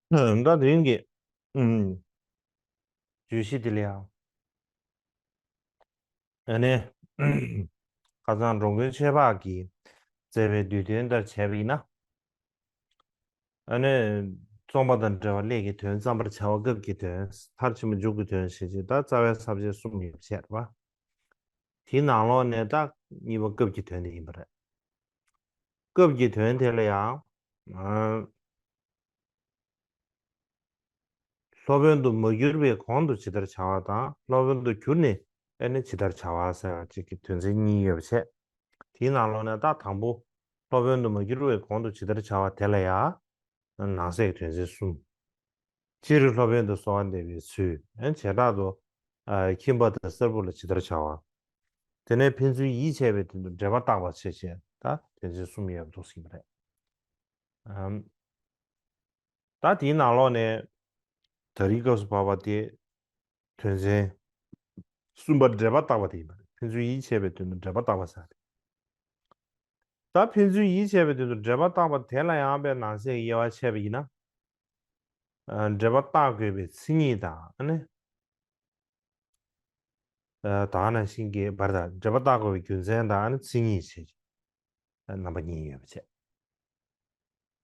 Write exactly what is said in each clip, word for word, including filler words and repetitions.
ད་དེ་རིང་གི་ཨུམ། བརྗོད་གཞི་དེ་ལ་ཡང་། ཨ་ནི། ཁ་སང་འགྲོ་མགོན་ཆོས་འཕགས་ཀྱིས་མཛད་པའི་བསྡུས་དོན་ལྟར་བྱས་པ་ཡིན་ན། ཨ་ནི། རྩོམ་པ་དང་འབྲེལ་བ་སླད་ཀྱི་དོན། བརྩམ་པར་བྱ་བ་སྐབས་ཀྱི་དོན། མཐར་ཕྱིན་པ་མཇུག་གི་དོན་ཞེས་བྱས། ད་རྩ་བའི་ས་བཅད་གསུམ་ཡོད་པ་བྱས་རེད་པ། དེའི་ནང་ལོགས་ནས་ད་གཉིས་པ་སྐབས་ཀྱི་དོན་དེ་ཡིན་པ་རེད། སྐབས་ཀྱི་དོན་དེ་ལ་ཡང་། ཨ། སློབ་དཔོན་དུ་མ་གྱུར་བའི་གོང་དུ་ཇི་ལྟར་བྱ་བ་དང་། སློབ་དཔོན་དུ་གྱུར་ནས་ཨ་ནི་ཇི་ལྟར་བྱ་བ་ཟེར་བ་གཅིག་གི་དོན་ཚན་གཉིས་ཡོད་པ་བྱས། དེའི་ནང་ལོགས་ནས་ད་དང་པོ། སློབ་དཔོན་དུ་མ་གྱུར་བའི་གོང་དུ་ཇི་ལྟར་བྱ་བ་དེ་ལ་ཡང་ནང་གསེས་ཀྱི་དོན་ཚན་གསུམ། སྤྱིར་སློབ་དཔོན་དུ་གསོལ་བ་འདེབས་པའི་ཚུལ། ཨ། བྱེ་བྲག་ཏུ། ཨ། ཁྱིམ་པ་དང་གསར་བུ་ལ་ཇི་ལྟར་བྱ་བ། དེ་ནས་ཕན་ཚུན་ཡིད་ཆེས་པའི་དོན་དུ་འབྲེལ་པ་བརྟག་པ་བྱེད་ཅེས་ད་དོན་ཚན་གསུམ་ཡོད་པ་འདུག་ཟེར་གྱི་རེད། ཨམ། ད་དེའི་ནང་ལོགས་ནས་ད་རེས་སྐབས་སུ་བབས་པ་དེ་དོན་ཚན་གསུམ་པ་འབྲེལ་པ་བརྟག་པ་དེ་ཡིན་པ་རེད། ཕན་ཚུན་ཡིད་ཆེས་པའི་དོན་དུ་འབྲེལ་པ་བརྟག་པ་ཟེར་ཏེ། ད་ཕན་ཚུན་ཡིད་ཆེས་པའི་དོན་དུ་འབྲེལ་པ་བརྟག་པ་དེ་ལ་ཡང་དཔེ་ནང་གསེས་ཀྱི་དབྱེ་བ་ཕྱེ་བ་ཡིན་ན། ཨ། འབྲེལ་པ་བརྟག་དགོས་པའི་མཚན་ཉིད་དང་། ཨ་ནི། ཨ། དེ་ནང་བཞིན་གྱི་བར་དང་། འབྲེལ་པ་བརྟག་དགོས་པའི་རྒྱུ་མཚན་དང་། ཨ་ནི་མཚན་ཉིད་བྱས། རྣམ་པ་གཉིས་ཡོད་པ་བྱས།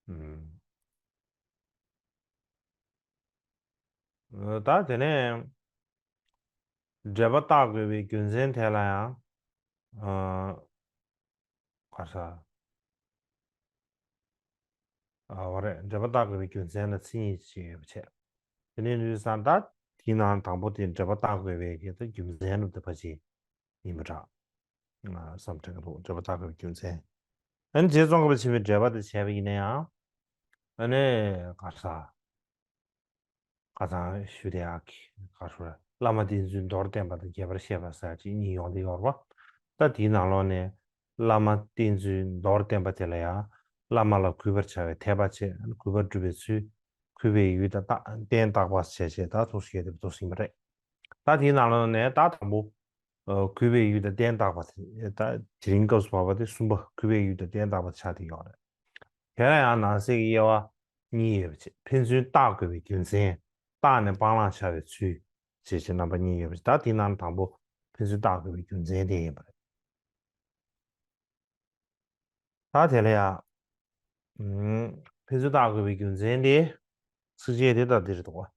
ཨུམ། ད་དེ་ནས་འབྲེལ་པ་བརྟག་དགོས་པའི་རྒྱུ་མཚན་དེ་ལ་ཡང་། ཨ། ག་རེ་ཟེར། ཨ། འོ་རེད། འབྲེལ་པ་བརྟག་དགོས་པའི་རྒྱུ་མཚན་ལ་མཚན་ཉིད་ཅིག་ཡོད་པ་བྱས། དེ་ནས་ནུས་སང་ད་དེའི་ནང་དང་པོ་དེ་འབྲེལ་པ་བརྟག་དགོས་པའི་གི་ད་རྒྱུ་མཚན་རུ་དེ་ཕ་ཅིག་ཡིན་པ་འདྲ། ཨ། བསམ་དྲན་གྱི་འདུག་འབྲེལ་པ་བརྟག་དགོས་པའི་རྒྱུ་མཚན། ཨ་ནི་རྗེ་ཙོང་ཁ་པ་ཆེན་པོས་འགྲེལ་པ་དེ་བྱས་པ་ཡིན་ན་ཡང་། ཨ་ནི་ག་རེ་ཟེར། ཁ་སང་ཞུས་དེ་ཡག་གི་ག་རེ་ཟེར། བླ་མ་བསྟེན་ཚུལ་མདོར་བསྟན་པ་དང་རྒྱས་པར་བཤད་པ་ཟེར་ཅིག་གཉིས་ཡོང་བསྡད་ཡོད་རེད་པ། ད་དེའི་ནང་ལོགས་ནས་བླ་མ་བསྟེན་ཚུལ་མདོར་བསྟན་པ་དེ་ལ་ཡང་། བླ་མ་ལ་གུས་པར་བྱ་བའི་འཐད་པ་བྱས། གུས་པ་སྒྲུབ་པའི་ཚུལ། གུས་པའི་ཡུལ་དང་རྟགས་རྟེན་བརྟག་པ་བྱས་བྱས་ད་ཐུགས་བཞེད་དེ་ཐུགས་ཟིན་པ་རེད། ད་དེའི་ནང་ལོགས་ནས་ད་དང་པོ། ཨ། གུས་པའི་ཡུལ་དང་རྟེན་བརྟག་པ་དེ། ད་དེ་རིང་སྐབས་སུ་བབས་པ་དེ་གསུམ་པ། གུས་པའི་ཡུལ་དང་རྟེན་བརྟག་པ་ཆགས་བསྡད་ཡོད་རེད། དེ་ལ་ཡང་ནང་གསེས་ཀྱི་དབྱེ་བ་གཉིས་ཡོད་པ་བྱས། ཕན་ཚུན་བརྟག་དགོས་པའི་རྒྱུ་མཚན། བརྟགས་ནས་སྤང་བླང་བྱ་བའི་ཚུལ། ཞེས་བྱས་རྣམ་པ་གཉིས་ཡོད་པ་བྱས། ད་དེའི་ནང་དང་པོ་ཕན་ཚུན་བརྟག་དགོས་པའི་རྒྱུ་མཚན་དེ་ཡིན་པ་རེད། ད་དེ་ལ་ཡང་། ཨུམ། ཕན་ཚུན་བརྟག་དགོས་པའི་རྒྱུ་མཚན་དེ། ཚིགས་བཅད་དེ་ལྟར་འདི་རེད་འདུག་པ།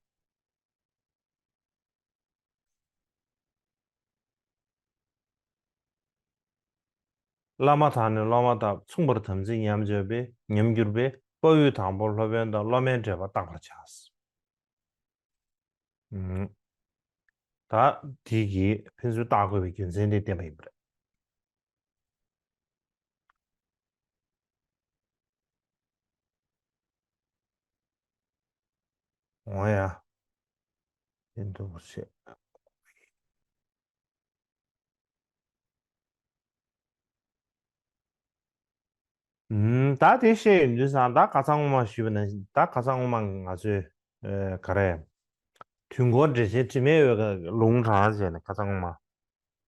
བླ་མ་དང་ནི་སློབ་མ་དག་མཚུངས་པར་དམ་ཚིག་ཉམས་བཅོས་པས། ཉམས་གྱུར་པས། དཔའ་བོས་དང་པོར་སློབ་དཔོན་དང་སློབ་མའི་འབྲེལ་པ་བརྟག་པར་བྱ། ཨུམ། ད་དེ་གིས་ཕན་ཚུན་བརྟག་དགོས་པའི་རྒྱུ་མཚན་དེ་བསྟན་པ་ཡིན་པ་རེད། འོ་ཡ། དེ་འདུག་བྱས། ཨུམ། ད་དེ་བཤད་ཡོང་དུས་ཙང་། ད་ཁ་སང་སྔོན་མ་ཞུས་པ་ནང་བཞིན། ད་ཁ་སང་སྔོན་མ་ང་ཚོས། ཨེ། ག་རེ། དུས་འཁོར་འགྲེལ་ཆེན་དྲི་མེད་འོད་ཀྱི་ལུང་དྲངས་བྱས་ནས། ཁ་སང་སྔོན་མ།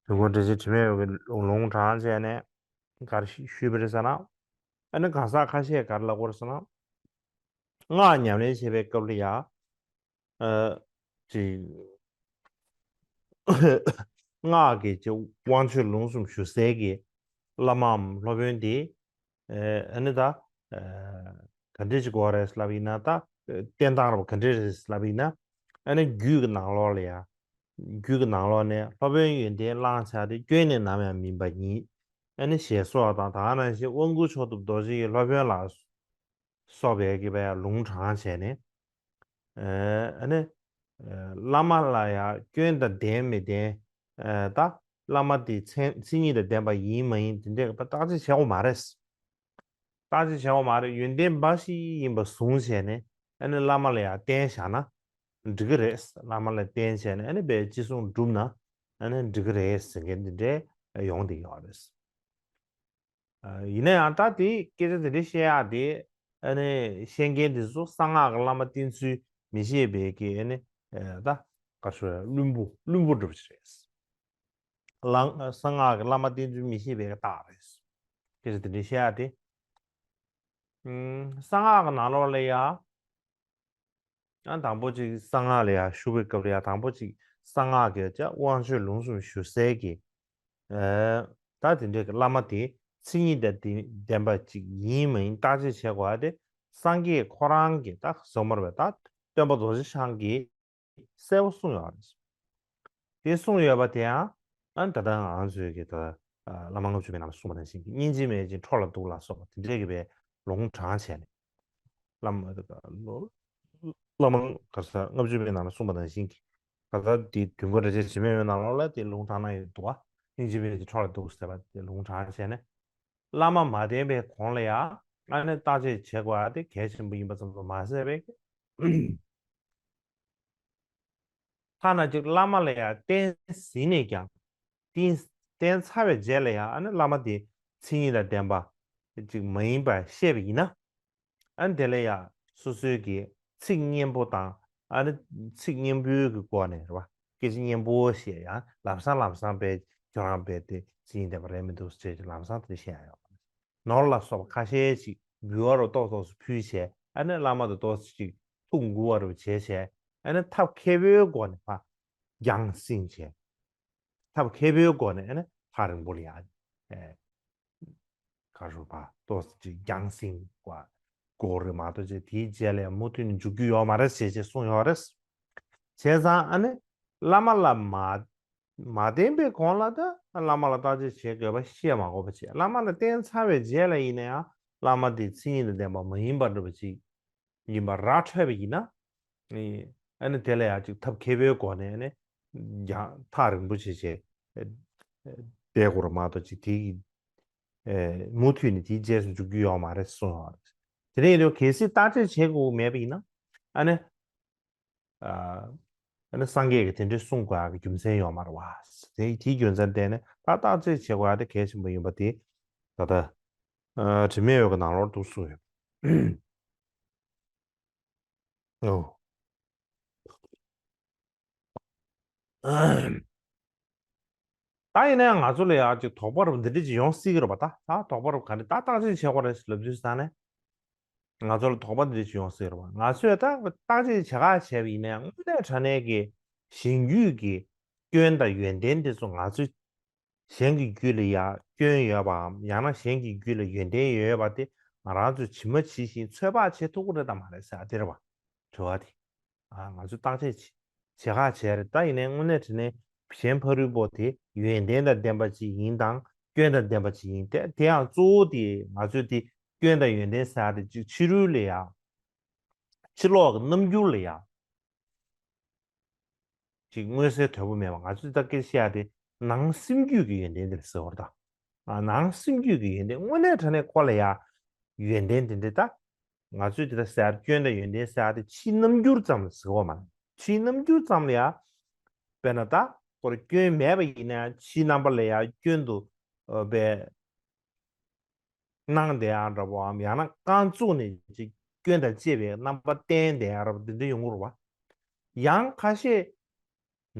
དུས་འཁོར་འགྲེལ་ཆེན་དྲི་མེད་འོད་ཀྱི་ལུང་དྲངས་བྱས་ནས་ག་རེ་ཞུས་པ་རེད་ཟེར་ན། ཨ་ནི་གང་ཟག་ཁ་ཤས་ག་རེ་ལབ་ཀྱི་ཡོད་རེད་ཟེར་ན། སྔགས་ཉམས་ལེན་བྱེད་པའི་སྐབས་ལ་ཡ། ཨ། ཅིག་སྔགས་ཀྱི་ཅིག་དབང་ཆོས་ལུང་གསུམ་ཞུ་སའི་གི་བླ་མའམ་སློབ་དཔོན་དེ། ཨ་ནི་ད། ཨ། ག་འདྲ་ཅིག་དགོས་རེད་ལབ་ཡིན་ན། ད་བསྟེན་སྟངས་རབ་ག་འདྲ་རེད་ལབ་ཡིན་ན། ཨ་ནི་རྒྱུད་ཀྱི་ནང་ལོགས་ལ་ཡ། རྒྱུད་ཀྱི་ནང་ལོགས་ནས། སློབ་དཔོན་ཡོན་ཏན་བླང་བྱ་སྟེ། སྐྱོན་ནི་ནམ་ཡང་མིན་པ་ཉིད། ཨ་ནི་ཞེས་སོགས་དང་། དེ་ནང་བཞིན་དབང་བསྐུར་མཆོག་ཏུ་རྡོ་རྗེ་ཡི་སློབ་དཔོན་ལ་སོགས་པའི་གི་བའི་ལུང་དྲངས་བྱས་ནས། ཨ་ནི་བླ་མ་ལ་ཡང་སྐྱོན་དང་ལྡན་མི་ལྡན། ད་བླ་མ་དེ་མཚན་མཚན་ཉིད་དང་ལྡན་པ་ཡིན་མ་ཡིན་དེ་འདྲས་བརྟག་དཔྱད་བྱེད་དགོས་མ་རེད། བརྟག་དཔྱད་བྱེད་དགོས་མ་རེད། ཡོན་ཏན་འབའ་ཞིག་ཡིན་པ་བཟུང་བྱས་ནས། ཨ་ནི་བླ་མ་ལ་ཡང་བརྟེན་བཞག་ན་འགྲིག་གི་རེད། བླ་མ་ལ་བརྟེན་བྱས་ནས། ཨ་ནི་བའི་ཅི་གསུང་བསྒྲུབས་ན་ཨ་ནི་འགྲིག་གི་རེད་ཟེར་མཁན་འདི་འདྲས་ཡོང་བསྡད་ཡོད་རེད། ཨ། ཡིན་ན་ཡང་ད་དེ་སྐད་ཆ་དེ་འདྲ་བཤད་ཡག་དེ། ཨ་ནི་བཤད་མཁན་དེ་ཚོ་གསང་སྔགས་ཀྱི་བླ་མ་བསྟེན་ཚུལ་མི་ཤེས་པའི་གི། ཨ་ནི་ད་ག་རེ་ཟེར། བླུན་པོ་བླུན་པོ་འདྲ་པོ་ཅིག་རེད། གསང་སྔགས་ཀྱི་བླ་མ་བསྟེན་ཚུལ་མི་ཤེས་པའི་གི་རྟགས་རེད། སྐད་ཆ་དེ་འདྲ་བཤད་ཡག་དེ། ཨུམ། གསང་སྔགས་ཀྱི་ནང་ལོགས་ལ་ཡ། ཨ་དང་པོ་ཅིག་གསང་སྔགས་ལ་ཡ་ཞུགས་པའི་སྐབས་ལ་ཡ་དང་པོ་ཅིག་གསང་སྔགས་ཀྱི་ཅ་དབང་ཆོས་ལུང་གསུམ་ཞུ་སའི་གི། ཨ་ད་དེ་འདྲའི་གི་བླ་མ་དེ་མཚན་ཉིད་དང་ལྡན་པ་ཅིག་ཡིན་མ་ཡིན་བརྟག་དཔྱད་བྱེད་དགོས་པ་དེ་སངས་རྒྱས་ཁོ་རང་གི་ད་ཟེར་མར་བའི་ད་སྟོན་པ་རྡོ་རྗེ་འཆང་གིས་གསལ་པོ་གསུངས་ཡོད་རེད། དེ་གསུངས་ཡོད་པ་དེ་ཡང་ཨ་ད་ལྟ་ང་ཚོའི་གི་ད་བླ་མ་ལྔ་བཅུ་པའི་ནང་ལ་གསུངས་པ་ནང་བཞིན་གྱི་སྙིང་རྗེ་མེད་ཅིང་ཁྲོ་ལ་སྡུག་ལ་སོགས་པ་དེ་འདྲའི་གི་བའི་ལུང་དྲངས་བྱས་ནས། བླ་མ་བླ་མ་ག་ས་ལྔ་བཅུ་པའི་ནང་ལ་གསུངས་པ་ནང་བཞིན་གྱི་ག་ས་དེ་དུས་འཁོར་རིན་ཆེན་འཇིགས་མེད་ཡོན་ནང་ལོགས་ལ་དེ་ལུང་དྲངས་ན་ཡོད་འདུག་བ། སྙིང་རྗེ་མེད་ཅིང་ཁྲོ་ལ་སྡུག་ཟེར་བ་དེ་ལུང་དྲངས་བྱས་ནས། བླ་མ་མ་བསྟེན་པའི་གོང་ལ་ཡང་ཨ་ནི་བརྟག་དཔྱད་བྱེད་དགོས་པ་དེ་གལ་ཆེན་པོ་ཡིན་པ་ཙམ་དུ་མ་ཟད་པའི། ཐ་ན་ཅིག་བླ་མ་ལ་ཡང་བསྟེན་ཟིན་ནས་ཀྱང་། བསྟེན་བསྟེན་ཚར་བའི་རྗེས་ལ་ཡང་ཨ་ནི་བླ་མ་དེ་མཚན་ཉིད་དང་ལྡན་པ་ཅིག་མ་ཡིན་པར་ཤེས་པ་ཡིན་ན། ཨ་ནི་དེ་ལ་ཡང་སོ་སོའི་གི་ཚིག་སྙན་པོ་དང་ཨ་ནི་ཚིག་སྙན་པོའི་གི་སྒོ་ནས་རེད་བ། སྐད་ཆ་སྙན་པོ་བཤད་ཡང་ལམ་སང་ལམ་སང་པས་ཁྱོད་རང་པས་དེ་མཚན་ཉིད་ལྡན་པ་རེད་མི་འདུག་ཟེར་ལམ་སང་དེ་བཤད་ཡང་ཡོད། ནོར་ལ་སོགས་པ་ཁ་ཤས་ཤིག་འབུལ་བ་རུ་ཏོག་ཏོག་ཙམ་ཕུལ་བྱས་ཨ་ནི་བླ་མ་དང་ཏོག་ཙམ་ཅིག་ཐུགས་མགུ་བ་རུ་བྱས་བྱས་ཨ་ནི་ཐབས་མཁས་པོའི་སྒོ་ནས་ཕར་རྒྱང་སྲིང་བྱས། ཐབས་མཁས་པོའི་སྒོ་ནས་ཨ་ནི་ཐག་རིང་པོ་ལ་ཡ་ཨེ་ག་རུ་ཕར་ཏོག་ཙམ་ཅིག་རྒྱང་སྲིང་བ་དགོས་རེད་མ་གཏོགས་ཅིག་དེའི་རྗེས་ལ་ཡང་མུ་མཐུད་ནས་འཇུག་རྒྱུ་ཡོད་མ་རེད་ཟེར་ཅེས་གསུངས་ཡོད་རེད། བྱས་ཙང་ཨ་ནི་བླ་མ་ལ་མ་མ་བསྟེན་པའི་གོང་ལ་ད་བླ་མ་ལ་བརྟག་དཔྱད་བྱེད་དགོས་པ་བཤད་མ་དགོས་པ་བྱས། བླ་མ་ལ་བསྟེན་ཚར་བའི་རྗེས་ལ་ཡིན་ན་ཡང་བླ་མ་དེ་མཚན་ཉིད་དང་ལྡན་པ་མ་ཡིན་པ་འདྲ་བ་ཅིག་ཡིན་པ་ར་འཕྲོད་པ་ཡིན་ན། ཨ་ནི་དེ་ལ་ཡང་ཅིག་ཐབས་མཁས་པོའི་སྒོ་ནས་ཨ་ནི་ཡང་ཐག་རིང་པོ་བྱས་བྱས་བསྡད་དགོས་རེད་མ་གཏོགས་ཅིག་དེ་ཡི་མུ་མཐུད་ནས་དེའི་རྗེས་སུ་འཇུག་རྒྱུ་ཡོད་མ་རེད་གསུངས་ཡོད་རེད། དེ་ནས་ཡིན་དུས་གལ་སྲིད་བརྟག་དཔྱད་བྱེད་དགོས་མེད་པ་ཡིན་ན་ཨ་ནི། ཨ་ནི་སངས་རྒྱས་ཀྱིས་དེ་འདྲའི་གསུང་དགོས་ཡག་གི་རྒྱུ་མཚན་ཡོད་མ་རེད་བ། དེ་དེའི་རྒྱུ་མཚན་བརྟེན་ནས་ད་བརྟག་དཔྱད་བྱེད་དགོས་ཡག་དེ་གལ་ཆེན་པོ་ཡིན་པ་དེ་ད་ལྟ་ཨ་དྲི་མེད་འོད་ཀྱི་ནང་ལོགས་འདུག་གསུངས་ཡོད། ཨོ། ད་ཡིན་ན་ཡང་ང་ཚོ་ལ་ཡང་ཅིག་དོགས་པ་རུ་འདི་འདྲ་ཅིག་ཡོང་སྲིད་ཀྱི་རེད་པ། ད་ད་དོགས་པ་རུ་ག་འདྲ་ད་བརྟག་དཔྱད་བྱེད་དགོས་རེད་ལབ་དུས་ཙང་ནས་ང་ཚོ་ལ་དོགས་པ་འདི་འདྲ་ཅིག་ཡོང་སྲིད་རེད་པ། ང་ཚོས་ད་བརྟག་དཔྱད་བྱེད་ག་བྱས་པ་ཡིན་ན་ཡང་དངོས་གནས་དྲང་གནས་ཀྱི་གཞན་རྒྱུད་ཀྱི་སྐྱོན་དང་ཡོན་ཏན་དེ་ཚོ་ང་ཚོས་གཞན་གྱི་རྒྱུད་ལ་ཡང་སྐྱོན་ཡོད་པའམ་ཡང་ན་གཞན་གྱི་རྒྱུད་ལ་ཡོན་ཏན་ཡོད་པ་དེ་ང་རང་ཚོས་ཇི་མ་ཇི་བཞིན་ཚོད་དཔག་བྱེད་ཐུབ་ཀྱི་རེད་དམ་མ་རེད་ཟེར་བ་དེ་རེད་པ། དྲི་བ་དེ། ཨ་ང་ཚོས་བརྟག་དཔྱད་བྱེད་བྱེད་ག་བྱས་རེད། ད་ཡིན་ནའི་དངོས་གནས་དྲང་གནས་གཞན་ཕ་རོལ་པོ་དེ་ཡོན་ཏན་དང་ལྡན་པ་ཅིག་ཡིན་དང་སྐྱོན་དང་ལྡན་པ་ཅིག་ཡིན་ཏེ། དེ་ཡང་གཙོ་བོ་དེ་ང་ཚོས་དེ་སྐྱོན་དང་ཡོན་ཏན་ཟེར་ཡག་དེ་ཅིག་ཕྱི་རོལ་ལ་ཡང་ཕྱི་ལོགས་ཀྱི་རྣམ་འགྱུར་ལ་ཡང་ཅིག་མངོན་གསལ་དོད་པོ་མེད་པ། ང་ཚོས་ད་སྐད་ཆ་བཤད་ཡག་དེ་ནང་སེམས་རྒྱུད་ཀྱི་ཡོན་ཏན་དེ་ལ་ཟེར་བ་རེད་ད། ཨ་ནང་སེམས་རྒྱུད་ཀྱི་ཡོན་ཏན་དངོས་གནས་དྲང་གནས་ཁོ་ལ་ཡང་ཡོན་ཏན་དེ་འདྲ་ད། ང་ཚོས་དེ་ལྟར་ཟེར་སྐྱོན་དང་ཡོན་ཏན་ཟེར་ཡག་དེ་ཕྱིའི་རྣམ་འགྱུར་ཙམ་ལ་ཟེར་བ་མ་རེད། ཕྱིའི་རྣམ་འགྱུར་ཙམ་ལ་ཡང་། དཔེར་ན་ད་ཁོ་རང་སྐྱོན་མེད་པ་ཡིན་ན་ཡང་ཕྱིའི་རྣམ་པ་ལ་ཡང་སྐྱོན་དུ་ཨ་པའི་སྣང་བསྡད་ཡག་འདྲ་པོའམ་ཡང་ན་རྐང་བཙུགས་ནས་ཅིག་སྐྱོན་དང་བཅས་པའི་རྣམ་པ་བསྟན་བསྡད་ཡག་འདྲ་པོ་དེ་འདྲ་ཡོང་གི་རེད་པ། ཡང་ཁ་ཤས་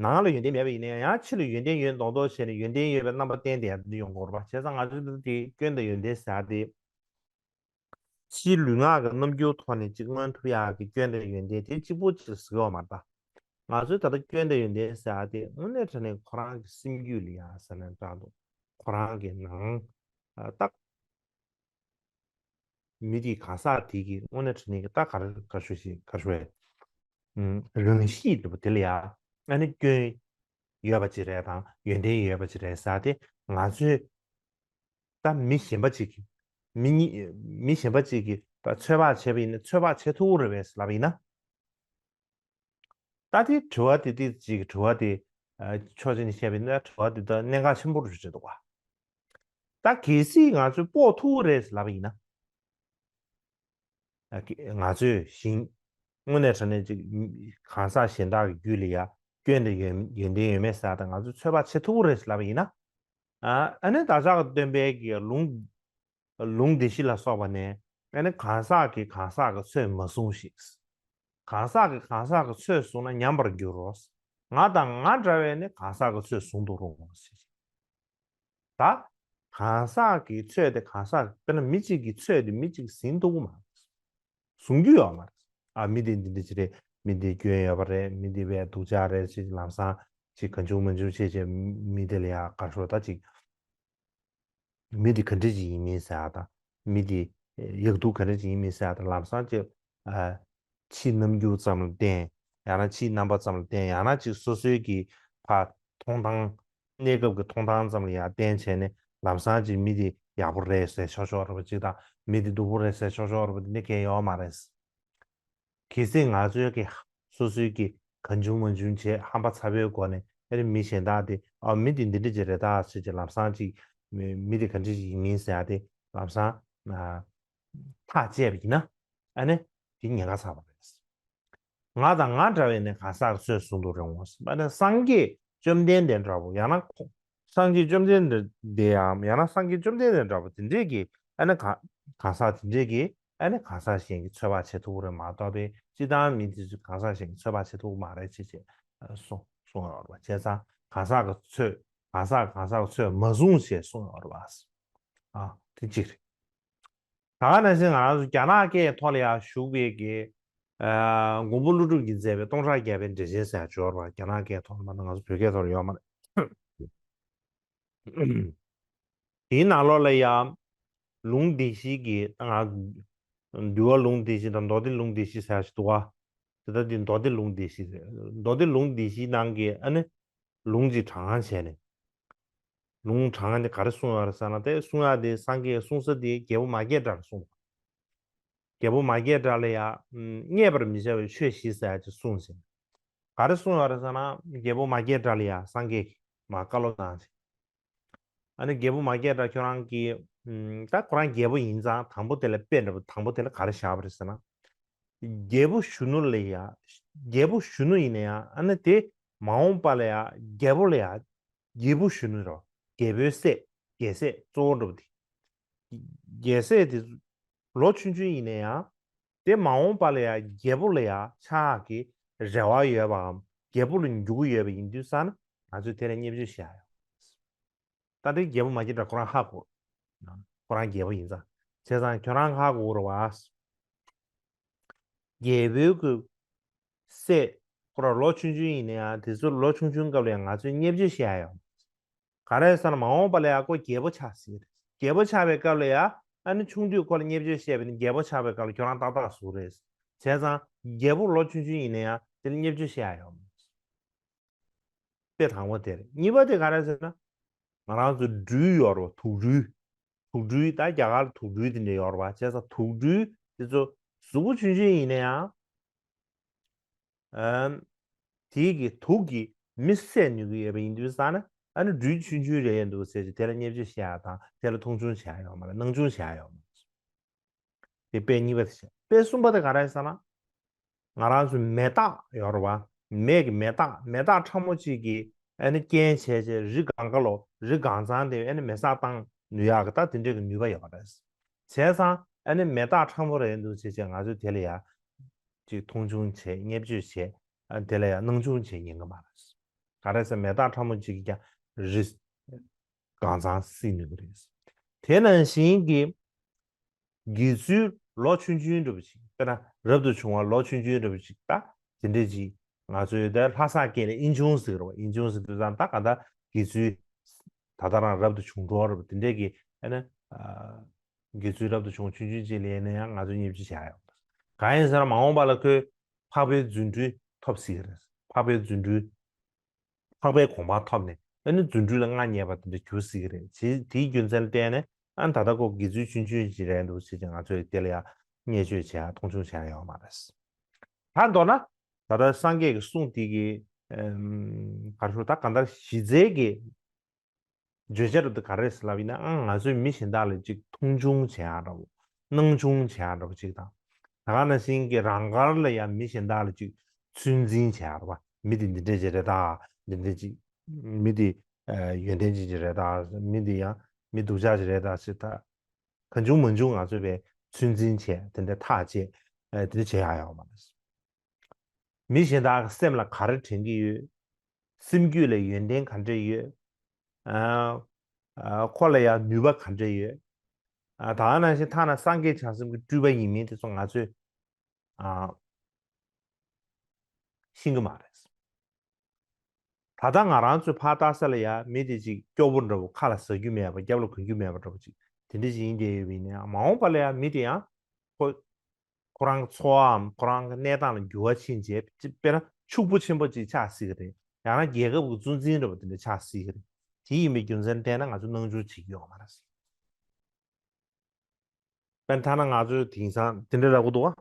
ནང་ལ་ཡོན་ཏན་མེད་པ་ཡིན་ན་ཡང་ཕྱི་ལ་ཡོན་ཏན་ཡོད་མདོག་མདོག་བྱས་ནས་ཡོན་ཏན་ཡོད་པའི་རྣམ་པ་བསྟན་བསྡད་ཡག་དེ་འདྲ་ཡོང་གི་རེད་པ། བྱས་ཙང་ང་ཚོས་འདི་དེ་སྐྱོན་དང་ཡོན་ཏན་ཟེར་ཡག་དེ། ཕྱིའི་ལུས་ངག་གི་རྣམ་འགྱུར་ཐོག་ནས་ཅིག་མངོན་ཐུབ་ཡག་གི་སྐྱོན་དང་ཡོན་ཏན་དེ་གཅིག་པོ་ཅིག་ཟེར་གྱི་ཡོད་མ་རེད་ད། ང་ཚོས་ད་ལྟ་སྐྱོན་དང་ཡོན་ཏན་ཟེར་ཡག་དེ་དངོས་གནས་དྲང་གནས་ཁོ་རང་གི་སེམས་རྒྱུད་ལ་ཡ་ཟེར་ན་འདྲ་འདུག་ཁོ་རང་གི་ནང་ཨ་ད་མི་དེའི་གང་ཟག་དེ་གི་དངོས་གནས་དྲང་གནས་ཀྱི་ད་ག་རེ་ག་ཞུ་ཞིག་ག་ཞུ་བས་རང་གཤིས་འདྲ་པོ་དེ་ལ་ཡ་ཨ་ནི་སྐྱོན་ཡོད་པ་ཅིག་རེད་དང་ཡོན་ཏན་ཡོད་པ་ཅིག་རེད་ཟེར་ཡག་དེ་ང་ཚོས། ད་མི་གཞན་པ་ཅིག་གིས་མི་གཉིས་མི་གཞན་པ་ཅིག་གིས་ད་ཚོད་དཔག་བྱས་པ་ཡིན་ན་ཚོད་དཔག་བྱེད་ཐུབ་ཀྱི་རེད་པས་ལབ་པ་ཡིན་ན། ད་དེ་དྲི་བ་དེ་དེ་ཅིག་དྲི་བ་དེ་ཨ་ཕྱོགས་གཅིག་ནས་བཤད་པ་ཡིན་ན་དྲི་བ་དེ་ད་གནད་འགག་ཆེན་པོ་རུ་བརྩི་འདུག་ག་ད་གལ་སྲིད་ང་ཚོས་དཔོག་ཐུབ་ཀྱི་རེད་ལབ་པ་ཡིན་ན། ང་ཚོས་ཞིང་དངོས་གནས་དྲང་གནས་ཅིག་གང་ཟག་གཞན་དག་གི་རྒྱུད་ལ་ཡ་སྐྱོན་དང་ཡོན་ཡོན་ཏན་ཡོད་མེད་ཟེར་ཡག་ད་ང་ཚོས་ཚོད་དཔག་བྱེད་ཐུབ་ཀྱི་རེད་ལབ་པ་ཡིན་ན། ཨ་ནི་བདག་ཅག་གི་སྟོན་པའི་གི་ལུང་ལུང་སྡེ་བཞི་ལ་སོགས་པ་ནས་ཨ་ནི་གང་ཟག་གིས་གང་ཟག་གི་ཚོད་མ་བཟུང་ཞིག་གང་ཟག་གིས་གང་ཟག་གི་ཚོད་བཟུང་ན་ཉམས་པར་འགྱུར་རོ། ང་དང་ང་འདྲ་བས་ནི་གང་ཟག་གི་ཚོད་བཟུང་དུ་རུང་ཞེས། ད་གང་ཟག་གི་ཚོད་དེ་གང་ཟག་དཔེར་ན་མི་གཅིག་གི་ཚོད་དེ་མི་གཅིག་ཟིན་ཐུབ་ཀྱི་མ་རེད། བཟུང་རྒྱུ་ཡོད་མ་རེད། ཨ་མི་དེ་འདི་འདྲ་ཅིག་རེད། མི་འདི་སྐྱོན་ཡོད་པ་རེད། མི་འདི་བས་སྡུག་ཅག་རེད་ཅེས་ལམ་སང་ཅིག་གང་བྱུང་མང་བྱུང་བྱས་བྱས་མི་འདི་ལ་ཡ་ག་རེ་ཟེར་ད་ཅིག་མི་འདི་ག་འདྲ་ཅིག་ཡིན་མིན་ཟེར་ཡ་དང་མི་འདི་ཡག་སྡུག་ག་འདྲ་ཅིག་ཡིན་མིན་ཟེར་ཡ་དང་ལམ་སང་ཅིག་ཨ་ཕྱིའི་རྣམ་འགྱུར་ཙམ་ལ་བརྟེན། ཡང་ན་ཕྱིའི་རྣམ་པ་ཙམ་ལ་བརྟེན། ཡང་ན་ཅིག་སོ་སོའི་གི་ཕ་མཐོང་སྟངས་གནས་སྐབས་ཀྱི་མཐོང་སྟངས་ཙམ་ལ་ཡང་བརྟེན་བྱས་ནས་ལམ་སང་ཅིག་མི་འདི་ཡག་པོ་རེད་ཟེར་ཆོག་ཆོག་རེད་པ་ཅིག་དང་མི་འདི་སྡུག་པོ་རེད་ཟེར་ཆོག་ཆོག་རེད་པ་འདི་ནི་གལ་ཡོད་མ་རེད། གལ་སྲིད་ང་ཚོའི་གི་སོ་སོའི་གི་གང་བྱུང་མང་བྱུང་བྱས་ཧམ་པ་ཚ་བོའི་སྒོ་ནས་ཨ་ནི་མི་གཞན་དག་དེ་ཨ་མི་དེ་འདི་འདྲ་ཅིག་རེད་ད་ཟེར་ཅིག་ལམ་སང་ཅིག་མི་མི་དེ་ག་འདྲ་ཅིག་ཡིན་མིན་ཟེར་ཡ་དེ་ལམ་སང་ཨ་ཐག་བཅད་པ་ཡིན་ན་ཨ་ནི་དེ་ཉེན་ཁ་ཚ་བ་རེད། ང་དང་ང་འདྲ་བས་ནི་གང་ཟག་གི་ཚོད་བཟུང་དུ་རུང་ངོ་། ཨ་ནི་སངས་རྒྱས་བཅོམ་ལྡན་འདས་འདྲ་བོ་ཡང་ན་ཁོ་སངས་རྒྱས་བཅོམ་ལྡན་འདས་དེའམ་ཡང་ན་སངས་རྒྱས་བཅོམ་ལྡན་འདས་འདྲ་བོ་དེ་འདྲས་ཀྱི་ཨ་ནི་གང་གང་ཟག་དེ་འདྲས་ཀྱི་ཨ་ནི་གང་ཟག་གཞན་གྱི་ཚོད་དཔག་བྱེད་ཐུབ་ཀྱི་རེད་མ་གཏོགས་པའི་སྤྱི་བཏང་མི་དེ་ཚོས་གང་ཟག་གཞན་གྱི་ཚོད་དཔག་བྱེད་ཐུབ་ཀྱི་མ་རེད་ཅེས་བྱས་གསུངས་གསུངས་ཡོད་རེད་བ། བྱས་ཙང་གང་ཟག་གི་ཚོད་གང་ཟག་གང་ཟག་གི་ཚོད་མ་བཟུང་ཞེས་གསུངས་ཡོད་རེད་བ། ཨ་དེ་གཅིག་རེད། ད་ག་ནང་བཞིན་ང་རང་ཚོ་རྒྱ་ནག་སྐད་ཐོག་ལ་ཡང་བཞུགས་པའི་གི་ཨ་མགོན་པོ་ཀླུ་སྒྲུབ་ཀྱིས་མཛད་པའི་སྟོང་ཕྲག་བརྒྱ་པའི་འགྲེལ་ཆེན་ཟེར་ཡ་ཅིག་ཡོད་རེད་བ། རྒྱ་ནག་སྐད་ཐོག་ལ་མ་གཏོགས་ང་ཚོ་བོད་སྐད་ཐོག་ལ་ཡོད་མ་རེད། དེའི་ནང་ལོགས་ལ་ཡང་ལུང་སྡེ་བཞི་གི་ང་འདུལ་བ་ལུང་སྡེ་བཞི་དང་མདོ་སྡེ་ལུང་སྡེ་བཞི་ཟེར་ཡ་ཞིག་འདུག་བ། དེ་ལྟ་དེ་མདོ་སྡེ་ལུང་སྡེ་བཞི་ཟེར། མདོ་སྡེ་ལུང་སྡེ་བཞིའི་ནང་གི་ཨ་ནི་ལུང་གཅིག་དྲངས་བྱས་ནས། ལུང་དྲངས་ནས་ག་རེ་གསུངས་ཡོད་རེད་ཟེར་ན། དེ་གསུང་ཡག་དེ་སངས་རྒྱས་གསུང་ས་དེ་རྒྱལ་པོ་མ་སྐྱེས་དགྲ་ལ་གསུངས་པ། རྒྱལ་པོ་མ་སྐྱེས་དགྲ་ལ་ཡང་བསྙད་པར་མི་བྱ་བའི་ཆོས་བཞི་ཟེར་ཡག་ཅིག་གསུངས་ཟིན། ག་རེ་གསུངས་ཡོད་རེད་ཟེར་ན། རྒྱལ་པོ་མ་སྐྱེས་དགྲ་ལ་ཡང་སངས་རྒྱས་ཀྱིས་མར་བཀའ་སློབ་གནང་ཟིན། ཨ་ནི་རྒྱལ་པོ་མ་སྐྱེས་དགྲ་ཁྱོད་རང་གིས་ཨུམ་ད་ཁོ་རང་རྒྱལ་པོ་ཡིན་ཙང་དང་པོ་དེ་ལ་དཔེ་འདྲ་པོ་དང་པོ་དེ་ལ་ག་རེ་བཞག་པ་རེད་ཟེར་ན། རྒྱལ་པོ་གཞོན་ནུ་ལ་ཡང་རྒྱལ་པོ་གཞོན་ནུ་ཡིན་ན་ཡང་ཨ་ནི་དེ་མ་འོངས་པ་ལ་ཡང་རྒྱལ་པོ་ལ་ཡང་རྒྱལ་པོ་གཞོན་ནུ་རེད་བ། རྒྱལ་པོའི་སྲས་རྒྱལ་སྲས་གཙོ་བོ་འདྲ་པོ་དེ། རྒྱལ་སྲས་དེ་ལོ་ཆུང་ཆུང་ཡིན་ན་ཡང་དེ་མ་འོངས་པ་ལ་ཡང་རྒྱལ་པོ་ལ་ཡང་ཆགས་ཀྱི་རེ་བ་ཡོད་པའམ་རྒྱལ་པོ་ལ་འགྱུར་གྱི་ཡོད་པ་ཡིན་དུས་ཙང་ན་ང་ཚོས་དེ་ལ་བརྙས་བཅོས་བྱེད་ཡ་ཡོད། ད་ལྟའི་རྒྱལ་པོ་མ་སྐྱེས་དགྲ་ཁོ་རང་ཧ་གོ། ཁོ་རང་རྒྱལ་པོ་ཡིན་ཙང་། བྱས་ཙང་ཁྱོད་རང་ཧ་གོ་རེད་བ། རྒྱལ་པོའི་གི་སྲས་ཁོ་རང་ལོ་ཆུང་ཆུང་ཡིན་ན་ཡང་དེ་ཚོ་ལོ་ཆུང་ཆུང་སྐབས་ལ་ཡང་ང་ཚོས་བརྙས་བཅོས་བྱེད་ཡ་ཡོད། ག་རེ་ཟེར་ན་མ་འོངས་པ་ལ་ཡང་ཁོ་རྒྱལ་པོ་ཆགས་སྲིད་རེད། རྒྱལ་པོ་ཆགས་པའི་སྐབས་ལ་ཡང་ཨ་ནི་ཆུང་དུས་ཁོ་ལ་བརྙས་བཅོས་བྱས་པ་ནི་རྒྱལ་པོ་ཆགས་པའི་སྐབས་ལ་ཁྱོད་རང་ཏག་ཏག་ཟུག་རེད། བྱས་ཙང་རྒྱལ་པོ་ལོ་ཆུང་ཆུང་ཡིན་ན་ཡང་དེ་ལ་བརྙས་བཅོས་བྱེད་ཡ་ཡོད། དཔེ་དང་པོ་དེ་རེད། གཉིས་པ་དེ་ག་རེ་ཟེར་ན། ང་རང་ཚོ་སྦྲུལ་ཡོད་རེད་བ། དུག་སྦྲུལ། དུག་སྦྲུལ་ད་རྒྱ་གར་དུག་སྦྲུལ་དེ་འདྲ་ཡོད་རེད་བ། བྱས་ཙང་དུག་སྦྲུལ་དེ་ཚོ་གཟུགས་པོ་ཆུང་ཆུང་ཡིན་ན་ཡང་། ཨམ། དེའི་གི་དུག་གིས་མི་བསད་ནུས་ཀྱི་ཡོད་པ་ཡིན་དུས་ཙང་ན་ཨ་ནི་སྦྲུལ་ཆུང་ཆུང་རེད་འདུག་ཟེར་གྱི་དེ་ལ་བརྙས་བཅོས་བྱེད་ཡ་དང་དེ་ལ་མཐོང་ཆུང་བྱེད་ཡ་ཡོད་མ་རེད། སྣང་ཆུང་བྱེད་ཡ་ཡོད་མ་རེད། དེ་དཔེ་གཉིས་པ་དེ་བྱས། དཔེ་གསུམ་པ་དེ་ག་རེ་ཟེར་ན། ང་རང་ཚོའི་མེ་སྟག་ཡོད་རེད་བ། མེ་གི་མེ་སྟག་མེ་སྟག་ཕྲ་མོ་གཅིག་གིས་ཨ་ནི་རྐྱེན་བྱས་བྱས་རི་སྒང་ག་ལོ་རི་སྒང་ཚང་དེ་ཨ་ནི་མེ་སྲེག་བཏང་ནུས་ཡག་གི་ད་དེ་འདྲས་ཀྱི་ནུས་པ་ཡོད་པ་རེད། བྱས་ཙང་ཨ་ནི་མེ་སྟག་ཕྲ་མོ་རེད་འདུག་བྱས་བྱས་ང་ཚོས་དེ་ལ་ཡ་ཅིག་མཐོང་ཆུང་བྱས་བརྙས་བཅོས་བྱས་ཨ་དེ་ལ་ཡ་སྣང་ཆུང་བྱེད་ཉན་གི་མ་རེད། ག་རེ་ཟེར་མེ་སྟག་ཕྲ་མོ་གཅིག་གིས་ཀྱང་རི་སྒང་ཚང་བསྲེག་ནུས་ཀྱི་རེད། དེ་ནང་བཞིན་གྱི། དགེ་ཚུལ་ལོ་ཆུང་ཆུང་འདྲ་པོ་ཅིག་དཔེར་ན་རབ་ཏུ་བྱུང་བ་ལོ་ཆུང་ཆུང་འདྲ་པོ་ཅིག་ད་དེ་འདྲས་ཅིག་ང་ཚོའི་ད་ལྷ་སའི་སྐད་ལ་ཨིན་ཆུང་ཟེར་གི་རེད་བ། ཨིན་ཆུང་ཟེར་དུས་ཙང་ད་ག་ད་དགེ་ཚུལ་ད་ལྟ་རང་རབ་ཏུ་བྱུང་འགྲོ་རེད་བ། དེ་འདྲས་ཀྱི་ཨ་ནི་དགེ་ཚུལ་རབ་ཏུ་བྱུང་ཆུང་ཆུང་ཅིག་ལ་ཡིན་ན་ཡང་ང་ཚོས་བརྙས་བཅོས་བྱ་ཡོད། གང་ཡིན་ཟེར་ན་མ་འོངས་པ་ལ་ཁོས་འཕགས་པའི་རྫུ་འཕྲུལ་ཐོབ་སྲིད་ཀྱི་རེད། འཕགས་པའི་རྫུ་འཕྲུལ། འཕགས་པའི་གོ་འཕང་ཐོབ་ནས་ཨ་ནི་རྫུ་འཕྲུལ་ལ་མངའ་བརྙེས་པ་དེ་འདྲ་གྱུར་སྲིད་ཀྱི་རེད། དེ་དེའི་རྒྱུ་མཚན་ལ་བརྟེན་ནས་ཨ་ནི་ད་ལྟ་ཁོ་དགེ་ཚུལ་ཆུང་ཆུང་ཅིག་རེད་འདུག་ཟེར་གྱི་ང་ཚོས་དེ་ལ་ཡང་བརྙས་བཅོས་བྱས་མཐོང་ཆུང་བྱས་ཡོད་མ་རེད། ད་མདོར་ན་ད་ལྟ་སངས་རྒྱས་ཀྱི་གསུང་དེ་གི་ཨམ་ག་རེ་ཞུ་ད་གང་ལྟར་གཞི་རྩའི་གི་བརྗོད་བྱ་རུ་དེ་ག་རེ་ཟེར་ལབ་ཡིན་ན་ཨང་ང་ཚོས་མི་གཞན་དག་ལ་ཅིག་མཐོང་ཆུང་བྱེད་ཡག་འདྲ་བོ། སྣང་ཆུང་བྱེད་ཡག་འདྲ་བོ་ཅིག་དང་། ད་ག་ནང་བཞིན་གྱི་རང་དགར་ལ་ཡང་མི་གཞན་དག་ལ་ཅིག་ཚོད་འཛིན་བྱེད་ཡག་རེད་བ། མི་དེ་འདི་འདྲས་ཅིག་རེད་ད། འདི་འདྲས་ཅིག་མི་དེ་ཡོན་ཏན་ཅན་ཅིག་རེད་ད། མི་དེ་ཡང་མི་སྡུག་ཅག་ཅིག་རེད་ད་ཟེར་ད། གང་བྱུང་མང་བྱུང་ང་ཚོས་པའི་ཚོད་འཛིན་བྱས་དེ་འདྲ་ཐག་བཅད་དེ་འདྲ་བྱེད་ཡག་ཡོད་མ་རེད། མི་གཞན་དག་གི་སེམས་ལ་ག་རེ་དྲན་གྱི་ཡོད། སེམས་རྒྱུད་ལ་ཡོན་ཏན་ག་འདྲ་ཡོད། ཨ། ཨ། ཁོ་ལ་ཡང་ནུས་པ་ག་འདྲ་ཡོད། ཨ། ད་ག་ནང་བཞིན་ཐ་ན་སངས་རྒྱས་བྱང་སེམས་ཀྱི་སྤྲུལ་པ་ཡིན་མིན་དེ་ཚོ་ང་ཚོས། ཨ། ཤེས་ཀྱི་མ་རེད། ད་ལྟ་ང་རང་ཚོའི་ཕར་ལྟ་ས་ལ་ཡ་མི་དེ་ཅིག་སྐྱོ་པོ་འདྲ་པོ། ཁ་ལ་ཟ་རྒྱུ་མེད་པ། རྒྱབ་ལ་གོན་རྒྱུ་མེད་པ་འདྲ་པོ་ཅིག་དེ་འདྲ་ཅིག་ཡིན་བསྡད་ཡོད་པ་ཡིན་ན་ཡང་། མ་འོངས་པ་ལ་ཡ་མི་དེ་ཡང་ཁོ་ཁོ་རང་གི་འཚོ་བའམ་ཁོ་རང་གི་གནས་སྟངས་ལ་འགྱུར་བ་ཕྱིན་རྗེས། དཔེར་ན་ཕྱུག་པོ་ཆེན་པོ་ཅིག་ཆགས་སྲིད་ཀྱི་རེད། ཡང་ན་རྒྱལ་ཁབ་ཀྱི་གཙོ་འཛིན་འདྲ་པོ་དེ་འདྲ་ཆགས་སྲིད་ཀྱི་རེད། དེ་ཡིན་པའི་རྒྱུ་མཚན་བལྟས་ན་ང་ཚོ་སྣང་ཆུང་བྱེད་ཀྱི་ཡོད་མ་རེད། དཔེར་ན་ཐ་ན་ང་ཚོས་དེང་སང་དེ་འདྲ་ལབ་ཀྱི་འདུག་བ།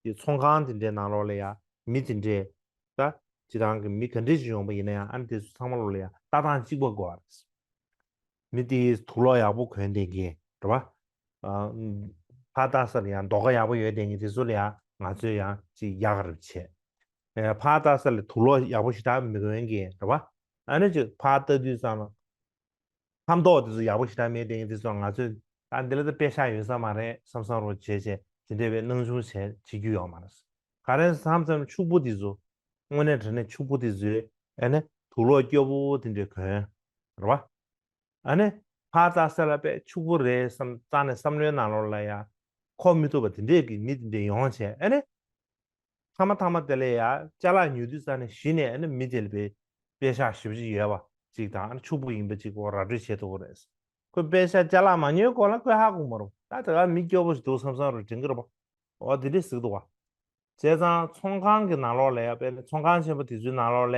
དེ་ཚོང་ཁང་དེ་འདྲའི་ནང་ལོགས་ལ་ཡ་མི་དེ་འདྲས། ད་སྤྱིར་བཏང་གི་མི་ག་འདྲས་ཞིག་ཡོང་པ་ཡིན་ན་ཡང་། ཨ་ནི་དེ་ཚོ་ཚང་མ་ལོགས་ལ་ཡ་ལྟ་སྟངས་གཅིག་པ་དགོས་པ་རེད། མི་དེ་དུག་ལོག་ཡག་པོ་གོན་བསྡད་མཁན་རེད་བ། ཨ། ཕར་ལྟ་ས་ལ་ཡང་མདོག་ཁ་ཡག་པོ་ཡོད་བསྡད་མཁན་དེ་ཚོ་ལ་ཡང་ང་ཚོས་ཡང་ཅིག་ཡག་རབ་བྱས། ཨ། ཕར་ལྟ་ས་ལ་དུག་ལོག་ཡག་པོ་ཞེ་དྲག་མི་གོན་མཁན་རེད་བ། ཨ་ནི་ཅིག་ཕར་ལྟ་དུས་ཙམ་ལ། ཕ་མདོག་དེ་ཚོ་ཡག་པོ་ཞེ་དྲག་མེད་དེ། དེ་ཚོ་ང་ཚོས་ད་འདི་ལ་ད་པེ་ཤག་ཡོད་ས་མ་རེད་བསམ་བསམ་རོ་བྱས་བྱས་དེ་འདྲ་བའི་སྣང་ཆུང་བྱས་བྱེད་རྒྱུ་ཡོད་མ་རེད། ག་རེ་བསམ་བསམ་ཕྱུག་པོ་དེ་ཚོ། དངོས་གནས་དྲང་གནས་ཕྱུག་པོ་དེ་ཚོས་ཨ་ནི་དུག་ལོག་སྐྱོ་པོ་དེ་འདྲ་གོན། རེད་བ། ཨ་ནི་ཕར་ལྟ་ས་ལ་དཔེ་ཕྱུག་པོ་རེད་བསམ་རྩ་ནས་བསམ་བློའི་ནང་ལོགས་ལ་ཡ་གོ་མི་ཐུབ་པ་དེ་འདྲས་ཀྱི་མི་དེ་འདྲས་ཡོང་བྱས། ཨ་ནི། མཐའ་མ་མཐའ་མ་དེ་ལ་ཡ་ཅ་ལག་ཉོ་དུས་ཙ་ནས་གཞི་ནས་ཨ་ནི་མི་དེ་ལ་པེ་པེ་ཤག་ཞེ་པོ་ཅིག་ཡོད་པ་ཅིག་དང་། ཨ་ནི་ཕྱུག་པོ་ཡིན་པ་ཅིག་གོ་ར་སྤྲོད་བྱེད་ཐུབ་ཀྱི་རེད། ཁོས་པེ་ཤག་ཅ་ལག་མ་ཉོས་གོང་ལ་ཁོས་ཧ་གོ་མ་རེད། ད་དེ་ག་མི་སྐྱོ་པོ་ཞིག་འདུག་བསམ་བསམ་རུ་དྲན་གྱི་རེད་པ། འོ་དེ་འདྲས་ཟེར་གྱི་འདུག་བ། བྱས་ཙང་ཚོང་ཁང་གི་ནང་ལོགས་ལ་ཡ། དཔེར་ན་ཚོང་ཁང་ཆེན་པོ་དེ་ཚོའི་ནང་ལོགས་ལ་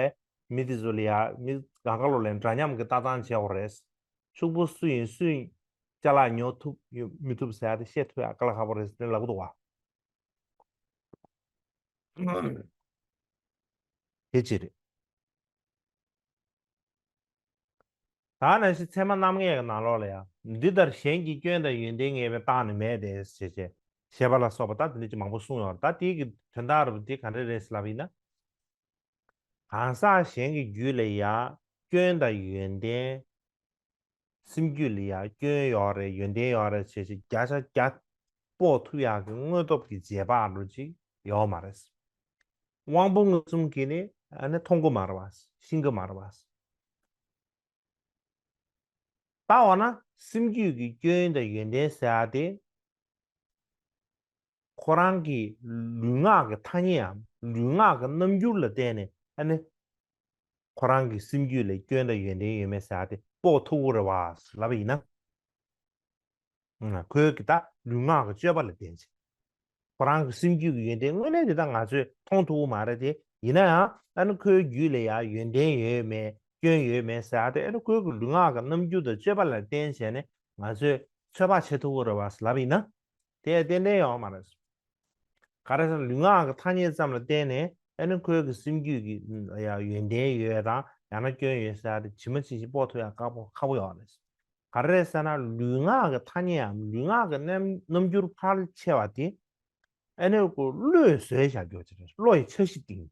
མི་དེ་ཚོ་ལ་ཡ་མི་སྒང་ག་ལོགས་ལ་འདྲ་མཉམ་གྱི་ལྟ་སྟངས་བྱེད་དགོས་རེད། ཕྱུག་པོ་སུ་ཡིན་སུ་ཡིན་ཅ་ལག་ཉོ་ཐུབ་ཡོད་མི་ཐུབ་ཟེར་ཡ་དེ་བཤད་ཐུབ་ཡ་དཀའ་ལས་ཁག་པོ་རེད་ཟེར་ལབ་ཀྱི་འདུག་བ། དེ་ཅི་རེད། ད་ནང་བཞིན་ཚད་མ་རྣམ་ངེས་ཀྱི་ནང་ལོགས་ལ་ཡང་། འདི་ལྟར་གཞན་གྱི་སྐྱོན་དང་ཡོན་ཏན་ངེས་པའི་རྟགས་ནི་མེད་དེ་ཞེས་བྱས། ཞེས་པ་ལ་སོགས་པ་ད་དེ་འདྲ་ཅིག་མང་པོ་གསུངས་ཡོད་རེད། ད་དེའི་གི་དོན་དག་རུ་དེ་ག་འདྲ་རེད་ཟེར་ལབ་པ་ཡིན་ན། གང་ཟག་གཞན་གྱི་རྒྱུད་ལ་ཡང་སྐྱོན་དང་ཡོན་ཏན། སེམས་རྒྱུད་ལ་ཡང་སྐྱོན་ཡོད་རེད། ཡོན་ཏན་ཡོད་རེད་ཞེས་བྱས་བརྒྱ་ཆ་བརྒྱ་དཔོག་ཐུབ་ཡག་གི་དངོས་སྟོབས་ཀྱི་རྗེས་དཔག་འདྲ་ཅིག་ཡོད་མ་རེད། དབང་པོ་མངོན་སུམ་གྱིས་ནི་ཨ་ནི་མཐོང་གི་མ་རེད་པ། ཤེས་ཀྱི་མ་རེད་པ། ད་འོ་ན་སེམས་རྒྱུད་ཀྱི་སྐྱོན་དང་ཡོན་ཏན་ཟེར་ཡག་དེ། ཁོ་རང་གི་ལུས་ངག་གི་ཐ་སྙད་འམ་ལུས་ངག་གི་རྣམ་འགྱུར་ལ་བརྟེན་ནས་ཨ་ནི། ཁོ་རང་གི་སེམས་རྒྱུད་ལ་སྐྱོན་དང་ཡོན་ཏན་ཡོད་མེད་ཟེར་ཡག་དེ་དཔོག་ཐུབ་ཀྱི་རེད་པ་ལབ་པ་ཡིན་ན། ཁོའི་གི་ད་ལུས་ངག་གི་སྤྱོད་པ་ལ་བརྟེན་བྱས། ཁོ་རང་གི་སེམས་རྒྱུད་ཀྱི་ཡོན་ཏན་དངོས་གནས་དེ་ད་ང་ཚོས་མཐོང་ཐུབ་ཀྱི་མ་རེད་དེ། ཡིན་ན་ཡང་ཨ་ནི་ཁོའི་རྒྱུད་ལ་ཡང་ཡོན་ཏན་ཡོད་མེད་སྐྱོན་ཡོད་མེད་ཟེར་ཡག་དེ་ཨ་ནི་ཁོའི་གི་ལུས་ངག་གི་རྣམ་འགྱུར་དང་སྤྱོད་པ་ལ་བརྟེན་བྱས་ནས་ང་ཚོས་ཚོད་དཔག་བྱེད་ཐུབ་ཀྱི་རེད་པ་ལབ་པ་ཡིན་ན། དེ་ཏན་ཏན་ཡོད་མ་རེད། ག་རེ་ཟེར་ན་ལུས་ངག་གི་ཐ་སྙད་ཙམ་ལ་བརྟེན་ནས་ཨ་ནི་ཁོའི་གི་སེམས་རྒྱུད་ཀྱི་ཡ་ཡོན་ཏན་ཡོད་དང་ཡང་ན་སྐྱོན་ཡོད་ཟེར་ཡག་དེ་ཇི་མ་ཇི་བཞིན་དཔོག་ཐུབ་ཡག་ཁག་པོ་ཁག་པོ་ཡོད་རེད། ག་རེ་ཟེར་ན་ལུས་ངག་གི་ཐ་སྙད་འམ་ལུས་ངག་གི་རྣམ་རྣམ་འགྱུར་ཕལ་ཆེ་བ་དེ་ཨ་ནི་ཁོ་བློས་བཟོས་བཞག་རྒྱུ་ཅིག་རེད། བློ་ཡི་འཆར་གཞི་བཏིང་།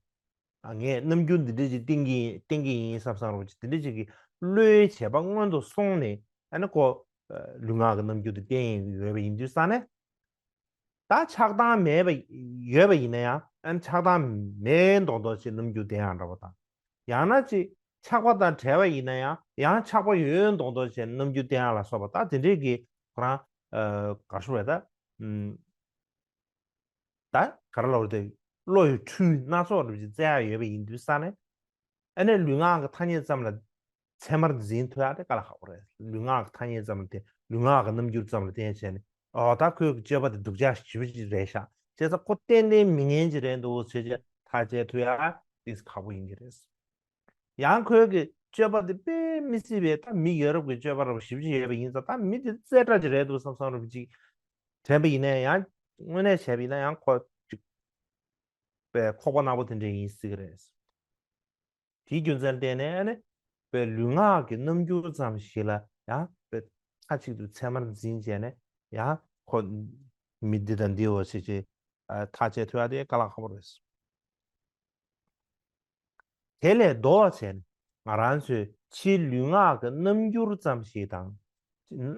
ཨ་ངས་རྣམ་འགྱུར་འདི་འདྲ་ཅིག་བསྟན་གྱི་ཡིན། བསྟན་གྱི་ཡིན་བསམ་བསམ་རོགས་ཅིག་འདི་འདྲ་ཅིག་གི་བློའི་བྱེད་པ་སྔོན་དུ་སོང་ནས་ཨ་ནི་ཁོ་ལུས་ངག་གི་རྣམ་འགྱུར་དེ་བསྟན་ཡོད་པ་ཡིན་དུས་ཙང་ནས། ད་ཆགས་སྡང་མེད་པ་ཡོད་པ་ཡིན་ན་ཡང་ཨ་ནི་ཆགས་སྡང་མེད་མདོག་མདོག་བྱས་རྣམ་འགྱུར་བསྟན་ཡག་འདྲ་པོ་དང་། ཡང་ན་ཅིག་ཆགས་པ་དང་བྲལ་བ་ཡིན་ན་ཡང་ཡང་ཆགས་པ་ཡོད་མདོག་མདོག་བྱས་རྣམ་འགྱུར་བསྟན་ཡག་ལ་སོགས་པ་ད་དེ་འདྲས་ཀྱི་ཁོ་རང་ག་རེ་ཞུ་དགོས་རེད་ད། ད་ག་རེ་ལབ་དགོས་རེད་དེ། བློ་ཡི་འཕྲུལ་སྣ་ཚོགས་འདྲ་པོ་ཅིག་བསྩལ་ཡག་ཡོད་པ་ཡིན་དུས་ཙང་ནས། ཨ་ནི་ལུས་ངག་གི་ཐ་སྙད་ཙམ་ལ་ཚད་མར་འཛིན་ཐུབ་ཡག་དེ་དཀའ་ལས་ཁག་པོ་རེད། ལུས་ངག་གི་ཐ་སྙད་ཙམ་ལ་བརྟེན། ལུས་ངག་གི་རྣམ་འགྱུར་ཙམ་ལ་བརྟེན་བྱས་ནས། ཨོ་ད་ཁོའི་གི་སྤྱོད་པ་དེ་སྡུག་ཅག་ཞེ་པོ་ཅིག་རེད་ཤག་བྱས་ཙང་ཁོ་ཏན་ཏན་མི་ངན་ཅིག་རེད་འདུག་ཟེར་བྱས་ཐག་བཅད་ཐུབ་ཡག་དེ་ཁག་པོ་ཡིན་གྱི་རེད། ཡང་ཁོའི་གི་སྤྱོད་པ་དེ་དཔེ་མི་སྲིད་པའི་ད་མི་ཡ་རབས་ཀྱི་སྤྱོད་པ་འདྲ་པོ་ཞེ་པོ་ཅིག་ཡོད་པ་ཡིན་ཙང་། ད་མི་དེ་རྩེ་གྲ་ཅིག་རེད་འདུག་བསམ་བསམ་འདྲ་པོ་ཅིག་དྲན་པ་ཡིན་ན་ཡང་། དངོས་གནས་བྱས་པ་ཡིན་ན་ཡང་ཁོ་ཅིག་པའི་ཁོག་པ་ནག་པོ་དེ་འདྲ་ཡིན་སྲིད་ཀྱི་རེད། དེའི་རྒྱུ་མཚན་བརྟེན་ནས་ཨ་ནི་པའི་ལུས་ངག་གི་རྣམ་འགྱུར་ཙམ་ཞིག་ལ་ཡང་པའི་མཐའ་གཅིག་ཏུ་ཚད་མར་འཛིན་བྱས་ནས་ཡང་ཁོ་མི་འདི་དང་འདིའོ་ཞེས་བྱས་ཐག་བཅད་ཐུབ་ཡག་དེ་དཀའ་ལས་ཁག་པོ་རེད། དེ་ལས་ལྡོག་བྱས་ནས་ང་རང་ཚོས་ཕྱིའི་ལུས་ངག་གི་རྣམ་འགྱུར་ཙམ་ཞིག་དང་།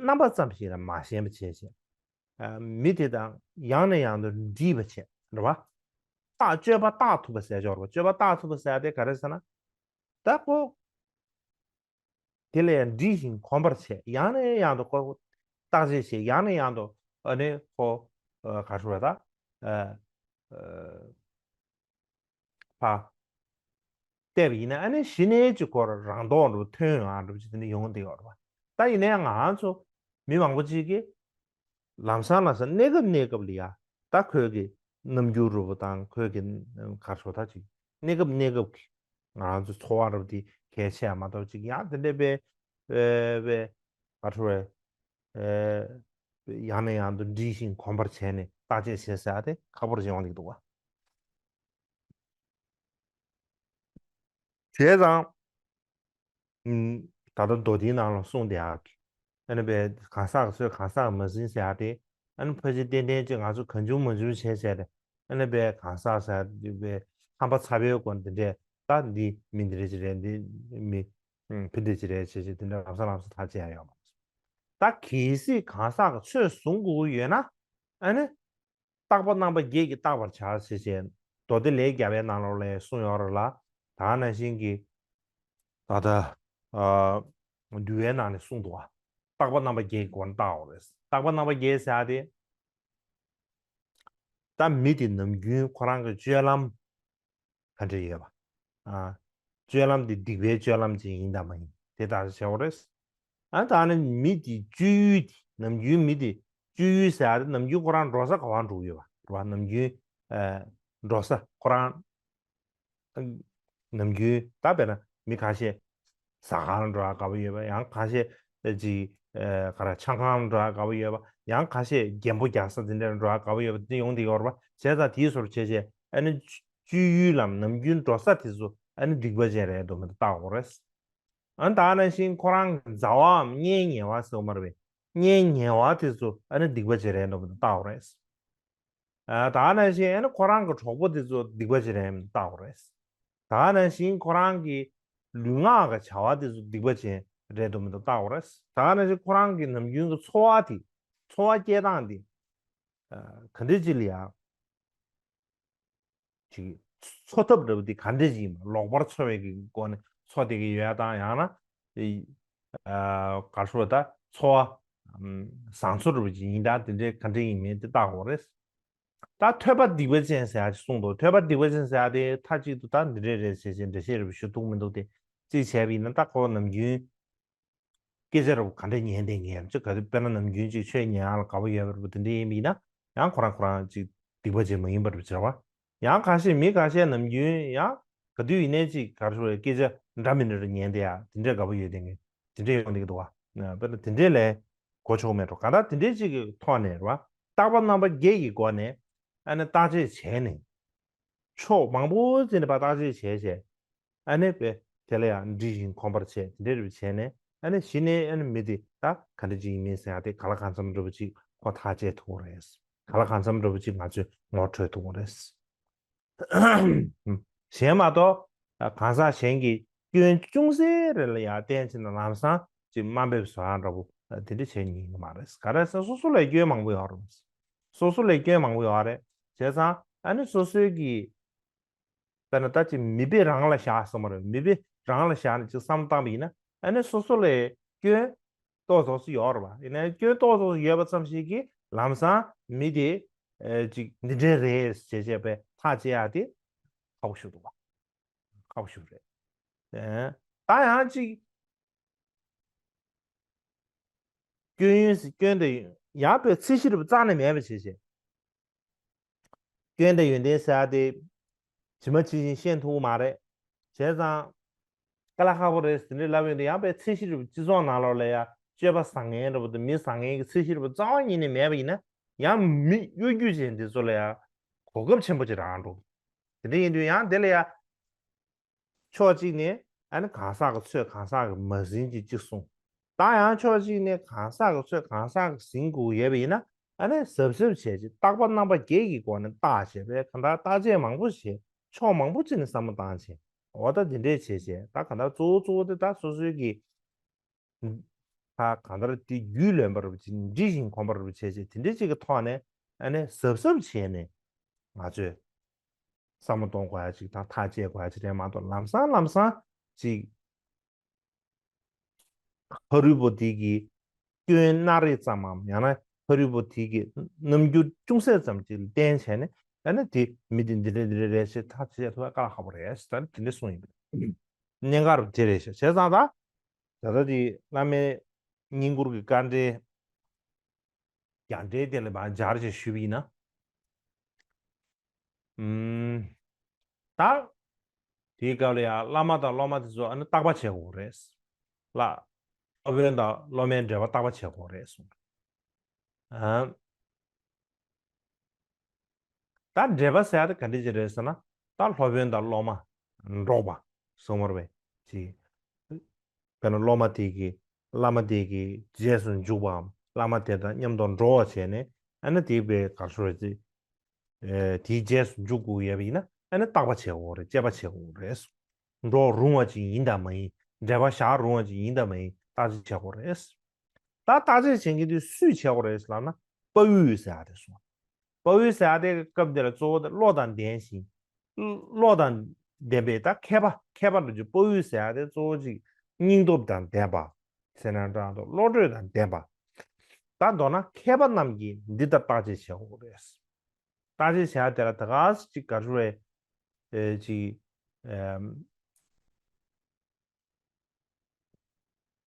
རྣམ་པ་ཙམ་ཞིག་ལ་མ་ཞེན་པ་བྱས་བྱས། མི་དེ་དང་ཡང་ནས་ཡང་དུ་འདྲིས་པ་བྱས་རེད་བ། རྟག་སྤྱོད་པ་རྟག་ཐུབ་པ་ཟེར་ཆོག་རེད་བ། སྤྱོད་པ་རྟག་ཐུབ་པ་ཟེར་དེ་ག་རེ་ཟེར་ན། ད་ཁོ་དེ་ལ་ཡང་འདྲིས་ཤིང་གོམས་པར་བྱས། ཡང་ནས་ཡང་དུ་ཁོ་བརྟག་དཔྱད་བྱས། ཡང་ནས་ཡང་དུ་ཨ་ནི་ཁོ་ག་རེ་ཞུ་དགོས་རེད་ད། ཕ་ བལྟས་པ་ཡིན་ན་ཨ་ནི་གཞི་ནས་ཅིག་ཁོ་རང་རང་རྟོགས་འདྲ་པོ་ཐོན་ཡོང་འདྲ་པོ་ཅིག་དེ་འདྲ་ཡོང་བསྡད་ཡོད་རེད་པ། ད་ཡིན་ནའི་ང་རང་ཚོ་མི་མང་པོ་ཅིག་གིས་ལམ་སང་ལམ་སང་གནས་སྐབས་གནས་སྐབས་ལ་ཡ་ད་ཁོས་ཀྱི་རྣམ་འགྱུར་འདྲ་པོ་དང་ཁོས་ཀྱི་ག་རེ་ཟེར་ད་ཅིག་གནས་སྐབས་གནས་སྐབས་ཀྱི་ང་རང་ཚོ་འཚོ་བ་འདྲ་པོ་དེ་གལ་ཆེ་ཡ་མ་གཏོགས་ཅིག་ཡང་དེ་འདྲ་པའི་པའི་ག་རེ་ཟེར་ཡང་ནས་ཡང་དུ་འདྲིས་ཤིང་གོམས་པར་བྱས་ནས་བརྟག་དཔྱད་བྱེད་ཟེར་ཡ་དེ་ཁག་པོ་ཞིག་ཡོང་གི་འདུག་བ། བྱས་ཙང་། ཨུམ། ད་ལྟ་མདོ་སྡེའི་ནང་ལ་གསུངས་བསྡད་ཡག་གི། ཨ་ནི་པའི་གང་ཟག་གི་ཚོད་གང་ཟག་གིས་མ་ཟིན་ཟེར་ཡག་དེ། ཨ་ནི་ཕལ་ཆེར་ཏན་ཏན་ཅིག་ང་ཚོ་གང་བྱུང་མང་བྱུང་བྱས་བྱས་ཏེ། ཨ་ནི་པའི་གང་ཟག་ཟེར་ཡག་དེ་པའི་ཧམ་པ་ཚ་བའི་སྒོ་ནས་འདི་འདྲས་ད་འདི་མི་འདི་འདྲས་ཅིག་རེད། འདི་མི་ཨུམ་ཕི་འདྲས་ཅིག་རེད་བྱས་བྱས་དེ་འདྲས་ལམ་སང་ལམ་སང་ཐག་བཅད་ཡག་ཡོད་མ་རེད། ད་གལ་སྲིད་གང་ཟག་གི་ཚོད་བཟུང་དགོས་ཀྱི་ཡོད་ན། ཨ་ནི། བརྟག་པ་རྣམ་པ་བརྒྱད་ཀྱིས་བརྟག་པར་བྱ་ཞེས་བྱས། མདོ་སྡེ་ལས་རྒྱལ་བའི་ནང་ལོགས་ལ་གསུངས་ཡོད་རེད་ལ། ད་ག་ནང་བཞིན་གྱི། ད་ལྟ། ཨ། འདུལ་བའི་ནང་ནས་གསུངས་འདུག་བ། བརྟག་པ་རྣམ་པ་བརྒྱད་ཀྱི་སྒོ་ནས་བརྟག་དགོས་རེད། བརྟག་པ་རྣམ་པ་བརྒྱད་ཟེར་ཡག་དེ། ད་མི་དེ་ནམ་རྒྱུན་ཁོ་རང་གི་སྤྱོད་ལམ། ག་འདྲ་ཡོད་པ། ཨ། སྤྱོད་ལམ་དེ་སྡིག་པའི་སྤྱོད་ལམ་ཅིག་ཡིན་དང་མ་ཡིན་དེ་ལྟ་བྱེད་དགོས་རེད། ཨ། ད་ནི་མི་དེ་སྤྱོད་ཡུལ་དེ་ནམ་རྒྱུན་མི་དེ་སྤྱོད་ཡུལ་ཟེར་ཡག་དེ་ནམ་རྒྱུན་ཁོ་རང་འགྲོ་ས་ག་པར་འགྲོ་གི་ཡོད་པ་རེད་པ། ནམ་རྒྱུན། ཨ། འགྲོ་ས་ཁོ་རང་། ནམ་རྒྱུན་ད་དཔེར་ན་མི་ཁ་ཤས་ཟ་ཁང་ལ་འགྲོ་ཡག་དགའ་པོ་ཡོད་པ། ཡང་ཁ་ཤས་ཅིག་ཨ། ག་རེ་ཆང་ཁང་ལ་འགྲོ་ཡག་དགའ་པོ་ཡོད་པ། ཡང་ཁ་ཤས་རྒན་པོ་རྒྱག་ས་དེ་འདྲ་ལ་འགྲོ་ཡག་དགའ་པོ་ཡོད་པ་དེ་ཡོང་བསྡད་ཡོད་རེད་པ། བྱས་ཙང་དེའི་བཟོ་འདྲ་བྱས་བྱས་ཨ་ནི། སྤྱོད་ཡུལ་ལམ་ནམ་རྒྱུན་འགྲོ་ས་དེ་ཚོ་ཨ་ནི་སྡིག་པ་ཅན་རེད་འདུག་མི་འདུག་བརྟག་དགོས་རེད། ཨ་ནི་ད་ག་ནང་བཞིན་ཁོ་རང་གི་མཛའ་བའམ་གཉེན་ཉེ་བ་ཟེར་བ་མ་རེད་པས། གཉེན་ཉེ་བ་དེ་ཚོ་ཨ་ནི་སྡིག་པ་ཅན་རེད་འདུག་མི་འདུག་བརྟག་དགོས་རེད། ཨ། ད་ག་ནང་བཞིན་ཨ་ནི་ཁོ་རང་གི་གྲོགས་པོ་དེ་ཚོ་སྡིག་པ་ཅན་རེད་འདུག་བརྟག་དགོས་རེད། ད་ག་ནང་བཞིན་ཁོ་རང་གི་ལུས་ངག་གི་བྱ་བ་དེ་ཚོ་སྡིག་པ་ཅན་རེད་འདུག་མི་འདུག་བརྟག་དགོས་རེད། ད་ག་ནང་བཞིན་ཁོ་རང་གི་ནམ་རྒྱུན་གྱི་འཚོ་བ་དེ་འཚོ་བ་སྐྱེལ་སྟངས་དེ། ཨ། ག་འདྲ་ཅིག་ལ་ཡ། ཅིག་འཚོ་ཐབས་འདྲ་པོ་དེ་ག་འདྲ་ཅིག་ཡིན་པ། ལོག་པར་འཚོ་བའི་གི་སྒོ་ནས་འཚོ་བསྡད་ཀྱི་ཡོད་དང་ཡང་ན། ཨ། ག་རེ་ཟེར་བ་ད་འཚོ་བ། ཨམ། བཟང་འཚོ་འདྲ་པོ་ཅིག་ཡིན་ད་དེ་འདྲའི་ག་འདྲ་ཡིན་མིན་དེ་བརྟག་དགོས་རེད། ད་ཐོས་པ་སྡིག་པ་ཅན་ཟེར་ཡག་ཅིག་གསུངས་འདུག་ཐོས་པ་སྡིག་པ་ཅན་ཟེར་ཡག་དེ་མཐའ་གཅིག་ཏུ་ད་འདི་འདྲས་རེད་ཟེར་བྱས་འགྲེལ་བཤད་རེ་ཞུ་ཐུབ་མི་འདུག་སྟེ། གཅིག་བྱས་པ་ཡིན་ན་ད་ཁོ་ནམ་རྒྱུན་སྐད་ཆ་རེ་ག་འདྲས་ཉན་བསྡད་མཁན་ཅིག་ག་དུས་དཔེར་ན་ནམ་རྒྱུན་ཅིག་ཆོས་ཉན་ཡག་ལ་དགའ་པོ་ཡོད་པ་རེད་པ། དེ་འདྲས་ཡིན་པ་ཡིན་ན་ཡང་ཁོ་རང་ཁོ་རང་ཅིག་སྡིག་པ་ཅན་མ་ཡིན་པ་རེད་པ་ཟེར་བ། ཡང་ཁ་ཤས་མི་ཁ་ཤས་ནམ་རྒྱུན་ཡང་ག་དུས་ཡིན་ནའི་ཅིག་ག་རེ་ཟེར་བའི་སྐད་ཆ་འདྲ་མི་འདྲ་རེ་ཉན་བསྡད་ཡག་དེ་འདྲས་དགའ་པོ་ཡོད་བསྡད་མཁན་དེ་འདྲས་ཡོང་བསྡད་ཀྱི་འདུག་བ། དཔེར་ན་དེ་འདྲས་ལས་གོ་ཆོག་མེད་འགྲོ། གང་ལྟར་དེ་འདྲས་ཅིག་གི་ཐོག་ནས་རེད་བ། བརྟག་པ་རྣམ་པ་བརྒྱད་ཀྱི་སྒོ་ནས་ཨ་ནི་བརྟག་དཔྱད་བྱས་ནས། ཕྱོགས་མང་པོ་ཅིག་ནས་ཕར་བརྟག་དཔྱད་བྱས་བྱས། ཨ་ནི་པས་དེ་ལ་ཡང་འདྲིས་ཤིང་གོམས་པར་བྱས་དེ་འདྲ་རེ་བྱས་ནས་ཨ་ནི་གཞི་ནས་ཨ་ནི་མི་དེ་ད་ག་འདྲ་ཅིག་ཡིན་མིན་ཟེར་ཡག་དེ་གང་ལ་གང་འཚམ་འདྲ་པོ་ཅིག་ཁོ་ཐག་བཅད་ཐུབ་ཀྱི་རེད། གང་ལ་གང་འཚམ་འདྲ་པོ་ཅིག་ང་ཚོས་ངོ་འཕྲོད་ཐུབ་ཀྱི་རེད། གཞན་མ་གཏོགས་གང་ཟག་གཞན་གྱི་སྐྱོན་ཅུང་ཟད་རེ་ལ་ཡང་བརྟེན་བྱས་ན་ལམ་སང་ཅིག་དམའ་འབེབས་བཟོ་ཡག་འདྲ་པོ་དེ་འདྲ་བྱེད་ཉན་གྱི་མ་རེད། ག་རེ་ཟེར་ན་སོ་སོ་ལ་སྐྱོན་མང་པོ་ཡོད་རེད། སོ་སོ་ལ་སྐྱོན་མང་པོ་ཡོད་རེད། བྱས་ཙང་ཨ་ནི་སོ་སོའི་གི་དཔེར་ན་ད་ཅིག་མི་དཔེ་རང་ལ་བཞག་ཟེར་མ་རེད། མི་དཔེ་རང་ལ་བཞག་ནས་ཅིག་བསམ་བློ་བཏང་བ་ཡིན་ན་ཨ་ནི་སོ་སོ་ལ་སྐྱོན་ཏོག་ཙམ་ཡོད་རེད་བ། ཡིན་ནའི་སྐྱོན་ཏོག་ཙམ་ཡོད་པ་ཙམ་ཞིག་གིས་ལམ་སང་མི་དེ་ཨེ་ཅིག་འདི་འདྲའི་རེད་ཟེར་བྱས་པའི་ཐག་བཅད་ཡག་དེ་ཁག་པོ་ཞིག་འདུག་བ། ཁག་པོ་ཞིག་རེད། ཨེ། ད་ཡང་ཅིག་སྐྱོན་ཡོན་ཟེར་སྐྱོན་དང་ཡང་པའི་ཚད་གཞི་རེད་པ་རྩ་ནས་མེད་པ་བྱས་བྱས། སྐྱོན་དང་ཡོན་ཏན་ཟེར་ཡག་དེ་ཇི་མ་ཇི་བཞིན་ཤེས་ཐུབ་ཀྱི་མ་རེད། བྱས་ཙང་དཀའ་ལས་ཁག་པོ་རེད་ཟེར་འདྲ་ལབ་ཡོང་དུས་ཡང་པའི་ཚད་གཞི་རེད་པ། སྤྱི་ཚོགས་ནང་ལོགས་ལ་ཡང་སྤྱོད་པ་བཟང་ངན་འདྲ་པོ་དང་མི་བཟང་ངན་གྱི་ཚད་གཞི་རེད་པ་རྩ་བ་ཉིད་ནས་མེད་པ་ཡིན་ན་ཡང་མི་གཡོ་སྒྱུ་ཅན་འདི་ཚོ་ལ་ཡང་གོ་སྐབས་ཆེན་པོ་ཅིག་རག་འགྲོ། དེ་འདྲ་ཡིན་དུས་ཡང་དེ་ལ་ཡང་ཕྱོགས་གཅིག་ནས་ཨ་ནི་གང་ཟག་གི་ཚོད་གང་ཟག་གིས་མ་ཟིན་གྱི་གཅིག་གསུངས། ད་ཡང་ཕྱོགས་གཅིག་ནས་གང་ཟག་གི་ཚོད་གང་ཟག་གིས་ཟིན་དགོས་ཡོད་པ་ཡིན་ན་ཨ་ནི་གཟབ་གཟབ་བྱས་ཅིག་བརྟག་པ་རྣམ་པ་བརྒྱད་ཀྱི་སྒོ་ནས་བརྟག་བྱས་པས་གང་ལྟར་བརྟག་དཔྱད་མང་པོ་བྱས། ཕྱོགས་མང་པོ་ཅིག་ནས་བསམ་བློ་བཏང་བྱས། འོ་ད་འདི་འདྲས་བྱས་བྱས་ད་གང་ལྟར་གཙོ་བོ་གཙོ་བོ་དེ་ད་སོ་སོའི་གི་ད་གང་ལྟར་དེ་རྒྱུས་ལོན་པ་རུ་ཅིག་འདྲིས་ཤིང་གོམས་པ་རུ་བྱས་བྱས་དེ་འདྲས་ཅིག་གི་ཐོག་ནས་ཨ་ནི་གཟབ་གཟབ་བྱས་ནས་ང་ཚོས་བསམ་བློ་གཏོང་དགོས་ཡ་ཅིག་དང་ཐག་བཅད་དགོས་ཡ་ཅིག་རེད་མ་གཏོགས་ལམ་སང་ལམ་སང་ཅིག་ཕ་རོལ་པོ་དེ་གི་སྐྱོན་སྣ་རེ་ཙམ་མམ་ཡང་ན་ཕ་རོལ་པོ་དེ་གི་རྣམ་འགྱུར་ཅུང་ཟད་ཙམ་ཅིག་ལ་བརྟེན་བྱས་ནས་ཨ་ནི་དེ་མི་དེ་འདི་འདྲ་འདི་འདྲ་རེད་ཞེས་ཐག་བཅད་ཐུབ་པ་དཀའ་ལས་ཁག་པོ་རེད་ཟེར་ད་དེ་འདྲ་གསུངས་ཡིན་པ། གནད་འགག་རུ་དེ་རེད་ཤག་བྱས་ཙང་ད། ད་ལྟ་དེ་བླ་མའི་བསྙེན་བཀུར་གྱི་དཀའ་འགྲེལ། རྒྱ་འགྲེལ་དེ་ལ་མར་སྦྱར་བྱས་ཞུས་པ་ཡིན་ན། ཨུམ། ད། དེའི་སྐབས་ལ་ཡང་བླ་མ་དང་སློབ་མ་དེ་ཚོ་ཨ་ནི་བརྟག་པ་བྱེད་དགོས་རེད། ལ། སློབ་དཔོན་དང་སློབ་མའི་འབྲེལ་བ་བརྟག་པ་བྱེད་དགོས་རེད་གསུངས། ཨ། ད་འབྲེལ་བ་ཟེར་ཡ་དེ་ག་འདྲ་ཅིག་རེད་ཟེར་ན། ད་སློབ་དཔོན་དང་སློབ་མ། འགྲོགས་པ། གསུངས་པ་རེད་པས། ཅིག་དཔེར་ན་སློབ་མ་དེ་གིས་བླ་མ་དེ་གི་རྗེས་སུ་འཇུག་པའམ་བླ་མ་དེ་དང་མཉམ་དུ་འགྲོགས་པ་བྱས་ནས། ཨ་ནི་དེ་བས་ག་རེ་ཟེར་ཅིག་ཨེ། དེའི་རྗེས་སུ་འཇུག་དགོས་ཡོད་པ་ཡིན་ན། ཨ་ནི་བརྟག་པ་བྱེད་དགོས་རེད། དཔྱད་པ་བྱེད་དགོས་རེད། འགྲོ་རུང་བ་ཅིག་ཡིན་དང་མ་ཡིན། འབྲེལ་བ་བཞག་རུང་བ་ཅིག་ཡིན་དང་མ་ཡིན། བརྟག་དཔྱད་བྱེད་དགོས་རེད། ད་བརྟག་དཔྱད་བྱེད་མཁན་དེ་སུས་བྱེད་དགོས་རེད་ལབ་ན། དཔའ་བོས་ཟེར་ཡ་དེ་གསུངས། དཔའ་བོས་ཟེར་ཡ་དེ་སྐབས་འདི་ལ་གཙོ་བོ་དེ་བློ་དང་ལྡན་ཞིང་། བློ་དང་ལྡན་པའི་ད་མཁས་པ། མཁས་པ་འདྲ་ཅིག་དཔའ་བོས་ཟེར་ཡ་དེ་གཙོ་བོ་ཅིག་སྙིང་སྟོབས་དང་ལྡན་པ། ཟེར་ན་འདྲ་འདུག་བློ་གྲོས་དང་ལྡན་པ། ད་མདོར་ན་མཁས་པ་རྣམས་ཀྱིས་འདི་ལྟར་བརྟག་དཔྱད་བྱེད་དགོས་རེད། བརྟག་དཔྱད་བྱ་ཡ་དེ་ལ་ད་ག་ཅིག་ག་རེ་ཟེར། ཨེ། ཅིག་ཨེམ།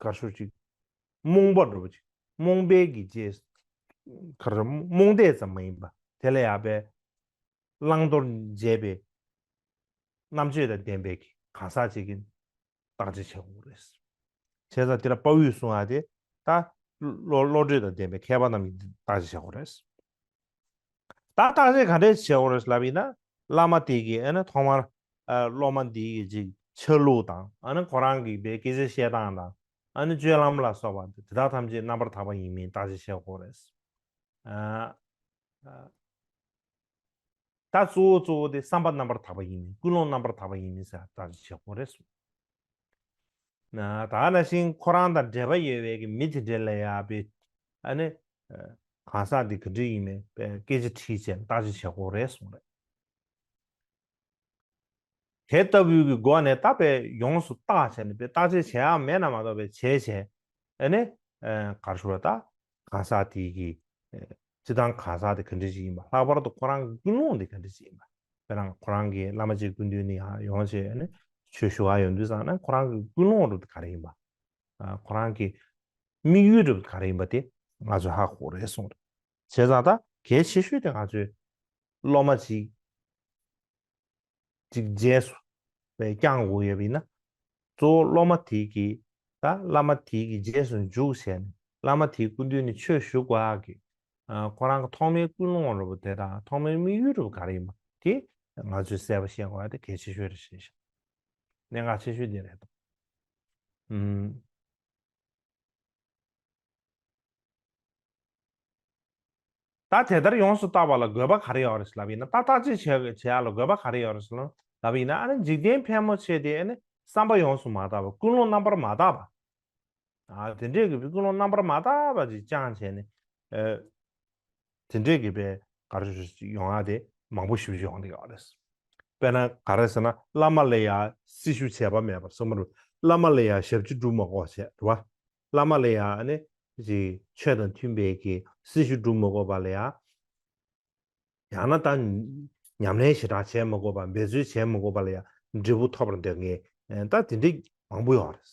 ག་རེ་ཟེར། ཅིག་རྨོངས་པ་འདྲ་པོ་ཅིག་རྨོངས་པའི་གི་རྗེས། ག་རེ་ཟེར། རྨོངས་དད་ཙམ་མ་ཡིན་པ། དེ་ལ་ཡང་པའི་བླང་དོར་འབྱེད་པའི་རྣམ་དཔྱོད་དང་ལྡན་པའི་གི་གང་ཟག་ཅིག་གིས་བརྟག་དཔྱད་བྱེད་དགོས་རེད། བྱས་ཙང་དེ་ལ་དཔའ་བོས་གསུང་བ་དེ། ད་བློ་བློ་གྲོས་དང་ལྡན་པའི་མཁས་པ་རྣམས་ཀྱིས་བརྟག་དཔྱད་བྱེད་དགོས་རེད། ད་བརྟག་དཔྱད་ག་འདྲས་བྱེད་དགོས་རེད་ལབ་ཡིན་ན། བླ་མ་དེ་གིས་ཨ་ནི་ཐོག་མར། ཨ། སློབ་མ་འདི་གི་ཅིག་ཆ་ལུགས་དང་། ཨ་ནི་ཁོ་རང་གི་པའི་སྐད་ཆ་བཤད་སྟངས་དང་། ཨ་ནི་སྤྱོད་ལམ་ལ་སོགས་པ་དེ་དག་ཐམས་ཅད་རྣམ་པར་དག་པ་ཡིན་མིན་བརྟག་དཔྱད་བྱེད་དགོས་རེད། ཨ། ཨ། ད་གཙོ་བོ་གཙོ་བོ་དེ་བསམ་པ་རྣམ་པར་དག་པ་ཡིན་མིན། ཀུན་སློང་རྣམ་པར་དག་པ་ཡིན་མིན་ཟེར་བརྟག་དཔྱད་བྱེད་དགོས་རེད་གསུངས། ན། ད་ནང་བཞིན་ཁོ་རང་དང་འབྲེལ་བ་ཡོད་པའི་གི་མི་དེ་འདྲ་ལ་ཡང་པའི། ཨ་ནི། ཨ། གང་ཟག་དེ་ག་འདྲ་ཡིན་མིན་པའི་སྐད་ཆ་དྲིས་བྱས་ནས་བརྟག་དཔྱད་བྱེད་དགོས་རེད་གསུངས་རེད། དེ་ལྟ་བུའི་གི་སྒོ་ནས་ད་པའི་ཡོངས་སུ་བརྟག་བྱས་ནས་པའི་བརྟག་དཔྱད་བྱེད་ཡག་མེད་ན་མ་གཏོགས་པའི་བྱས་བྱས། ཨ་ནི། ཨ། ག་རེ་ཟེར། ད་གང་ཟག་དེ་གི། ཨ། སྤྱིར་བཏང་གང་ཟག་དེ་ག་འདྲ་ཞིག་ཡིན་པ། ལྷག་པར་དུ་ཁོ་རང་གི་ཀུན་སློང་དེ་ག་འདྲ་ཞིག་ཡིན་པ། དཔེར་ན་ཁོ་རང་གི་བླ་མ་གཅིག་སྐུ་མདུན་ནས་ཡར་ཡོང་བྱས་ནས་ཆོས་ཞུ་ག་ཡོང་དུས་ཙམ་ན་ཁོ་རང་གི་ཀུན་སློང་འདྲ་པོ་དེ་ག་རེ་ཡིན་པ། ཨ། ཁོ་རང་གི་དམིགས་ཡུལ་འདྲ་པོ་དེ་ག་རེ་ཡིན་པ་དེ་ང་ཚོས་ཧ་གོ་དགོས་རེད་གསུངས་རེད། བྱས་ཙང་ད་གལ་ཆེ་ཤོས་དེ་ང་ཚོས་སློབ་མ་གཅིག་གཅིག་རྗེས་སུ་བཀྱག་དགོས་ཡོད་པ་ཡིན་ན། གཙོ་བོ་སློབ་མ་དེ་གིས། ད་བླ་མ་དེ་གི་རྗེས་སུ་འཇུག་བྱས་ནས་བླ་མ་དེའི་སྐུ་མདུན་ནས་ཆོས་ཞུ་དགོས་ཡག་གི། ཨ། ཁོ་རང་གི་ཐོག་མའི་ཀུན་སློང་འདྲ་པོ་དེ་དང་ཐོག་མའི་དམིགས་ཡུལ་འདྲ་པོ་ག་རེ་ཡིན་པ་དེ་ང་ཚོས་གསལ་པོ་ཤེས་དགོས་ཡག་དེ་གལ་ཆེ་ཤོས་རེད་ཤག་གནད་འགག་ཆེ་ཤོས་དེ་རེད་འདུག་ཨུམ། ད་དེ་ལྟར་ཡོངས་སུ་བརྟག་པ་ལ་དགོས་པ་ག་རེ་ཡོད་རེད་ལབ་ཡིན་ན། ད་བརྟག་དཔྱད་བྱེད་བྱེད་ཡག་ལ་དགོས་པ་ག་རེ་ཡོད་རེད་ལབ་ཡིན་ན། ཨ་ནི་འཇིག་རྟེན་ཕལ་མོ་ཆེ་དེ་ཨ་ནི་བསམ་པ་ཡོངས་སུ་མ་དག་པ། ཀུན་སློང་རྣམ་པར་མ་དག་པ། ཨ། དེ་འདྲས་ཀྱི་ཀུན་སློང་རྣམ་པར་མ་དག་པ་ཅིག་བཅངས་བྱས་ནས། ཨ། དེ་འདྲས་ཀྱི་པའི་ག་རེ་ཞིག་ཡོང་ཡག་དེ་མང་པོ་ཞེ་པོ་ཅིག་ཡོང་བསྡད་ཡོད་རེད། དཔེར་ན་ག་རེ་ཟེར་ན། བླ་མ་ལ་ཡང་སྲི་ཞུ་བྱས་པ་མེད་པར་གསུངས་པ་རེད། བླ་མ་ལ་ཡང་ཞབས་ཕྱི་སྒྲུབ་མ་དགོས་བྱས་རེད་པ། བླ་མ་ལ་ཡང་ཨ་ནི་ཅིག་ཆོས་དང་མཐུན་པའི་གི་སྲི་ཞུ་སྒྲུབ་མ་དགོས་པ་ལ་ཡང་། ཡང་ན་ད་ཉམས་ལེན་ཞེ་དྲག་བྱེད་མ་དགོས་པ། འབད་རྩོལ་བྱེད་མ་དགོས་པ་ལ་ཡང་འབྲས་བུ་ཐོབ་པར་འདོད་མཁན། ཨ། ད་དེ་འདྲས་མང་པོ་ཡོད་རེད།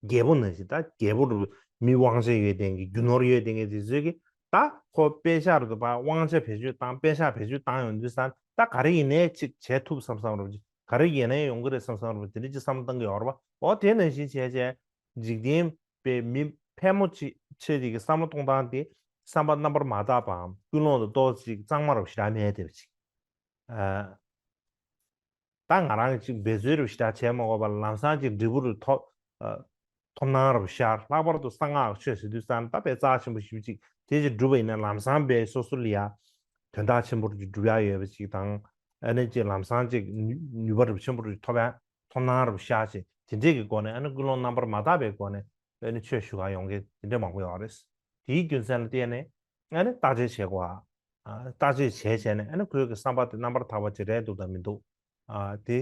རྒྱལ་པོ་ནང་བཞིན། ད་རྒྱལ་པོ་རུ་མི་དབང་ཆ་ཡོད་བསྡད་མཁན་གྱི། རྒྱུ་ནོར་ཡོད་བསྡད་མཁན་དེ་ཚོས་ཀྱིས་ད་ཁོ་པེ་ཤག་རུ་དུ་བ་དབང་ཆ་བེད་སྤྱོད་བཏང་། པེ་ཤག་བེད་སྤྱོད་བཏང་ཡོང་དུས་ཙང་ད་ག་རེ་ཡིན་ནའི་ཅིག་བྱེད་ཐུབ་བསམ་བསམ་རུ་ཅིག་ག་རེ་ཡིན་ནའི་ཡོང་གི་རེད་བསམ་བསམ་རུ་དེ་འདྲ་ཅིག་བསམ་བློ་གཏོང་གི་ཡོད་རེད་པ། འོ་དེ་ནང་བཞིན་བྱས་བྱས་འཇིག་རྟེན་པའི་མི་ཕལ་མོ་ཆེ་ཆེ་དེ་གི་བསམ་བློ་གཏོང་སྟངས་དེ་བསམ་པ་རྣམ་པར་མ་དག་པའམ་ཀུན་སློང་དང་ཏོག་ཙམ་གཙང་མ་རུ་ཞེ་དྲག་མེད་བསྡད་པ་ཅིག་ཨ། ད་ང་རང་གིས་ཅིག་འབད་རྩོལ་རུ་ཞེ་དྲག་བྱས་མ་དགོས་པར་ལམ་སང་ཅིག་འབྲས་བུ་རུ་ཐོབ། ཨ། ཐོབ་སྣང་རུ་ཤར། ལྷག་པར་དུ་གསང་སྔགས་ཆོས་ཟེར་དུས་ཙང་ད་དཔེ་རྩ་ཆེན་པོ་ཞེ་པོ་ཅིག་དེ་ཅིག་སྒྲུབ་པ་ཡིན་ན་ལམ་སང་དཔེ་སོ་སོ་ལ་ཡ་དོན་དག་ཆེན་པོ་རུ་ཅིག་སྒྲུབ་ཡག་ཡོད་པ་ཅིག་དང་། ཨ་ནི་ཅིག་ལམ་སང་ཅིག་ནུས་ནུས་པ་རུ་ཆེན་པོ་རུ་ཐོབ་ཡག་ཐོབ་སྣང་རུ་ཤར་བྱས། དེ་འདྲས་ཀྱི་སྒོ་ནས་ཨ་ནི་ཀུན་སློང་རྣམ་པར་མ་དག་པའི་སྒོ་ནས་ཨ་ནི་ཆོས་ཞུ་ག་ཡོང་མཁན་དེ་འདྲས་མང་པོ་ཡོད་རེད། དེའི་རྒྱུ་མཚན་ལ་བརྟེན་ནས་ཨ་ནི་བརྟག་དཔྱད་བྱེད་དགོས། ཨ། བརྟག་དཔྱད་བྱས་བྱས་ནས་ཨ་ནི་ཁོའི་གི་བསམ་པ་དེ་རྣམ་པར་དག་པ་ཅིག་རེད་འདུག་དང་མི་འདུག་ཨ། དེ་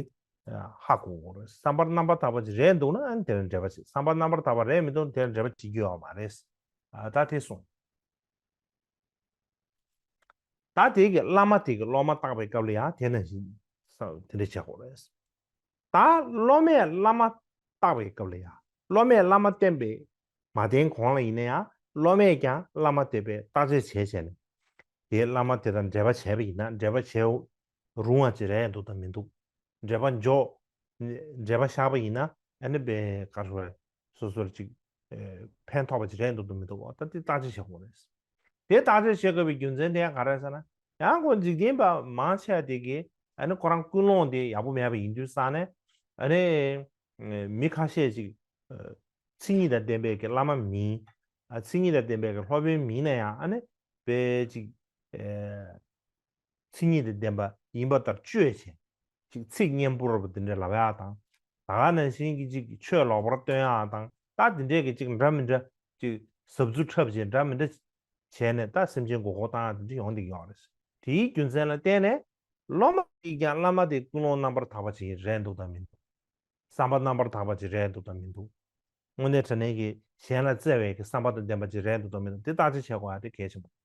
ཧ་གོ་དགོས་རེད། བསམ་པ་རྣམ་པར་དག་པ་ཅིག་རེད་འདུག་ན་ཨ་ནི་དེ་ལ་འབྲེལ་བ་བྱེད། བསམ་པ་རྣམ་པར་དག་པ་རེད་མི་འདུག་ན་དེ་ལ་འབྲེལ་བ་བྱེད་རྒྱུ་ཡོད་མ་རེད། ཨ། ད་དེ་སོང་། ད་དེ་གི་བླ་མ་དེ་གི་སློབ་མ་བརྟག་པའི་སྐབས་ལ་ཡང་དེ་ནང་བཞིན་ས་དེ་འདྲ་བྱེད་དགོས་རེད། ད་སློབ་མས་བླ་མ་བརྟག་པའི་སྐབས་ལ་ཡང་། སློབ་མས་བླ་མ་བསྟེན་པའི་མ་བསྟེན་གོང་ལ་ཡིན་ན་ཡང་། སློབ་མས་ཀྱང་བླ་མ་དེ་བས་བརྟག་དཔྱད་བྱས་བྱས་ནས། དེ་བླ་མ་དེ་དང་འབྲེལ་བ་བྱས་པ་ཡིན་ན། འབྲེལ་བ་བྱེད་རུང་བ་ཅིག་རེད་འདུག་དང་མི་འདུག་འབྲེལ་བ་འཇོག་འབྲེལ་བ་བཞག་པ་ཡིན་ན། ཨ་ནི་བའི་ག་རེ་ཟེར། སོ་སོར་ཅིག་ཕན་ཐོགས་པ་ཅིག་རེད་འདུག་དང་མི་འདུག་ད་དེ་བརྟག་དཔྱད་བྱེད་དགོས་རེད། དེ་བརྟག་དཔྱད་བྱེད་དགོས་པའི་རྒྱུ་མཚན་དེ་ཡང་ག་རེ་ཟེར་ན། ཡང་ཁོ་འཇིག་རྟེན་པ་མང་ཆེ་བ་དེ་གིས་ཨ་ནི་ཁོ་རང་ཀུན་སློང་དེ་ཡག་པོ་མེད་པ་ཡིན་དུས་ཙང་ནས། ཨ་ནི་མི་ཁ་ཤས་ཅིག་མཚན་ཉིད་དང་ལྡན་པའི་གི་བླ་མ་མིན། མཚན་ཉིད་དང་ལྡན་པའི་གི་སློབ་དཔོན་མིན་ན་ཡང་། ཨ་ནི་བའི་ཅིག་མཚན་ཉིད་དང་ལྡན་པ་ཡིན་པ་ལྟར་སྤྱོད་བྱས། ཅིག་ཚིག་སྙན་པོ་རབ་དེ་འདྲ་ལབ་ཡག་དང་། ད་ག་ནང་བཞིན་གྱི་ཅིག་ཆོས་ལོག་པར་སྟོན་ཡག་དང་། ད་དེ་འདྲའི་གི་ཅིག་འདྲ་མི་འདྲ་ཅིག་ཟབ་རྫུ་འཁྲབ་བྱས། འདྲ་མི་འདྲ་བྱས་ནས་ད་སེམས་ཅན་མགོ་སྐོར་བཏང་ཡག་དེ་འདྲ་ཡོང་བསྡད་ཀྱི་ཡོད་རེད། དེའི་རྒྱུ་མཚན་ལ་བརྟེན་ནས་སློབ་མ་གིས་ཀྱང་བླ་མ་དེ་ཀུན་སློང་རྣམ་པར་དག་པ་ཅིག་རེད་འདུག་དང་མི་འདུག་བསམ་པ་རྣམ་པར་དག་པ་ཅིག་རེད་འདུག་དང་མི་འདུག་དངོས་གནས་དྲང་གནས་ཀྱི་གཞན་ལ་བརྩེ་བའི་གི་བསམ་པ་དང་ལྡན་པ་ཅིག་རེད་འདུག་དང་མི་འདུག་དེ་བརྟག་དཔྱད་བྱེད་དགོས་ཡག་དེ་གལ་ཆེན་པོ་རེད།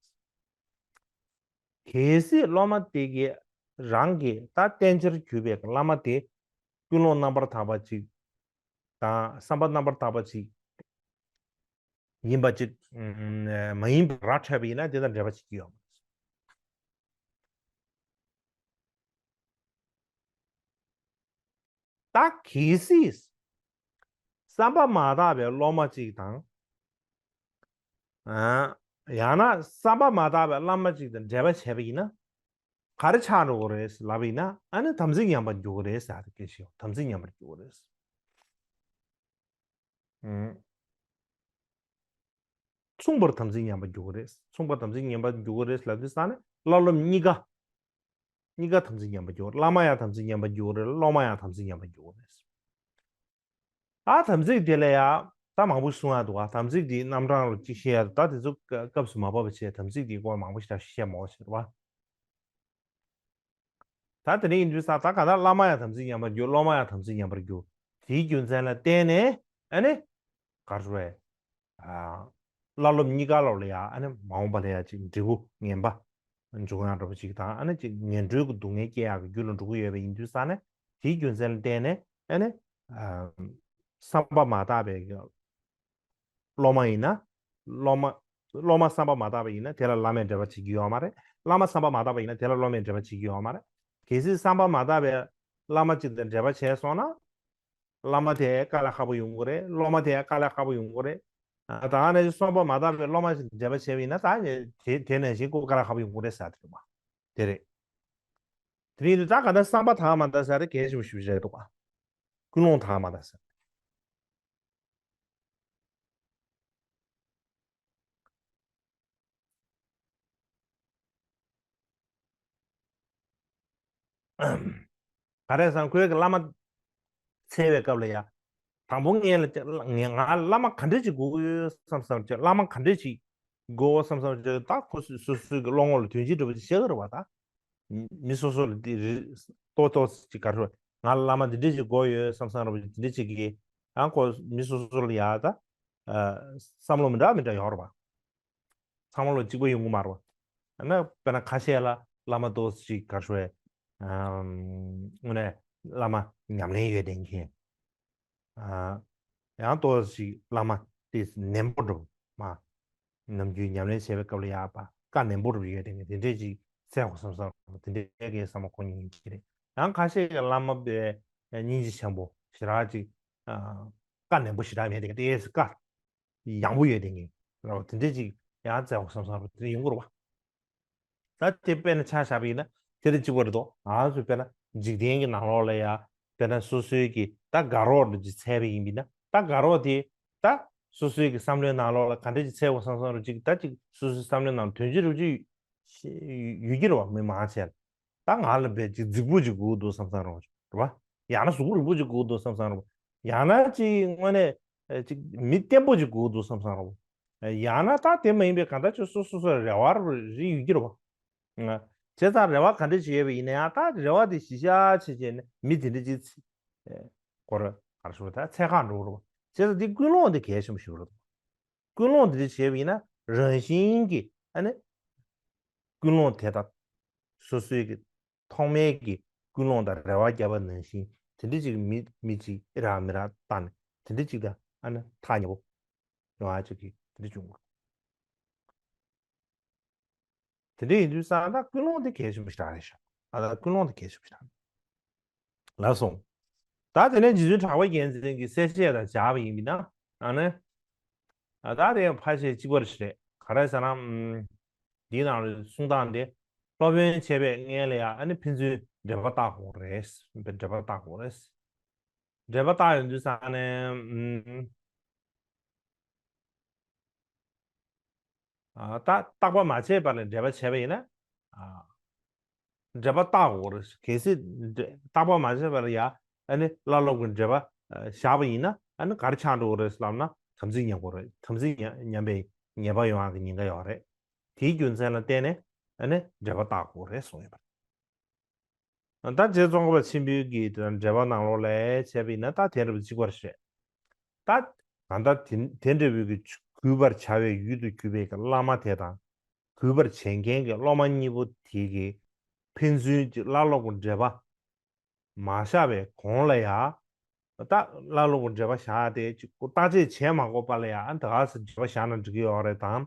གལ་སྲིད་སློབ་མ་དེ་གིས་རང་གི་ད་བསྟེན་བྱར་གྱུར་པའི་བླ་མ་དེ་ཀུན་སློང་རྣམ་པར་དག་པ་ཅིག་དང་བསམ་པ་རྣམ་པར་དག་པ་ཅིག་ཡིན་པ་ཅིག་མ་ཡིན་པ་ར་འཕྲོད་པ་ཡིན་ན། དེ་དང་འབྲེལ་བ་བྱེད་ཀྱི་ཡོད་མ་རེད། ད་གལ་སྲིད་བསམ་པ་མ་དག་པའི་སློབ་མ་ཅིག་དང་། ཨ། ཡང་ན་བསམ་པ་མ་དག་པའི་བླ་མ་ཅིག་དང་འབྲེལ་བ་བྱས་པ་ཡིན་ན། ག་རེ་ཆགས་འགྲོ་གི་རེད་ལབ་པ་ཡིན་ན། ཨ་ནི་དམ་ཚིག་ཉམས་པར་འགྱུར་གི་རེད་ཟེར་ཡག་དེ་སྐད་ཆ་ཡོད། དམ་ཚིག་ཉམས་པར་འགྱུར་གི་རེད། ཨང་། མཚུངས་པར་དམ་ཚིག་ཉམས་པར་འགྱུར་གི་རེད། མཚུངས་པར་དམ་ཚིག་ཉམས་པར་འགྱུར་གི་རེད་ལབ་དུས་ཙང་ནས། བླ་སློབ་གཉིས་ཀ་གཉིས་ཀ་དམ་ཚིག་ཉམས་པར་འགྱུར། བླ་མ་ཡང་དམ་ཚིག་ཉམས་པར་འགྱུར་གི་རེད། སློབ་མ་ཡང་དམ་ཚིག་ཉམས་པར་འགྱུར་གི་རེད། ཨ། དམ་ཚིག་དེ་ལ་ཡང་ད་མང་པོ་གསུང་ཡག་འདུག་ག་དམ་ཚིག་དེའི་རྣམ་གྲངས་ལ་གཅིག་བཤད་ཡག་འདུག་ད་དེ་ཚོ་སྐབས་སུ་མ་བབས་པ་བྱས། དམ་ཚིག་དེའི་སྐོར་མང་པོ་ཞིག་ད་བཤད་མ་དགོས་ཟེར་བ། ད་དེ་འདྲ་ཡིན་དུས་ཙང་། ད་གང་ལྟར་བླ་མ་ཡང་དམ་ཚིག་ཉམས་པར་འགྱུར། སློབ་མ་ཡང་དམ་ཚིག་ཉམས་པར་འགྱུར། དེའི་རྒྱུ་མཚན་ལ་བརྟེན་ནས། ཨ་ནི་ག་རེ་ཟེར། ཨ། བླ་སློབ་གཉིས་ཀ་ལོག་ལ་ཡ། ཨ་ནི་མ་འོངས་པ་ལ་ཡ་ཅིག་འབྲས་བུ་ངན་པ་འབྱུང་ཡག་འདྲ་པོ་ཅིག་དང་། ཨ་ནི་ཅིག་ངན་འགྲོའི་གི་སྡུག་བསྔལ་སྐྱེ་ཡག་གི་རྒྱུ་ལ་འགྲོ་གི་ཡོད་པ་ཡིན་དུས་ཙང་ནས། དེའི་རྒྱུ་མཚན་ལ་བརྟེན་ནས། ཨ་ནི་ཨ། བསམ་པ་མ་དག་པའི་གི་སློབ་མ་ཡིན་ན། སློབ་མ། སློབ་མ་བསམ་པ་མ་དག་པ་ཡིན་ན། དེ་ལ་བླ་མས་འབྲེལ་བ་བྱེད་ཀྱི་ཡོད་མ་རེད། བླ་མ་བསམ་པ་མ་དག་པ་ཡིན་ན། དེ་ལ་སློབ་མས་འབྲེལ་བ་བྱེད་ཀྱི་ཡོད་མ་རེད། གལ་སྲིད་བསམ་པ་མ་དག་པའི་བླ་མ་ཅིག་དང་འབྲེལ་བ་བྱས་སོང་ན། བླ་མ་དེ་དཀའ་ལས་ཁག་པོ་ཡོང་གི་རེད། སློབ་མ་དེ་དཀའ་ལས་ཁག་པོ་ཡོང་གི་རེད། ཨ། ད་ནས་བསམ་པ་མ་དག་པའི་སློབ་མ་ཞིག་འབྲེལ་བ་བྱས་པ་ཡིན་ན། ད་དེ་དེ་ནང་བཞིན་ཁོ་དཀའ་ལས་ཁག་པོ་ཡོང་གི་རེད་ཟེར་དེ་རེད་པ། དེ་རེད། དེ་རིང་དུ་ད་ག་ད་བསམ་པ་དག་མ་དག་ཟེར་དེ་གལ་ཆེན་པོ་ཞིག་རེད་འདུག་ག་ཀུན་སློང་དག་མ་དག་ཟེར། ག་རེ་ཟེར་ན། ཁོའི་གི་བླ་མ་འཚོལ་བའི་སྐབས་ལ་ཡ། དང་པོ་ངས་ལ་ང་ང་བླ་མ་ག་འདྲ་ཅིག་དགོས་ཀྱི་ཡོད་བསམ་བསམ་བྱས། བླ་མ་ག་འདྲ་ཅིག་དགོས་བསམ་བསམ་བྱས། ད་ཁོ་སོ་སོ་སོའི་གི་བློ་ངོ་ལ་དོན་སྤྱི་འདྲ་པོ་ཅིག་ཤར་གི་རེད་པ། ད་མི་སོ་སོ་ལ་དེ་རེ་ཏོག་ཏོག་ཅིག་ག་རེ། ང་བླ་མ་འདི་འདྲ་ཅིག་དགོས་ཡོད་བསམ་བསམ་འདྲ་པོ་ཅིག་འདི་འདྲ་ཅིག་གི། ཡང་ཁོ་མི་སོ་སོ་ལ་ཡ་ད་ཨ་བསམ་བློ་མི་འདྲ་མི་འདྲ་ཡོད་རེད་པ། ཚང་མ་ལོ་གཅིག་པ་ཡོང་གི་མ་རེད་པ། ཨ་ན་དཔེར་ན་ཁ་ཤས་ལ་བླ་མ་ཏོག་ཙམ་ཅིག་ག་རེ་ཟེར། ཨམ། དངོས་གནས་བླ་མ་ཉམས་ལེན་ཡོད་བསྡད་མཁན། ཨ། ཡང་ཏོག་ཙམ་ཅིག་བླ་མ་དེ་ནན་པོ་འདྲ་པོ། མ། ནམ་རྒྱུན་ཉམས་ལེན་བྱེད་པའི་སྐབས་ལ་ཡ་པ་བཀའ་ནན་པོ་འདྲ་པོ་ཡོད་བསྡད་མཁན་དེ་འདྲས་ཅིག་འཚོལ་དགོས་བསམ་བསམ། དེ་འདྲས་ཀྱི་བསམ་བློ་འཁོར་མཁན་ཅིག་རེད། ཡང་ཁ་ཤས་ཀྱི་བླ་མ་དཔེ་སྙིང་རྗེ་ཆེན་པོ་ཞེ་དྲག་ཅིག་ཨ། བཀའ་ནན་པོ་ཞེ་དྲག་མེད་བསྡད་མཁན། ཏོག་ཙམ་བཀའ་ཡང་པོ་ཡོད་བསྡད་མཁན་རོ། དེ་འདྲས་ཅིག་ཡང་འཚོལ་དགོས་བསམ་བསམ་རོ། དེ་འདྲས་ཡོང་གི་རེད་པ། ད་དེ་དཔེར་ན་ཆ་བཞག་པ་ཡིན་ན། དེ་དང་གཅིག་པ་རེད་དོ། ང་ཚོ་དཔེར་ན་འཇིག་རྟེན་གྱི་ནང་ལོགས་ལ་ཡ། དཔེར་ན་སོ་སོའི་གི་ད་དགའ་རོགས་འདྲ་ཅིག་འཚོལ་བ་ཡིན་པ་ཡིན་ན། ད་དགའ་རོགས་དེ་ད་སོ་སོའི་གི་བསམ་བློའི་ནང་ལོགས་ལ་ག་འདྲ་ཅིག་འཚོལ་དགོས་བསམ་བསམ་རོ། ཅིག་ད་ཅིག་སོ་སོའི་བསམ་བློའི་ནང་དོན་སྤྱི་རུ་ཅིག་ཡོད་ཀྱི་རེད་པ། མི་མང་ཆེ་ལ། ད་ང་ལ་དཔེ་ཅིག་རྫིག་པོ་ཅིག་དགོས་འདུག་བསམ་བསམ་རོ། རེད་པ། ཡང་ན་གཟུགས་པོ་རིང་པོ་ཅིག་དགོས་འདུག་བསམ་བསམ་རོ། ཡང་ན་ཅིག་དངོས་གནས་ཅིག་མི་བརྟན་པོ་ཅིག་དགོས་འདུག་བསམ་བསམ་རོ། ཡང་ན་ད་དེ་མ་ཡིན་པའི་གང་ལྟར་ཅིག་སོ་སོ་སོ་རེ་བ་རེ་ཡོད་ཀྱི་རེད་པ། བྱས་ཙང་རེ་བ་ག་འདྲ་ཞིག་ཡོད་པ་ཡིན་ན་ཡང་། ད་རེ་བ་དེ་གཞི་བཞག་བྱས་བྱས་ནས་མི་དེ་འདྲ་ཅིག་སྐོར་ག་རེ་ཞུ་བ། ད་འཚོལ་ག་འགྲོ་གི་རེད་པ། བྱས་ཙང་འདི་ཀུན་སློང་དེ་གལ་ཆེན་པོ་ཞིག་རེད། ཀུན་སློང་དེ་འདྲ་བྱས་པ་ཡིན་ན། རང་བཞིན་གྱིས་ཨ་ནི་ཀུན་སློང་དེ་དག་སོ་སོའི་གི་ཐོག་མའི་གི་ཀུན་སློང་དང་རེ་བ་བརྒྱབ་པ་ནང་བཞིན་ དེ་འདྲ་ཅིག་མི་མི་ཅིག་ཨི་རག་མི་རག་བཏང་ནས་དེ་འདྲ་ཅིག་ད་ཨ་ནི་ཐག་ཉེ་པོ་ཡོང་ཨ་ཅིག་གི་དེ་འདྲ་བྱུང་། དེ་འདྲ་ཡིན་དུས་ཙང་ད་ཀུན་སློང་དེ་གལ་ཆེན་པོ་ཞིག་རེད་ཤག་ཨ་ད་ཀུན་སློང་དེ་གལ་ཆེན་པོ་ཞིག་རེད། ལགས་སོ། ད་དེ་ནས་རྗེ་བཙུན་གྲགས་པ་རྒྱལ་མཚན་གྱིས་གསལ་བཤད་དང་སྦྱར་བ་ཡིན་པས་ན། ཨ་ནི། ད་དེ་ཡང་ཕལ་ཆེར་གཅིག་པ་རེད། ག་རེ་ཟེར་ན། འདིའི་ནང་ལ་གསུང་སྟངས་དེ། སློབ་དཔོན་བྱས་པའི་སྔོན་ལ་ཡང་ཨ་ནི་ཕན་ཚུན་འབྲེལ་པ་བཏགས་དགོས་རེད། འབྲེལ་པ་བཏགས་དགོས་རེད། འབྲེལ་པ་བཏགས་ཡོང་དུས་ཙང་ནས། ཨ། ད་བརྟག་པ་མ་བྱས་པ་ལ་འབྲེལ་པ་བྱས་པ་ཡིན་ན། ཨ། འབྲེལ་པ་བརྟག་དགོས་རེད། གལ་སྲིད་འབྲེ- བརྟག་པ་མ་བྱས་པ་ལ་ཡ་ཨ་ནི་བླ་སློབ་ཀྱི་འབྲེལ་པ་ཨ་བཞག་པ་ཡིན་ན་ཨ་ནི་ག་རེ་ཆགས་འགྲོ་གི་རེད་ལབ་ན་དམ་ཚིག་ཉམས་དགོས་རེད། དམ་ཚིག་ཉམས་ཉམས་པའི་ཉེས་པ་ཡོང་ཡག་གི་ཉེན་ཁ་ཡོད་རེད། དེའི་རྒྱུ་མཚན་ལ་བརྟེན་ནས་ཨ་ནི་འབྲེལ་པ་བརྟག་དགོས་རེད་གསུངས་ཡོད་པ་རེད། ད་རྗེ་ཙོང་ཁ་པ་ཆེན་པོའི་གི་དེ་འགྲེལ་པ་ནང་ལོགས་ལ་བྱས་པ་ཡིན་ན་ད་དེ་འདྲ་བོ་གཅིག་པ་རེད། ད་གང་ལྟར་དེ་དེ་འདྲ་བོའི་གི་གུས་པར་བྱ་བའི་ཡུལ་དུ་གྱུར་པའི་གི་བླ་མ་དེ་དང་། གུས་པར་བྱེད་མཁན་གྱི་སློབ་མ་གཉིས་པོ་དེ་གི་ཕན་ཚུན་གྱི་བླ་སློབ་ཀྱི་འབྲེལ་པ་མ་བཞག་པའི་གོང་ལ་ཡ། ད་བླ་སློབ་ཀྱི་འབྲེལ་པ་བཞག་སྟེ་ཅིག་བརྟག་དཔྱད་བྱས་མ་དགོས་པ་ལ་ཡ་ཨ་ད་ག་ས་འབྲེལ་པ་བཞག་ན་འགྲིག་གི་ཡོད་རེད་དམ།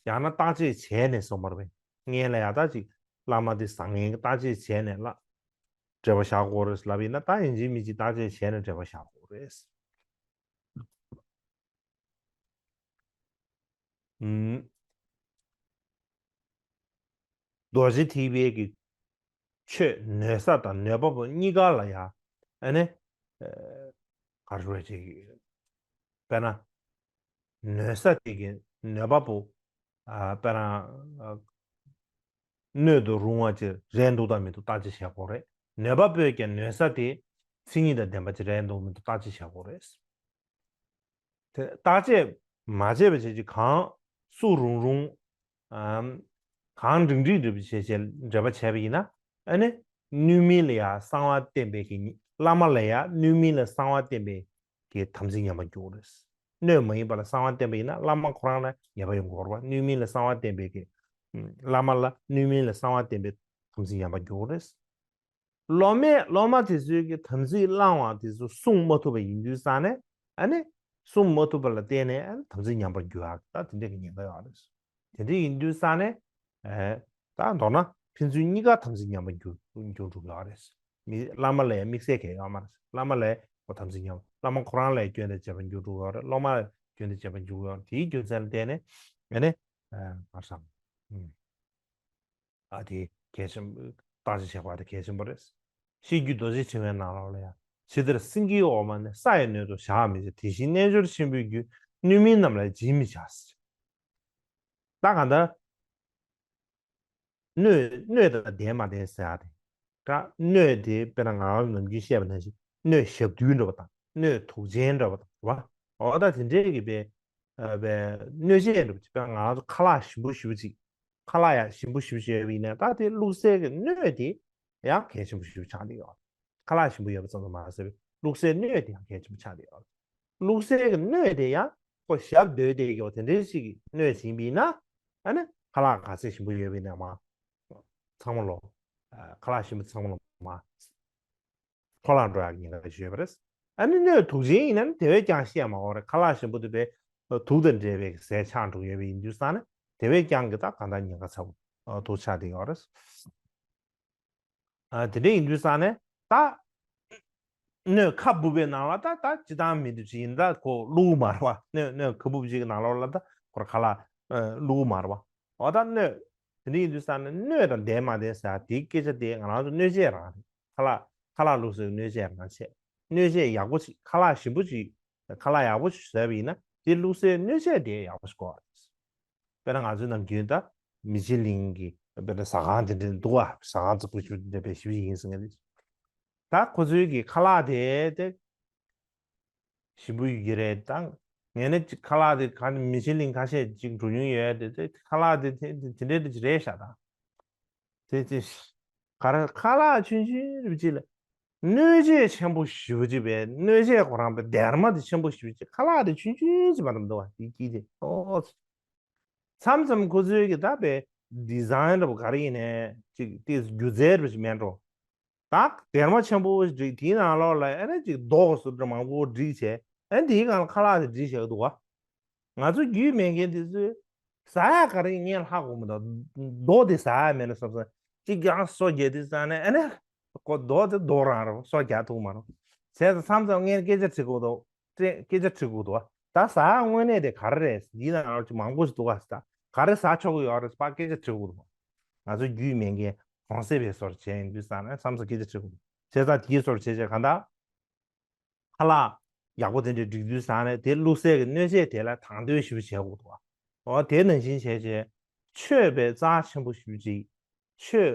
ཡང་ན་བརྟག་དཔྱད་བྱས་ནས་སོང་བར་བས་ངས་ལ་ཡ་ད་ཅིག་བླ་མ་དེ་བཟང་ངན་གྱི་བརྟག་དཔྱད་བྱས་ནས་ལ་འབྲེལ་པ་བཞག་དགོས་རེད་ལབ་ཡིན་ན་ད་ཡིན་གཅིག་མིན་གཅིག་བརྟག་དཔྱད་བྱས་ནས་འབྲེལ་པ་བཞག་དགོས་རེད། ཨུམ། རྡོ་རྗེ་ཐེག་པའི་གི་ཆོས་ནོད་ས་དང་ནོད་པ་པོ་གཉིས་ཀ་ལ་ཡང་ཨ་ནི་ཨ་ག་རེ་ཟེར་ཅིག་དཔེར་ན་ནོད་ས་དེ་གི་ནོད་པ་པོ་ཨ་དཔེར་ན་ཨ་སྣོད་དུ་རུང་བ་ཅིག་རེད་འདུག་དང་མི་འདུག་བརྟག་དཔྱད་བྱེད་དགོས་རེད། ནོད་པ་པོས་ཀྱང་ནོད་ས་དེ་མཚན་ཉིད་དང་ལྡན་པ་ཅིག་རེད་འདུག་མི་འདུག་བརྟག་དཔྱད་བྱེད་དགོས་རེད། དེ་བརྟག་དཔྱད་མ་བྱས་པ་བྱས་ཀྱི་གང་སུ་རུང་རུང་། ཨམ། གང་འགྲིག་འགྲིག་འགྲིག་བྱས་བྱས་འགྲེལ་པ་བྱས་པ་ཡིན་ན། ཨ་ནི། སྣོད་མིན་ལ་ཡང་གསང་བ་བསྟན་པའི་གི་བླ་མ་ལ་ཡང་སྣོད་མིན་ལ་གསང་བ་བསྟན་པའི་གི་དམ་ཚིག་ཉམས་པ་འགྱུར་རེད། སྣོད་མ་ཡིན་པ་ལ་གསང་བ་བསྟན་པ་ཡིན་ན་བླ་མ་ཁོ་རང་ལ་ཉེས་པ་ཡོང་གི་ཡོད་རེད་པ། སྣོད་མིན་ལ་གསང་བ་བསྟན་པའི་གི་བླ་མ་ལ་སྣོད་མིན་ལ་གསང་བ་བསྟན་པའི་དམ་ཚིག་ཉམས་པ་འགྱུར་རེད། སློབ་མས་སློབ་མ་དེ་ཚོའི་གི་དམ་ཚིག་བླང་བ་དེ་ཚོ་སྲུང་མ་ཐུབ་པ་ཡིན་དུས་ཙང་ནས་ཨ་ནི་སྲུང་མ་ཐུབ་པ་ལ་བརྟེན་ནས་ཨ་ནི་དམ་ཚིག་ཉམས་པར་འགྱུར་ཡག་ད་དེ་འདྲས་ཀྱི་ཉེན་ཁ་ཡོད་རེད། དེ་འདྲས་ཡིན་དུས་ཙང་ནས་ཨེ་ད་མདོར་ན་ཕན་ཚུན་གཉིས་ཀ་དམ་ཚིག་ཉམས་པར་འགྱུར་འགྱུར་འགྲོ་གི་ཡོད་རེད། མི་བླ་མ་ལ་ཡང་དམིགས་བསལ་གང་ཡང་ཡོད་མ་རེད། བླ་མ་ལ་ཁོ་དམ་ཚིག་ཉམས། བླ་མ་ཁོ་རང་ལ་སྐྱོན་དང་བཅས་པ་འགྱུར་འགྲོ་གི་ཡོད་རེད། སློབ་མ་ལ་སྐྱོན་དང་བཅས་པ་འགྱུར་གི་ཡོད་རེད། དེའི་རྒྱུ་མཚན་ལ་བརྟེན་ནས་ཨ་ནི་ཨེ་ག་རེ་ཟེར། ཨ་དེ་གལ་ཆེན་པོ། བརྟག་དཔྱད་བྱེད་པ་དེ་གལ་ཆེན་པོ་རེད། ཤེས་རྒྱུད་རྡོ་རྗེ་ཕྲེང་བའི་ནང་ལོགས་ལ་ཡང་། ཇི་ལྟར་སེང་གེའི་འོ་མ་ནི། ས་ཡི་སྣོད་དུ་བཞག་མི་བྱ། དེ་བཞིན་རྣལ་འབྱོར་ཆེན་པོའི་རྒྱུད། སྣོད་མིན་རྣམས་ལ་སྦྱིན་མི་བྱ། ཟེར། ད་གང་ལྟར། སྣོད་སྣོད་དང་ལྡན་མ་ལྡན་ཟེར་ཡ་དེ། ད་སྣོད་དེ་དཔེར་ན་ང་རང་ནམ་རྒྱུན་བཤད་པ་ནང་བཞིན་སྣོད་ཞབས་རྡུལ་འདྲ་བ་དང་སྣོད་དུག་ཅན་འདྲ་བ་དང་རེད་བ། འོ་ད་དེ་འདྲའི་གི་པའི་ཨ་པའི་སྣོད་ཆས་འདྲ་བ་ཅིག་དཔེར་ན་ང་རང་ཚོ་ཁ་ལག་ཞིམ་པོ་ཞེ་པོ་ཅིག་ཁ་ལག་ཡང་ཞིམ་པོ་ཞེ་པོ་ཅིག་ཡོད་པ་ཡིན་ན་ད་དེ་བླུགས་སའི་གི་སྣོད་དེ་ཡང་གལ་ཆེན་པོ་ཞེ་པོ་ཆགས་བསྡད་ཡོད། ཁ་ལག་ཞིམ་པོ་ཡོད་པ་ཙམ་དུ་མ་ཟད་པའི་བླུགས་སའི་སྣོད་དེ་ཡང་གལ་ཆེན་པོ་ཆགས་བསྡད་ཡོད། བླུགས་སའི་གི་སྣོད་དེ་ཡང་ཁོ་ཞབས་རྡོལ་དེ་གི་འོ་དེ་འདྲའི་ཞིག་གི་སྣོད་ཟིན་པ་ཡིན་ན་ཨ་ནི་ཁ་ལག་ག་ཚད་ཞིམ་པོ་ཡོད་པ་ཡིན་ན་མ་ཚང་མ་ལོ། ཨ་ཁ་ལག་ཞིམ་པོ་ཚང་མ་ལོ་མ་འཕྲོ་བརླག་འགྲོ་ཡག་གི་ཉེན་ཁ་ཞིག་ཡོད་པ་རེད། ཨ་ནི་སྣོད་དུག་ཅན་ཡིན་ན་ནི་དེ་བས་ཀྱང་བཤད་མ་དགོས་རེད། ཁ་ལག་ཞིམ་པོ་དེ་བས་དུག་དང་འདྲེས་པའི་ཟས་ཆགས་འགྲོ་ཡོད་པ་ཡིན་དུས་ཙང་ནས་དེ་བས་ཀྱང་གི་ད་གང་ལྟར་ཉེན་ཁ་ཚ་པོ་དུག་ཆགས་བསྡད་ཡོད་རེད། ཨ་དེ་འདྲ་ཡིན་དུས་ཙང་ནས་ད་སྣོད་ཁ་སྦུབ་པའི་ནང་ལ་ད་ད་ཅི་ཐང་མི་འདུག་ཅི་ཡིན་ད་ཁོ་བླུགས་མ་རེད་བ། སྣོད་སྣོད་ཁ་སྦུབ་ཅིག་གི་ནང་ལོགས་ལ་ད་ཁོར་ཁ་ལག་བླུགས་མ་རེད་བ། འོ་ད་སྣོད་དེ་འདྲ་ཡིན་དུས་ཙང་ནས་སྣོད་དང་ལྡན་མ་ལྡན་ཟེར་དེའི་སྐད་ཆ་དེ་ང་རང་ཚོ་སྣོད་ཆས་རང་རེད། ཁ་ལག་ཁ་ལག་བླུགས་སའི་སྣོད་ཆས་རང་བྱས། སྣོད་ཆས་ཡག་པོ་ཅིག་ཁ་ལག་ཞིམ་པོ་ཅིག་ཁ་ལག་ཡག་པོ་ཅིག་བཟས་པ་ཡིན་ན་དེ་བླུགས་སའི་སྣོད་ཆས་དེ་ཡག་པོ་ཞིག་དགོས་རེད། དཔེར་ན་ང་ཚོའི་ནམ་རྒྱུན་ད་མི་ཆི་ལིན་གྱི་དཔེར་ན་ཟ་ཁང་དེ་འདྲ་འདུག་བ། ཟ་ཁང་རྫིག་པོ་ཞིག་འདྲ་པའི་ཞིབ་ཡིན་ཟེར་མཁན་རེད། ད་ཁོ་ཚོའི་གི་ཁ་ལག་དེ་དེ་ཞིམ་པོ་ཡོད་ཀྱི་རེད། ད་ངས་ནི་ཁ་ལག་དེ་ག་མི་ཆི་ལིན་ཁ་ཤས་ཅིག་འགྲོ་མྱོང་ཡོད་དེ་དེ་ཁ་ལག་དེ་དེ་དེ་འདྲའི་དེ་རེད་ཤག་ད་དེ་དེ་ག་རེ་ཁ་ལག་ཆུང་ཆུང་རུ་ཅིག་ལ་སྣོད་ཆས་ཆེན་པོ་ཞེ་པོ་ཅིག་བས། སྣོད་ཆས་ཁོ་རང་པའི་སྡེར་མ་དེ་ཆེན་པོ་ཞེ་པོ་ཅིག་ཁ་ལག་དེ་ཆུང་ཆུང་ཅིག་མ་གཏོགས་མི་འདུག་བ། དེ་དཀྱིལ་དེ་ཨོ། མཚམས་མཚམས་ཁོ་ཚོའི་གི་ད་པའི་ཌི་ཛའིན་འདྲ་པོ་ག་རེ་ཡིན་ནའི་ཅིག་དེ་སྒྱུ་རྩལ་འདྲ་པོ་ཅིག་མེད་འགྲོ། ད་སྡེར་མ་ཆེན་པོ་བསྒྲིགས། དེའི་ནང་ལོགས་ལ་ཨ་ནི་ཅིག་རྡོ་སོགས་མང་པོ་བསྒྲིགས་བྱས། ཨ་ནི་དེའི་སྒང་ལ་ཁ་ལག་དེ་བསྒྲིགས་བཞག་འདུག་ག་ང་ཚོ་རྒྱུས་མེད་མཁན་དེ་ཚོས་ཟ་ཡ་ག་རེ་ཡིན་ངས་ཧ་གོ་མི་འདུག་རྡོ་དེ་ཟ་ཡ་མེད་ན་བསམ་བསམ། གཅིག་ཀྱང་སོ་བརྒྱབ་དེ་ཟ་ནས་ཨ་ནི་ཁོ་རྡོ་དེ་རྡོ་རང་རེད། སོ་རྒྱག་ཐུབ་མ་རེད། བྱས་ཙང་མཚམས་མཚམས་ངས་སྐད་ཆ་དྲི་དགོས་འདུག་སྐད་ཆ་དྲི་དགོས་འདུག་ད་ཟ་ཡ་དངོས་གནས་དེ་ག་རེ་རེད། འདི་ནང་ལ་ཅིག་མང་པོ་ཞིག་འདུག་ག་ཟ། ག་རེ་ཟ་ཆོག་གི་ཡོད་རེད། ཕར་སྐད་ཆ་དྲི་དགོས་འདུག་ང་ཚོ་རྒྱུས་མེད་མཁན་གྲོང་གསེབ་པའི་བཟོ་འདྲ་བྱས་ཡིན་དུས་ཙང་ནས་མཚམས་མཚམས་སྐད་ཆ་དྲི་དགོས་འདུག་བྱས་ཙང་དེའི་བཟོ་འདྲ་བྱས་བྱས་གང་ལྟར། ཁ་ལག་ཡག་པོ་དེ་འདྲ་སྒྲིག་དུས་ཙང་ནས་དེ་བླུགས་སའི་གི་སྣོད་ཆས་དེ་ལ་དང་དོད་ཞེ་པོ་བྱེད་དགོས་འདུག་འོ་དེ་ནང་བཞིན་བྱས་བྱས་མཆོད་པའི་རྩ་ཆེན་པོ་ཞེ་པོ་ཅིག་མཆོད་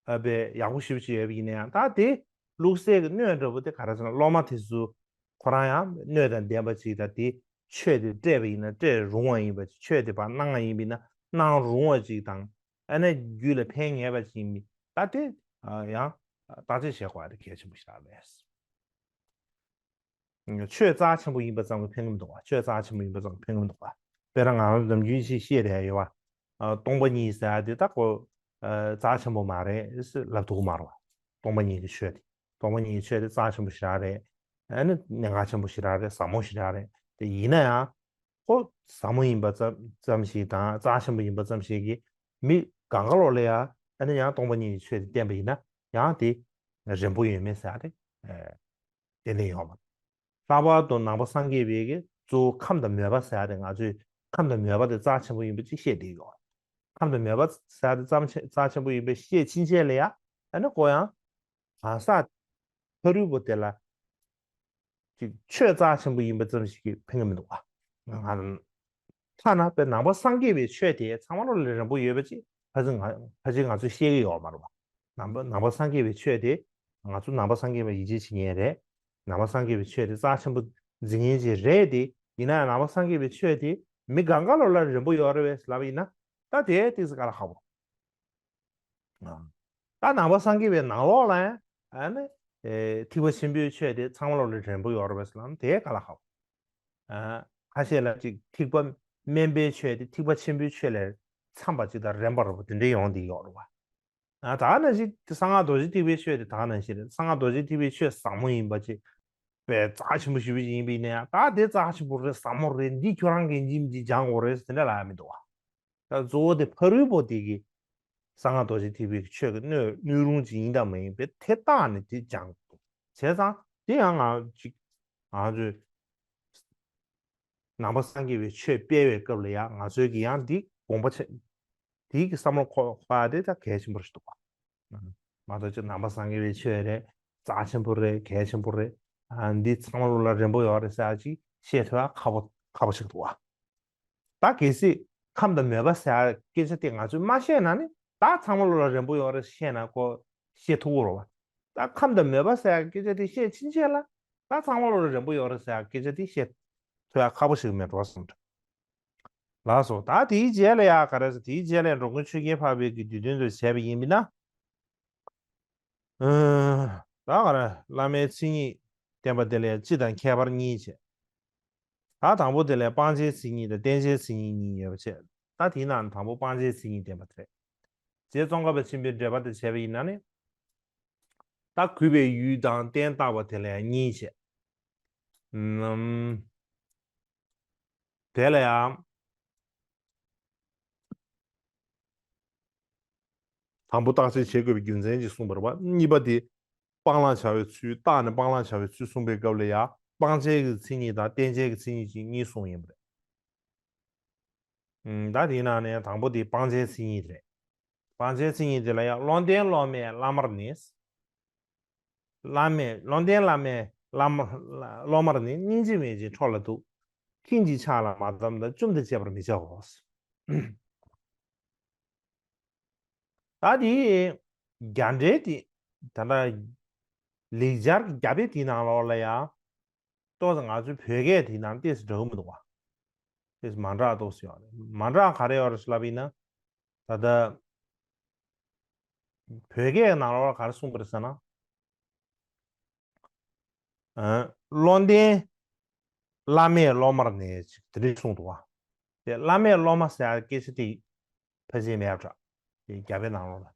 ཨ་པའི་ཡག་པོ་ཞེ་པོ་ཅིག་ཡོད་པ་ཡིན་ན་ཡང་། ད་དེ་བླུགས་སའི་གི་སྣོད་འདྲ་པོ་དེ་ག་རེ་ཟེར་ན། སློབ་མ་དེ་ཚོ་ཁོ་རང་ཡང་སྣོད་དང་ལྡན་པ་ཅིག་དང་། དེ་མཆོད་དེ་སྤྲད་པ་ཡིན་ན་སྤྲད་རུང་བ་ཡིན་པ་ཅིག་མཆོད་དེ་ཕར་གནང་བ་ཡིན་པ་ཡིན་ན་གནང་རུང་བ་ཅིག་དང་། ཨ་ནི་རྒྱུད་ལ་ཕན་ངེས་པ་ཅིག་ཡིན་པ། ད་དེ་ཡང་བརྟག་དཔྱད་བྱེད་དགོས་པ་དེ་གལ་ཆེན་པོ་ཞིག་རེད། ཆོས་རྩ་ཆེན་པོ་ཡིན་པ་ཙམ་གྱིས་ཕན་གྱི་མི་འདུག་པ། ཆོས་རྩ་ཆེན་པོ་ཡིན་པ་ཙམ་གྱིས་ཕན་གྱི་མི་འདུག་པ། དཔེར་ན་ང་རང་ཚོ་ནམ་རྒྱུན་ཞིག་བཤད་བསྡད་ཡོད་པ། ཨ། སྟོང་པ་ཉིད་ཟེར་ཡ་དེ་ད་ཁོ་ཨ་རྩ་ཆེན་པོ་མ་རེད་ཟེར་ལབ་ཐུབ་ཀྱི་མ་རེད་པ། སྟོང་པ་ཉིད་ཀྱི་ཆོས་དེ། སྟོང་པ་ཉིད་ཀྱི་ཆོས་དེ་རྩ་ཆེན་པོ་ཞེ་དྲག་རེད། ཨ་ནི་གནད་འགག་ཆེན་པོ་ཞེ་དྲག་རེད། ཟབ་མོ་ཞེ་དྲག་རེད། དེ་ཡིན་ན་ཡང་ཁོ་ཟབ་མོ་ཡིན་པ་ཙམ་ཙམ་ཞིག་དང་རྩ་ཆེན་པོ་ཡིན་པ་ཙམ་ཞིག་གིས་མི་གང་ག་ལོག་ལ་ཡང་ཨ་ནི་ཡང་སྟོང་པ་ཉིད་ཀྱི་ཆོས་དེ་བསྟན་པ་ཡིན་ན་ཡང་དེ་རན་པོ་ཡོད་མེད་ཟེར་ཡ་དེ་ཨ་ཏན་ཏན་ཡོད་མ་རེད། ལྷག་པར་དུ་ནང་པ་སངས་རྒྱས་པའི་གི་གཙོ་བོ་ཁམས་དང་མོས་པ་ཟེར་ཡ་དེ། ང་ཚོས་ཁམས་དང་མོས་པ་དེ་རྩ་ཆེན་པོ་ཡིན་པ་ཅིག་བཤད་བསྡད་ཡོད། ཁམས་དང་མོས་པ་ཟེར་ཡ་དེ་རྩ་ཆེ་རྩ་ཆེན་པོ་ཡིན་པ་བཤད་ཕྱིན་ཆད་ལ་ཡང་ཨ་ནི་ཁོ་ཡང་གང་ཟག་ཕ་རོལ་པོ་དེ་ལ་ཅིག་ཆོས་རྩ་ཆེན་པོ་ཡིན་པ་ཙམ་ཞིག་གིས་ཕན་གྱི་མི་འདུག་པ། ང་ཐ་ན་དཔེ་ནང་པ་སངས་རྒྱས་པའི་ཆོས་དེ་ཚང་མ་ལོག་ལ་རན་པོ་ཡོད་པ་ཅིག་ཕལ་ཆེར་ང་ཕལ་ཆེར་ང་ཚོས་ཤེས་ཀྱི་ཡོད་མ་རེད་པ། ནང་པ་ནང་པ་སངས་རྒྱས་པའི་ཆོས་དེ། ང་ཚོ་ནང་པ་སངས་རྒྱས་པ་ཡིད་ཆེས་བྱེད་མཁན་རེད། ནང་པ་སངས་རྒྱས་པའི་ཆོས་དེ་རྩ་ཆེན་པོ་འཛིན་མཁན་ཅིག་རེད་དེ། ཡིན་ན་ཡང་ནང་པ་སངས་རྒྱས་པའི་ཆོས་དེ་མི་གང་ག་ལོག་ལ་རན་པོ་ཡོད་རེད་པས་ལབ་པ་ཡིན་ན། ད་དེ་ཏོག་ཙམ་དཀའ་ལས་ཁག་པོ། ད་ནང་པ་སངས་རྒྱས་པའི་ནང་ལོགས་ལ་ཡང་ཨ་ནི་ཨེ་ཐེག་པ་ཆེན་པོའི་ཆོས་དེ་ཚང་མ་ལོག་ལ་རན་པོ་ཡོད་རེད་པས་ལབ་ན་དེ་དཀའ་ལས་ཁག་པོ། ཨ། ཁ་ཤས་ལ་ཅིག་ཐེག་པ་དམན་པའི་ཆོས་དེ་ཐེག་པ་ཆེན་པོའི་ཆོས་ལས་འཚམས་པ་ཅིག་དང་རན་པ་རུ་དེ་འདྲ་ཡོང་བསྡད་ཡོད་རེད་པ། ཨ། ད་ནང་བཞིན་གསང་སྔགས་རྡོ་རྗེ་ཐེག་པའི་ཆོས་དེ་ད་ནང་བཞིན་རེད། གསང་སྔགས་རྡོ་རྗེ་ཐེག་པའི་ཆོས་ཟབ་མོ་ཡིན་པ་ཅིག་དཔེ་རྩ་ཆེན་པོ་ཞེ་པོ་ཅིག་ཡིན་པ་ཡིན་ན་ཡང་། ད་དེ་རྩ་ཆེན་པོ་རེད། ཟབ་མོ་རེད། འདི་ཁྱོད་རང་གིས་འདི་འདི་སྦྱང་དགོས་རེད་ཟེར་དེ་འདྲ་ལབ་ཡ་མི་འདུག་པ། ད་གཙོ་བོ་དེ་ཕ་རོལ་པོ་དེ་གི་གསང་སྔགས་རྡོ་རྗེ་ཐེག་པའི་ཆོས་ཀྱི་སྣོད་སྣོད་རུང་ཅིག་ཡིན་དང་མ་ཡིན་པའི་དེ་བརྟགས་ནས་དེ་སྦྱང་དགོས། བྱས་ཙང་དེ་ཡང་ང་ཅིག་ང་ཚོས་ནང་པ་སངས་རྒྱས་པའི་ཆོས་སྤེལ་བའི་སྐབས་ལ་ཡང་ང་ཚོའི་གི་ཡང་འདི་དགོངས་པ་ཆེ། དེའི་གི་བསམ་བློ་འཁོར་འཁོར་ཡ་དེ་ད་གལ་ཆེན་པོ་ཞིག་འདུག་པ། མ་གཏོགས་ཅིག་ནང་པ་སངས་རྒྱས་པའི་ཆོས་རེད། རྩ་ཆེན་པོ་རེད། གལ་ཆེན་པོ་རེད། ཨ། འདི་ཚང་མ་ལོག་ལ་རན་པོ་ཡོད་རེད་ཟེར་ཡ་ཅིག་བཤད་ཐུབ་ཡ་ཁག་པོ་ཁག་པོ་ཞིག་འདུག་པ། ད་གལ་སྲིད་ཁམས་དང་མོས་པ་ཟེར་ཡ་སྐད་ཆ་དེ་ང་ཚོས་མ་བཤད་ན་ནི། ད་ཚང་མ་ལོག་ལ་རན་པོ་ཡོད་རེད་བཤད་ན་ཁོ་བཤད་ཐུབ་ཀྱི་རེད་པ། ད་ཁམས་དང་མོས་པ་ཟེར་ཡ་སྐད་ཆ་དེ་བཤད་ཕྱིན་ཆད་ལ་ད་ཚང་མ་ལོག་ལ་རན་པོ་ཡོད་རེད་ཟེར་ཡ་སྐད་ཆ་དེ་བཤད་ཐུབ་ཡ་ཁག་པོ་ཞིག་མེད་འགྲོ་བསམ་འདུག་ལགས་སོ། ད་དེའི་རྗེས་ལ་ཡ་ག་རེ་ཟེར། དེའི་རྗེས་ལ་འགྲོ་མགོན་ཆོས་རྒྱལ་འཕགས་པའི་གི་དུས་སྟོན་དུ་བྱས་པ་ཡིན་པ་ན། ཨ། ད་ག་རེ། བླ་མའི་མཚན་ཉིད་བསྟན་པ་དེ་ལ་ཡ་སྤྱི་དང་ཁྱད་པར་གཉིས་བྱས། ད་དང་པོ་དེ་ལ་ཡ་སྤང་བྱའི་མཚན་ཉིད་དང་བསྟན་བྱའི་མཚན་ཉིད་གཉིས་ཡོད་པ་བྱས། ད་དེའི་ནང་ནས་དང་པོ་སྤང་བྱའི་མཚན་ཉིད་བསྟན་པ་དེ་རེད། རྗེ་ཙོང་ཁ་པ་ཆེན་པོའི་འགྲེལ་པ་དེ་བྱས་པ་ཡིན་ན་ནི། ད་གུས་པའི་ཡུལ་དང་རྟེན་བཏགས་པ་དེ་ལ་ཡང་གཉིས་བྱས། ནམ། དེ་ལ་ཡང་དང་པོ་བརྟག་དཔྱད་བྱེད་དགོས་པའི་རྒྱུ་མཚན་ཅིག་གསུངས་པ་རེད་པ། གཉིས་པ་དེ་སྤང་བླང་བྱ་བའི་ཚུལ། བརྟགས་ནས་སྤང་བླང་བྱ་བའི་ཚུལ་གསུངས་པའི་སྐབས་ལ་ཡང་སྤང་བྱའི་གི་མཚན་ཉིད་དང་བསྟན་བྱའི་གི་མཚན་ཉིད་ཅིག་གཉིས་གསུངས་ཡིན་པ་རེད། ཨུམ། ད་དེའི་ནང་ནས་དང་པོ་དེ་སྤང་བྱའི་མཚན་ཉིད་རེད། སྤང་བྱའི་མཚན་ཉིད་དེ་ལ་ཡང་བློ་ལྡན་སློབ་མའི་བླ་མར་ནི། བླ་མས། བློ་ལྡན་བླ་མའི་བླ་མ། སློབ་མར་ནི། སྙིང་རྗེ་མེད་ཅིང་ཁྲོ་ལ་སྡུག །ཁྱིམ་གྱི་ཆག་ལ་མ་བསྡམས་དང་། །བཅོམ་དང་བཅས་པར་མི་བྱའོ། ད་དེ་རྒྱ་འགྲེལ་དེ། ད་ལྟ་ལེགས་སྦྱར་རྒྱ་དཔེ་དེའི་ནང་ལོགས་ལ་ཡང་ཏོག་ཙམ་ང་ཚོའི་བོད་སྐད་དེའི་ནང་ཏོག་ཙམ་འདྲ་གི་མི་འདུག་པ། ཏོག་ཙམ་མ་འདྲ་ཏོག་ཙམ་ཡོད་རེད། མ་འདྲ་ག་རེ་ཡོད་རེད་ལབ་པ་ཡིན་ན། ད་ལྟ་བོད་སྐད་ནང་ལོགས་ལ་ག་རེ་གསུངས་པ་རེད་ཟེར་ན། ཨ། བློ་ལྡན་བླ་མས་སློབ་མར་ནི་ཅིག་དེ་འདྲ་གསུངས་འདུག་པ། དེ་བླ་མས་སློབ་མ་ཟེར་ཡ་སྐད་ཆ་དེ་ཕལ་ཆེར་མེད་པ་འདྲ། དེ་རྒྱ་དཔེ་ནང་ལོགས་ལ།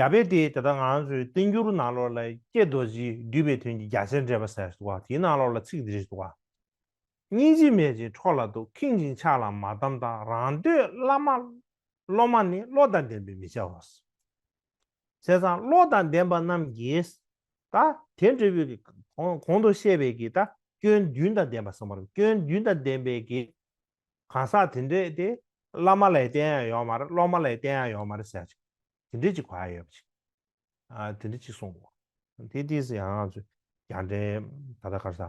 རྒྱ་དཔེ་དེ་ད་ལྟ་ང་ཚོའི་བསྟན་འགྱུར་ནང་ལོགས་ལ་ཀྱེ་རྡོ་རྗེ་འདུས་པའི་དོན་གྱི་རྒྱ་ཆེར་འགྲེལ་པ་ཟེར་འདུག་བ། དེའི་ནང་ལོགས་ལ་ཚིག་འདི་རེད་འདུག་བ། སྙིང་རྗེ་མེད་ཅིང་འཕྲོག་ལ་སྡུག། ཁེངས་ཤིང་ཆགས་ལ་མ་བསྡམས་དང་། རང་འདོད་བླ་མ་སློབ་མ་ནི། བློ་དང་ལྡན་པས་མི་བྱ་བ། བྱས་ཙང་བློ་དང་ལྡན་པ་རྣམས་ཀྱིས་ད་དེ་འདྲ་བའི་གོང་གོང་དུ་བཤད་པའི་གི་ད་སྐྱོན་བདུན་དང་ལྡན་པ་གསུངས་པ་རེད། སྐྱོན་བདུན་དང་ལྡན་པའི་གི་གང་ཟག་དེ་འདྲས་དེ་བླ་མ་ལས་བསྟེན་ཡ་ཡོད་མ་རེད། སློབ་མ་ལས་བསྟེན་ཡ་ཡོད་མ་རེད་ཟེར་ཅིག་དེ་འདྲས་ཅིག་གོ་ཡ་ཡོད་པ་ཅིག་ཨ་དེ་འདྲས་ཅིག་གསུངས་འདུག་དེ་དུས་སུ་ཡང་ང་ཚོ་རྒྱ་འགྲེལ་ད་ལྟ་ག་རེ་ཟ།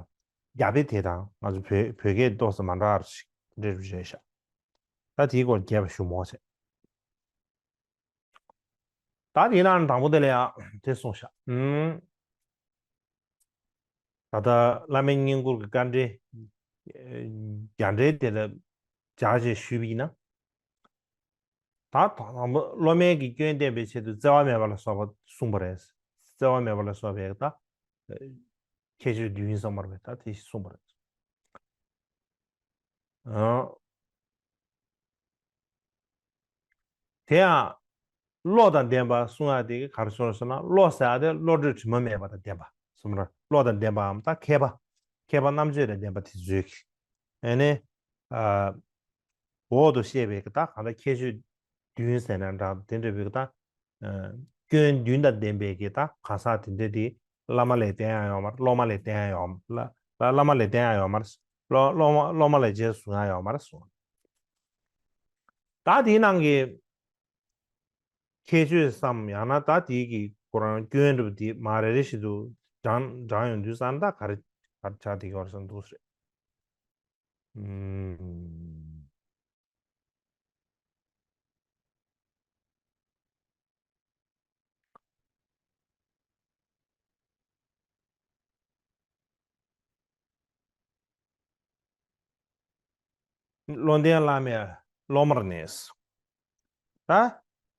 རྒྱ་དཔེ་དེ་དང་ང་ཚོ་བོད་བོད་སྐད་ཏོག་ཙམ་མ་འདྲ་བ་ཞིག་འདྲ་རེད་ཤག་ད་དེའི་སྐོར་རྒྱས་པ་ཞུ་མོ་བྱས། ད་དེའི་ནང་དང་པོ་དེ་ལ་ཡང་དེ་གསུངས་ཤག་ཨུམ། ད་ལྟ་བླ་མའི་བསྙེན་བཀུར་གྱི་བཀའ་འདྲི་རྒྱ་འགྲེལ་དེ་ལ་སྦྱར་བྱས་ཞུས་པ་ཡིན་ན། ད་དང་པོ་སློབ་མའི་གི་སྐྱོན་བསྟན་པའི་ཆེད་དུ་བརྩེ་བ་མེད་པ་ལ་སོགས་པ་གསུངས་པ་རེད། བརྩེ་བ་མེད་པ་ལ་སོགས་པའི་ད་ཁྱད་ཆོས་བདུན་གསུངས་པ་རེད། ད་དེ་གསུངས་པ་རེད། ཨ། དེ་ཡང་བློ་དང་ལྡན་པ་གསུང་ཡག་དེ་ག་རེ་ཟེར་ན། བློ་ཟེར་ཡག་དེ་བློ་གྲོས་དྲི་མ་མེད་པ་དང་ལྡན་པ་གསུངས་པ་རེད། བློ་དང་ལྡན་པའམ་ད་མཁས་པ། མཁས་པ་རྣམ་དཔྱོད་དང་ལྡན་པ་དེ་ཚོའི་གི་ཨ་ནི་ཨ། འོག་ཏུ་བཤད་པའི་གི་ད་གང་ལྟར་ཁྱད་ཆོས་བདུན་ཟེར་ན་འདྲ་དེ་འདྲ་བའི་གི་ད་ཨ་སྐྱོན་བདུན་དང་ལྡན་པའི་གི་ད་གང་ཟག་དེ་འདྲ་དེ་བླ་མ་ལས་བསྟེན་ཡག་ཡོད་མ་རེད། སློབ་མ་ལས་བསྟེན་ཡག་ཡོད་མ་རེད། བླ་བླ་མ་ལས་བསྟེན་ཡག་ཡོད་མ་རེད། སློབ་སློབ་མ་སློབ་མ་ལས་རྗེས་སུ་བཟུང་ཡག་ཡོད་མ་རེད་གསུངས། ད་དེའི་ནང་གི་ཁྱད་ཆོས་སམ་ཡང་ན་ད་དེའི་གི་ཁོ་རང་སྐྱོན་འདྲ་པོ་དེ་མར་རེ་རེ་བཞིན་དུ་བགྲང་བགྲང་ཡོང་དུས་ཙང་ད་ག་རེ་ག་རེ་ཆགས་བསྡད་ཀྱི་ཡོད་རེད་བསམ་འདུག་ཟེར། ཨུམ། བློ་ལྡན་བླ་མས་སློབ་མར་གནས། ད་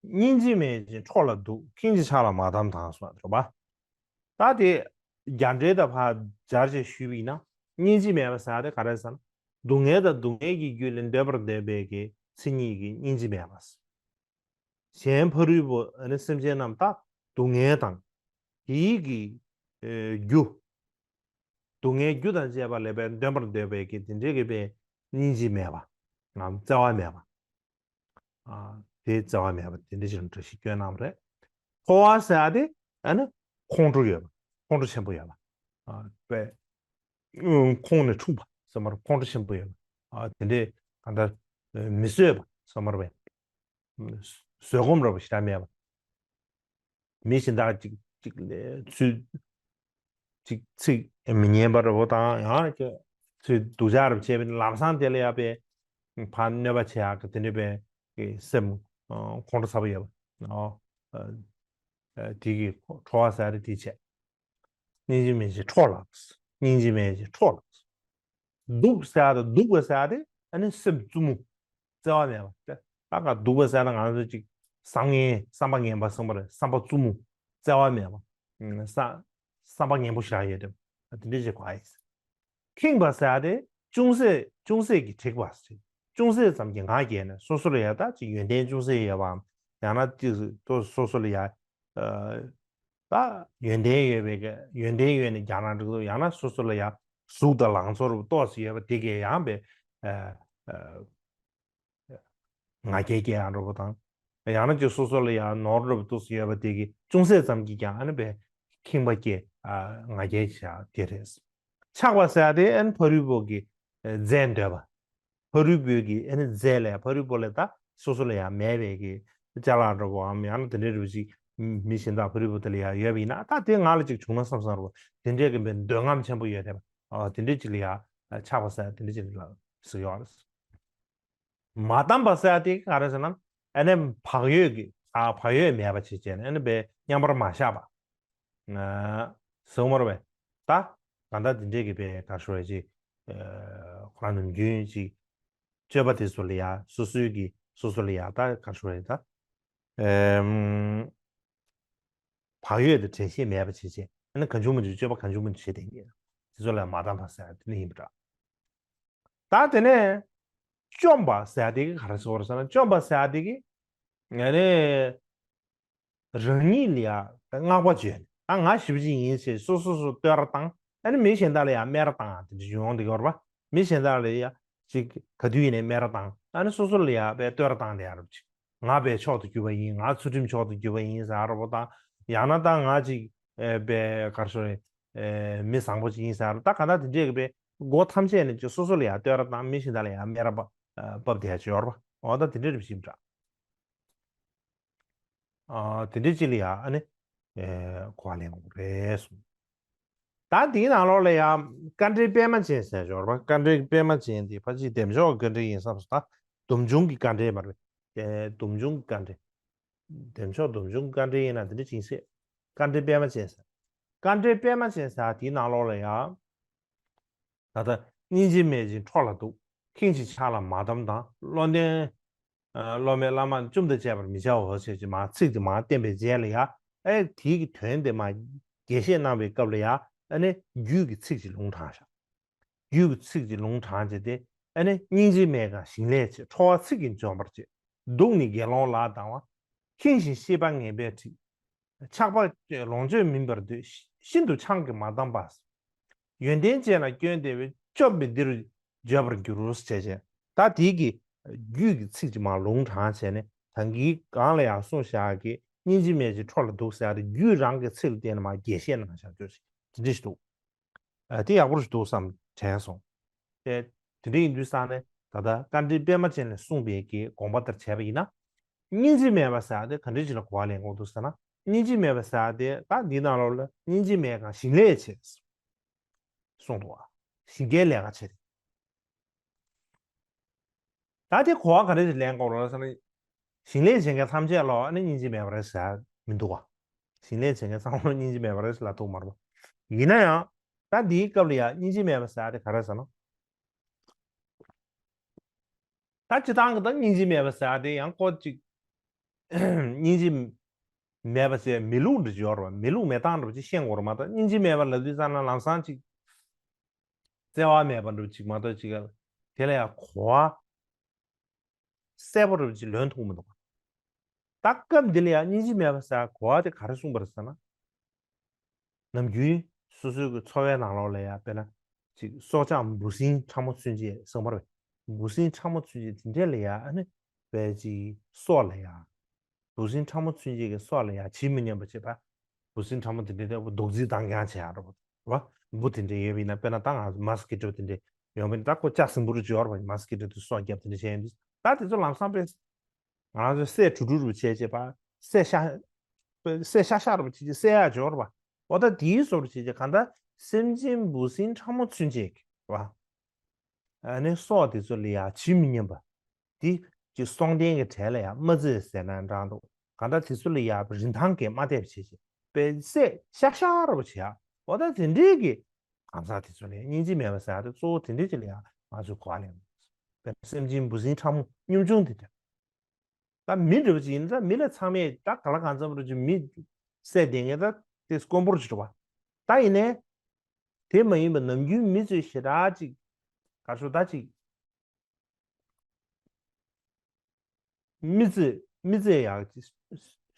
སྙིང་རྗེ་མེད་ཅིང་འཕྲོག་ལ་སྡུག། ཁེངས་ཤིང་ཆགས་ལ་མ་བསྡམས་དང་གསུངས་པ་རེད་པ། ད་དེ་རྒྱ་འགྲེལ་དང་ཕར་སྦྱར་བྱས་ཞུས་པ་ཡིན་ན། སྙིང་རྗེ་མེད་པ་ཟེར་ཡག་དེ་ག་རེ་ཟེར་ན། སྡུག་བསྔལ་དང་སྡུག་བསྔལ་གྱི་རྒྱུ་ལ་འདོད་པར་འདོད་པའི་གི་མཚན་ཉིད་ཀྱི་སྙིང་རྗེ་མེད་པ། གཞན་ཕ་རོལ་པོ་ཨ་ནི་སེམས་ཅན་རྣམས་ད་སྡུག་བསྔལ་དང་། དེའི་གི་ཨེ་རྒྱུ། སྡུག་བསྔལ་རྒྱུ་དང་བཅས་པ་ལ་བས་འདོད་པར་འདོད་པའི་གི་དེ་འདྲའི་གི་བས་སྙིང་རྗེ་མེད་པ། ངམ་བརྩེ་བ་མེད་པ། ཨ་དེ་བརྩེ་བ་མེད་པ་དེ་འདྲ་ཞིག་ལ་འགྲེལ་བཤད་སྐྱོན་གནང་བ་རེད། འཕོ་བ་ཟེར་ཡག་དེ་ཨ་ནི་ཁོང་ཁྲོ་ཡོད་པ། ཁོང་ཁྲོ་ཆེན་པོ་ཡོད་པ། ཨ་བས་ཁོང་ནས་འཁྲུངས་པ་ཟེར་མ་རེད། ཁོང་ཁྲོ་ཆེན་པོ་ཡོད་པ། ཨ་དེ་འདྲའི་གང་ལྟར་མི་བཟོད་པ་ཟེར་མ་རེད་པས། བཟོད་སྒོམ་འདྲ་པོ་ཞེ་དྲག་མེད་པ། མི་གཞན་དག་ཅིག་ཅིག་ལ་ཚུར་ཅིག་ཚིག་མི་སྙན་པ་འདྲ་པོ་དང་ཡང་ཅིག་ཚུར་སྡུག་ཅག་འདྲ་པོ་བྱས་པ་ཡིན་ན་ལམ་སང་དེ་ལ་ཡ་པའི་ཕར་གནོད་པ་བྱེད་ཡག་གི་དེ་འདྲ་པའི་གི་སེམས་ཁོང་ཁྲོ་ཚ་པོ་ཡོད་པ། ཨོ། དེ་གི་འཕོ་བ་ཟེར་ཡག་དེ་བྱས། སྙིང་རྗེ་མེད་ཅིང་འཕྲོག་ལ། སྙིང་རྗེ་མེད་ཅིང་འཕྲོག་ལ། སྡུག་ཟེར་ཡག་དང་སྡུག་པ་ཟེར་ཡག་དེ་ཨ་ནི་སེམས་རྩུབ་མོ། བརྩེ་བ་མེད་པ། ད་ག་སྡུག་པ་ཟེར་ན་ང་ཚོ་ཅིག་བསམ་ངན་བསམ་པ་ངན་པ་གསུངས་པ་རེད། བསམ་པ་རྩུབ་མོ། བརྩེ་བ་མེད་པ། བསམ་བསམ་པ་ངན་པོ་ཞེ་དྲག་ཡོད་དེ། དེ་འདྲ་ཞིག་གོ་ཡིན། ཁེངས་པ་ཟེར་ཡག་དེ་ཅུང་ཟད་ཅུང་ཟད་ཀྱིས་དྲེགས་པ་ཟེར། ཅུང་ཟད་ཙམ་གྱིས་ང་རྒྱལ་ནས་སོ་སོ་ལ་ཡ་ད་ཅིག་ཡོན་ཏན་ཅུང་ཟད་ཡོད་པའམ་ཡང་ན་ཅིག་ཏོ་སོ་སོ་ལ་ཡ། ད་ཡོན་ཏན་ཡོད་པའི་གི་ཡོན་ཏན་ཡོད་ནས་རྒྱག་ན་འགྲིག་འདུག་ཡང་ན་སོ་སོ་ལ་ཡ་གཟུགས་དང་ལང་ཚོ་རུ་ཏོག་ཙམ་ཡོད་པ་དེ་གས་ཡང་པའི་ང་རྒྱལ་སྐྱེ་ཡག་འདྲ་པོ་དང་། ཡང་ན་ཅིག་སོ་སོ་ལ་ཡ་ནོར་འདྲ་པོ་ཏོག་ཙམ་ཡོད་པ་དེ་གི་ཅུང་ཟད་ཙམ་གྱིས་ཀྱང་ཨ་ནི་པའི་ཁེངས་པ་སྐྱེ། ང་རྒྱལ་བྱ་དེ་རེད། ཆགས་པ་ཟེར་ཡག་དེ་ཨ་ནི་ཕ་རོལ་པོ་གི་རྫས་འདོད་པ། ཕ་རོལ་པོའི་གི་ཨ་ནི་རྫས་ལ་ཡ་ཕ་རོལ་པོ་ལ་ད་སོ་སོ་ལ་ཡ་མེད་པའི་གི་ཅ་ལག་འདྲ་པོའམ་ཡང་ན་དེ་འདྲའི་རུ་ཅིག་མི་གཞན་དག་ཕ་རོལ་པོ་དེ་ལ་ཡ་ཡོད་པ་ཡིན་ན་ད་དེ་ང་ལ་ཅིག་བྱུང་ན་བསམ་བསམ་རུ་དེ་འདྲའི་གི་འདོད་རྔམ་ཆེན་པོ་ཡོད་རེད་པ། དེ་འདྲའི་ཅིག་ལ་ཡ་ཆགས་པ་ཟེར་དེ་འདྲའི་ཅིག་ལ་ཟེར་ཡོད་རེད། མ་བསྡམས་པ་ཟེར་དེ་ག་རེ་ཟེར་ན་ཨ་ནི་བག་ཡོད་ཀྱི་ཨ་བག་ཡོད་མེད་པ་བྱེད་བྱས་ནས་ཨ་ནི་པའི་མཉམ་པར་མ་བཞག་པ། ཟེར་མ་རེད་པས། ད་གང་ལྟར་འདི་འདྲས་ཀྱི་པའི་ག་རེ་ཞུ་དགོས་རེད་ཅིག་ཁོ་རང་ནམ་རྒྱུན་ཅིག་སྤྱོད་པ་དེ་ཚོ་ལ་ཡ་སོ་སོའི་གི་སོ་སོ་ལ་ཡ་ད་ག་རེ་ཞུ་དགོས་རེད་ད། བག་ཡོད་དང་འགྲན་ཤེས་མེད་པ་བྱེད་བྱས་ཨ་ནི་གང་བྱུང་མང་བྱུང་སྤྱོད་པ་གང་བྱུང་མང་བྱུང་བྱེད་བསྡད་མཁན་དེ་ཚོ་ལ་མ་བསྡམས་པ་ཟེར་དེ་ནི་ཡིན་པ་འདྲ། ད་དེ་ནས་བཅོམ་པ་ཟེར་དེ་གི་ག་རེ་ཟེར་བ་རེད་ཟེར་ན་བཅོམ་པ་ཟེར་དེ་གི་ཨ་ནི། རང་ཉིད་ལ་ཡ་བསྔགས་པ་བརྗོད་ནས། ད་ང་ཞེ་པོ་ཅིག་ཡིན་ཞེས་སོ་སོ་སོ་བསྟོད་ར་བཏང་། ཨ་ནི་མི་གཞན་དག་ལ་ཡ་སྨད་ར་བཏང་དེ་འདྲ་ཡོང་དེ་ཡོད་རེད་པ། མི་གཞན་དག་ལ་ཡ་ཅིག་ག་དུས་ཡིན་ནའི་སྨད་ར་བཏང་། ཨ་ནི་སོ་སོ་ལ་ཡ་བསྟོད་ར་བཏང་དེ་ཡ་རབ་ཅིག་ང་བས་མཆོག་ཏུ་གྱུར་པ་ཡིན། ང་ཚུལ་ཁྲིམས་མཆོག་ཏུ་གྱུར་པ་ཡིན་ཟེར་ར་བོ་དང་། ཡང་ན་ད་ང་ཅིག་ཨེ་བས་གར་སོ་རེད། ཨེ་མི་བཟང་པོ་ཅིག་ཡིན་ཟེར་ར། ད་ག་ད་དེ་འདྲས་ཀྱི་བས་སྒོ་ཐམས་ཅད་ནས་ཅིག་སོ་སོ་ལ་ཡ་བསྟོད་ར་བཏང་། མི་གཞན་དག་ལ་ཡ་སྨད་ར་བབ་བབ་དེ་ཡ་ཅིག་ཡོད་རེད་པ། འོ་ད་དེ་འདྲས་རེད་པ་ཞིག་འདྲ། ཨ་དེ་འདྲའི་ཅིག་ལ་ཡ་ཨ་ནི་ཨེ་གོ་བ་ལེན་དགོས་རེད་གསུངས། ད་དེའི་ནང་ལོགས་ལ་ཡ་དཀའ་འགྲེལ་པད་མ་ཅན་ཟེར་ཡོད་རེད་པ། དཀའ་འགྲེལ་པད་མ་ཅན་དེ་ཕལ་ཆེར་བདེ་མཆོག་དཀའ་འགྲེལ་ཡིན་བསམ་སོང་། ད་སྡོམ་འབྱུང་གི་དཀའ་འགྲེལ་མ་རེད། ཨེ་སྡོམ་འབྱུང་གི་དཀའ་འགྲེལ། བདེ་མཆོག་སྡོམ་འབྱུང་གི་དཀའ་འགྲེལ་ཡིན་ན་དེ་འདྲ་ཅིག་ཡིན་སྲིད། དཀའ་འགྲེལ་པད་མ་ཅན་ཟེར། དཀའ་འགྲེལ་པད་མ་ཅན་ཟེར་དེའི་ནང་ལོགས་ལ་ཡ། ད་ལྟ་སྙིང་རྗེ་མེད་ཅིང་འཕྲོ་ལ་སྡུག །ཁེངས་ཤིང་ཆགས་ལ་མ་བསྡམས་དང་། བློ་ལྡན་ཨ་སློབ་མས་བླ་མ་བཅོམ་དང་བཅས་པར་མི་བྱའོ་ཞེས་ཀྱི་མ་ཚིག་དེ་མ་བསྟན་པའི་རྗེས་ལ་ཡ། ཨེ་དེའི་གི་དོན་དེ་མ་རྒྱས་བཤད་གནང་བའི་སྐབས་ལ་ཡ། ཨ་ནི་རྒྱུད་ཀྱི་ཚིག་ཅིག་ལུང་དྲངས་ཤག་རྒྱུད་ཀྱི་ཚིག་ཅིག་ལུང་དྲངས་བྱས་ཏེ། ཨ་ནི་སྙིང་རྗེ་མེད་ཀྱང་ཞིང་ལས་བྱེད། ཁྲོ་བ་ཚིག་གིས་འཇོམས་པར་བྱེད། སྡུག་ནི་དགེ་སློང་ལག་དང་བ། ཁེངས་ཤིང་ཤེས་པ་ངན་པས་ཁྲིད། ཆགས་པ་ལོངས་སྤྱོད་མིན་པར་འདོད། ཤིན་ཏུ་ཆང་གིས་མ་བསྡམས་པ། ཡོན་ཏན་ཅན་ལ་སྐྱོན་འདེབས་པས། སྐྱོབ་པས་འདིར་འབྱོར་པར་འགྱུར་ཞེས་བྱས། ད་དེའི་གི་རྒྱུད་ཀྱི་ཚིག་ཅིག་མར་ལུང་དྲངས་བྱས་ནས། ད་གིན་གོང་ལ་ཡང་གསུངས་བཞག་གི་སྙིང་རྗེ་མེད་ཅིང་འཕྲོ་ལ་སྡུག་ཟེར་ཡ་དེ་རྒྱུད་རང་གི་ཚིག་ལ་བརྟེན་ནས་མར་རྒྱས་བཤད་གནང་བཞག་རྒྱུ་ཞིག་དེ་འདྲ་ཞིག་འདུག་ཨ་དེ་ཡག་པོ་ཞིག་འདུག་བསམ་དྲན་སོང་། དེ་དེ་འདྲ་ཡིན་དུས་ཙང་ནས་ད་ལྟ་དཀའ་འགྲེལ་པད་མ་ཅན་ལས་གསུངས་པའི་གི་དགོངས་པ་ལྟར་བྱས་པ་ཡིན་ན། སྙིང་རྗེ་མེད་པ་ཟེར་ཡ་དེ་ག་འདྲ་ཞིག་ལ་གོ་བ་ལེན་དགོས་འདུག་ཟེར་ན། སྙིང་རྗེ་མེད་པ་ཟེར་ཡ་དེ་ད་འདི་ནང་ལོགས་ལ་སྙིང་རྗེ་མེད་ཀྱང་ཞིང་ལས་བྱེད་གསུངས་འདུག་བ། ཞིང་ཁའི་ལས་ཀ་བྱེད། ད་དེ་གོ་བ་ག་རེ་ཞིག་ལེན་དགོས་རེད་ཟེར་ན། ཞིང་ལས་བྱེད་མཁན་ཐམས་ཅད་ལ་ཨ་ནི་སྙིང་རྗེ་མེད་པ་རེད་ཟེར་མི་འདུག་བ། ཞིང་ལས་བྱེད་མཁན་ཚང་མ་ལ་སྙིང་རྗེ་མེད་པ་རེད་ཟེར་ལབ་ཐུབ་མ་རེད་པ། ཡིན་ན་ཡང་། ད་འདིའི་སྐབས་ལ་ཡང་སྙིང་རྗེ་མེད་པ་ཟེར་ཡ་དེ་ག་རེ་ཟེར་ན། ད་སྤྱིར་བཏང་གི་ད་སྙིང་རྗེ་མེད་པ་ཟེར་ཡ་དེ་ཡང་ཁོ་ཅིག་སྙིང་རྗེ་མེད་པ་ཟེར་མི་ལུགས་འདྲ་ཅིག་ཡོད་རེད་པ། མི་ལུགས་མེད་སྟངས་འདྲ་པོ་ཅིག་ཤེས་དགོས་རེད་མ་གཏོགས། སྙིང་རྗེ་མེད་པ་ལབ་དུས་ཙམ་ན་ལམ་སང་ཅིག་བརྩེ་བ་མེད་པ་འདྲ་པོ་ཅིག་མ་གཏོགས། ཅིག་དེ་ལ་ཡང་གོ་བ་གསལ་པོ་འདྲ་པོ་ཅིག་ལོན་ཐུབ་མི་འདུག་ད་སྐབས་འདི་ལ་ཡང་སྙིང་རྗེ་མེད་པ་ཟེར་གོ་བ་དེ་ག་རེ་གསུངས་པ་རེད་ཟེར་ན། ནམ་རྒྱུན་སོ་སོའི་གི་འཚོ་བའི་ནང་ལོགས་ལ་ཡང་དཔེར་ན་ཅིག་སྲོག་ཆགས་འབུ་སྲིན་ཕྲ་མོ་ཚུན་ཆད་ཟེར་མ་རེད། འབུ་སྲིན་ཕྲ་མོ་ཚུན་ཆད་དེ་འདྲས་ལ་ཡང་ཨ་ནི་བས་ཅིག་སྲོག་ལ་ཡང་འབུ་སྲིན་ཕྲ་མོ་ཚུན་ཆད་ཀྱི་སྲོག་ལ་ཡང་ཇི་མི་སྙམ་པ་བྱེད་པ། འབུ་སྲིན་ཕྲ་མོ་དེ་འདྲས་དེ་རྡོག་རྫིས་བཏང་རྐྱང་བྱེད་ཡག་རེད་པ། འབུ་དེ་འདྲས་ཡོད་པ་ཡིན་ན། དཔེར་ན་ད་ང་ཚོ་མ་སི་ཀི་ཊོ་དེ་འདྲས་ཡོང་བ་ཡིན་ན། ད་ཁོ་ལྕགས་སྲིན་འབུ་རུ་ཅིག་ཡོད་རེད་པ། མ་སི་ཀི་ཊོ་དེ་སྲོག་བརྒྱབ་དེ་འདྲས་བྱས་ཡོང་དུས། ད་དེ་ཚོ་ལམ་སང་དཔེ་ང་རང་ཚོ་བསད་གྲུབ་གྲུབ་རུ་བྱས་བྱས་པ། བསད་ཤ་བསད་ཤ་ཤ་རུ་བྱས་བྱས་བསད་ཡག་ཅིག་ཡོད་རེད་པ། འོ་ད་དེའི་བཟོ་འདྲ་བྱས་བྱས་གང་ལྟར་སེམས་ཅན་འབུ་སྲིན་ཕྲ་མོ་ཚུན་ཆད་ཀྱི་རེད་པ། ཨ་ནི་སྲོག་དེ་ཚོ་ལ་ཡང་ཇི་མི་སྙམ་པ། དེ་ཀྱི་སྲོག་ལྡན་གྱི་གྲས་ལ་ཡང་མ་བརྩི་ཟེར་ན་འདྲ་འདུག་གང་ལྟར་དེ་ཚོ་ལ་ཡང་རིན་ཐང་གིས་མ་དེ་བྱེད་ཅིག་པས་བསད་ཤག་ཤག་ར་བ་བྱེད་ཡ། འོ་ད་དེ་འདྲའི་གི་གང་ཟག་དེ་ཚོ་ལ་སྙིང་རྗེ་མེད་པ་ཟེར་ཡ་དེ་གཙོ་བོ་དེ་འདྲའི་ཅིག་ལ་ཡང་ང་ཚོས་གོ་བ་ལེན་དགོས། དཔེར་ན་སེམས་ཅན་འབུ་སྲིན་ཕྲ་མོ་གཉོམ་ཆུང་དེ་འདྲ། ད་མི་འདྲ་བ་ཅིག་ཡིན་ན། ད་མི་ལ་ཚང་མས་ད་ག་ལ་གང་འཚམ་རུ་ཅིག་མི་བསད་བསྡད་མཁན་ད་དེ་དཀོན་པོར་ཅིག་འགྲོ་བ། ད་ཡིན་ནའི་དེ་མ་ཡིན་པ་ནམ་རྒྱུན་མི་ཚོས་ཞེ་དྲག་ཅིག་ག་རེ་ཞུ་ད་ཅིག་མི་ཚེ་མི་ཚེ་ཡག་ཅིག་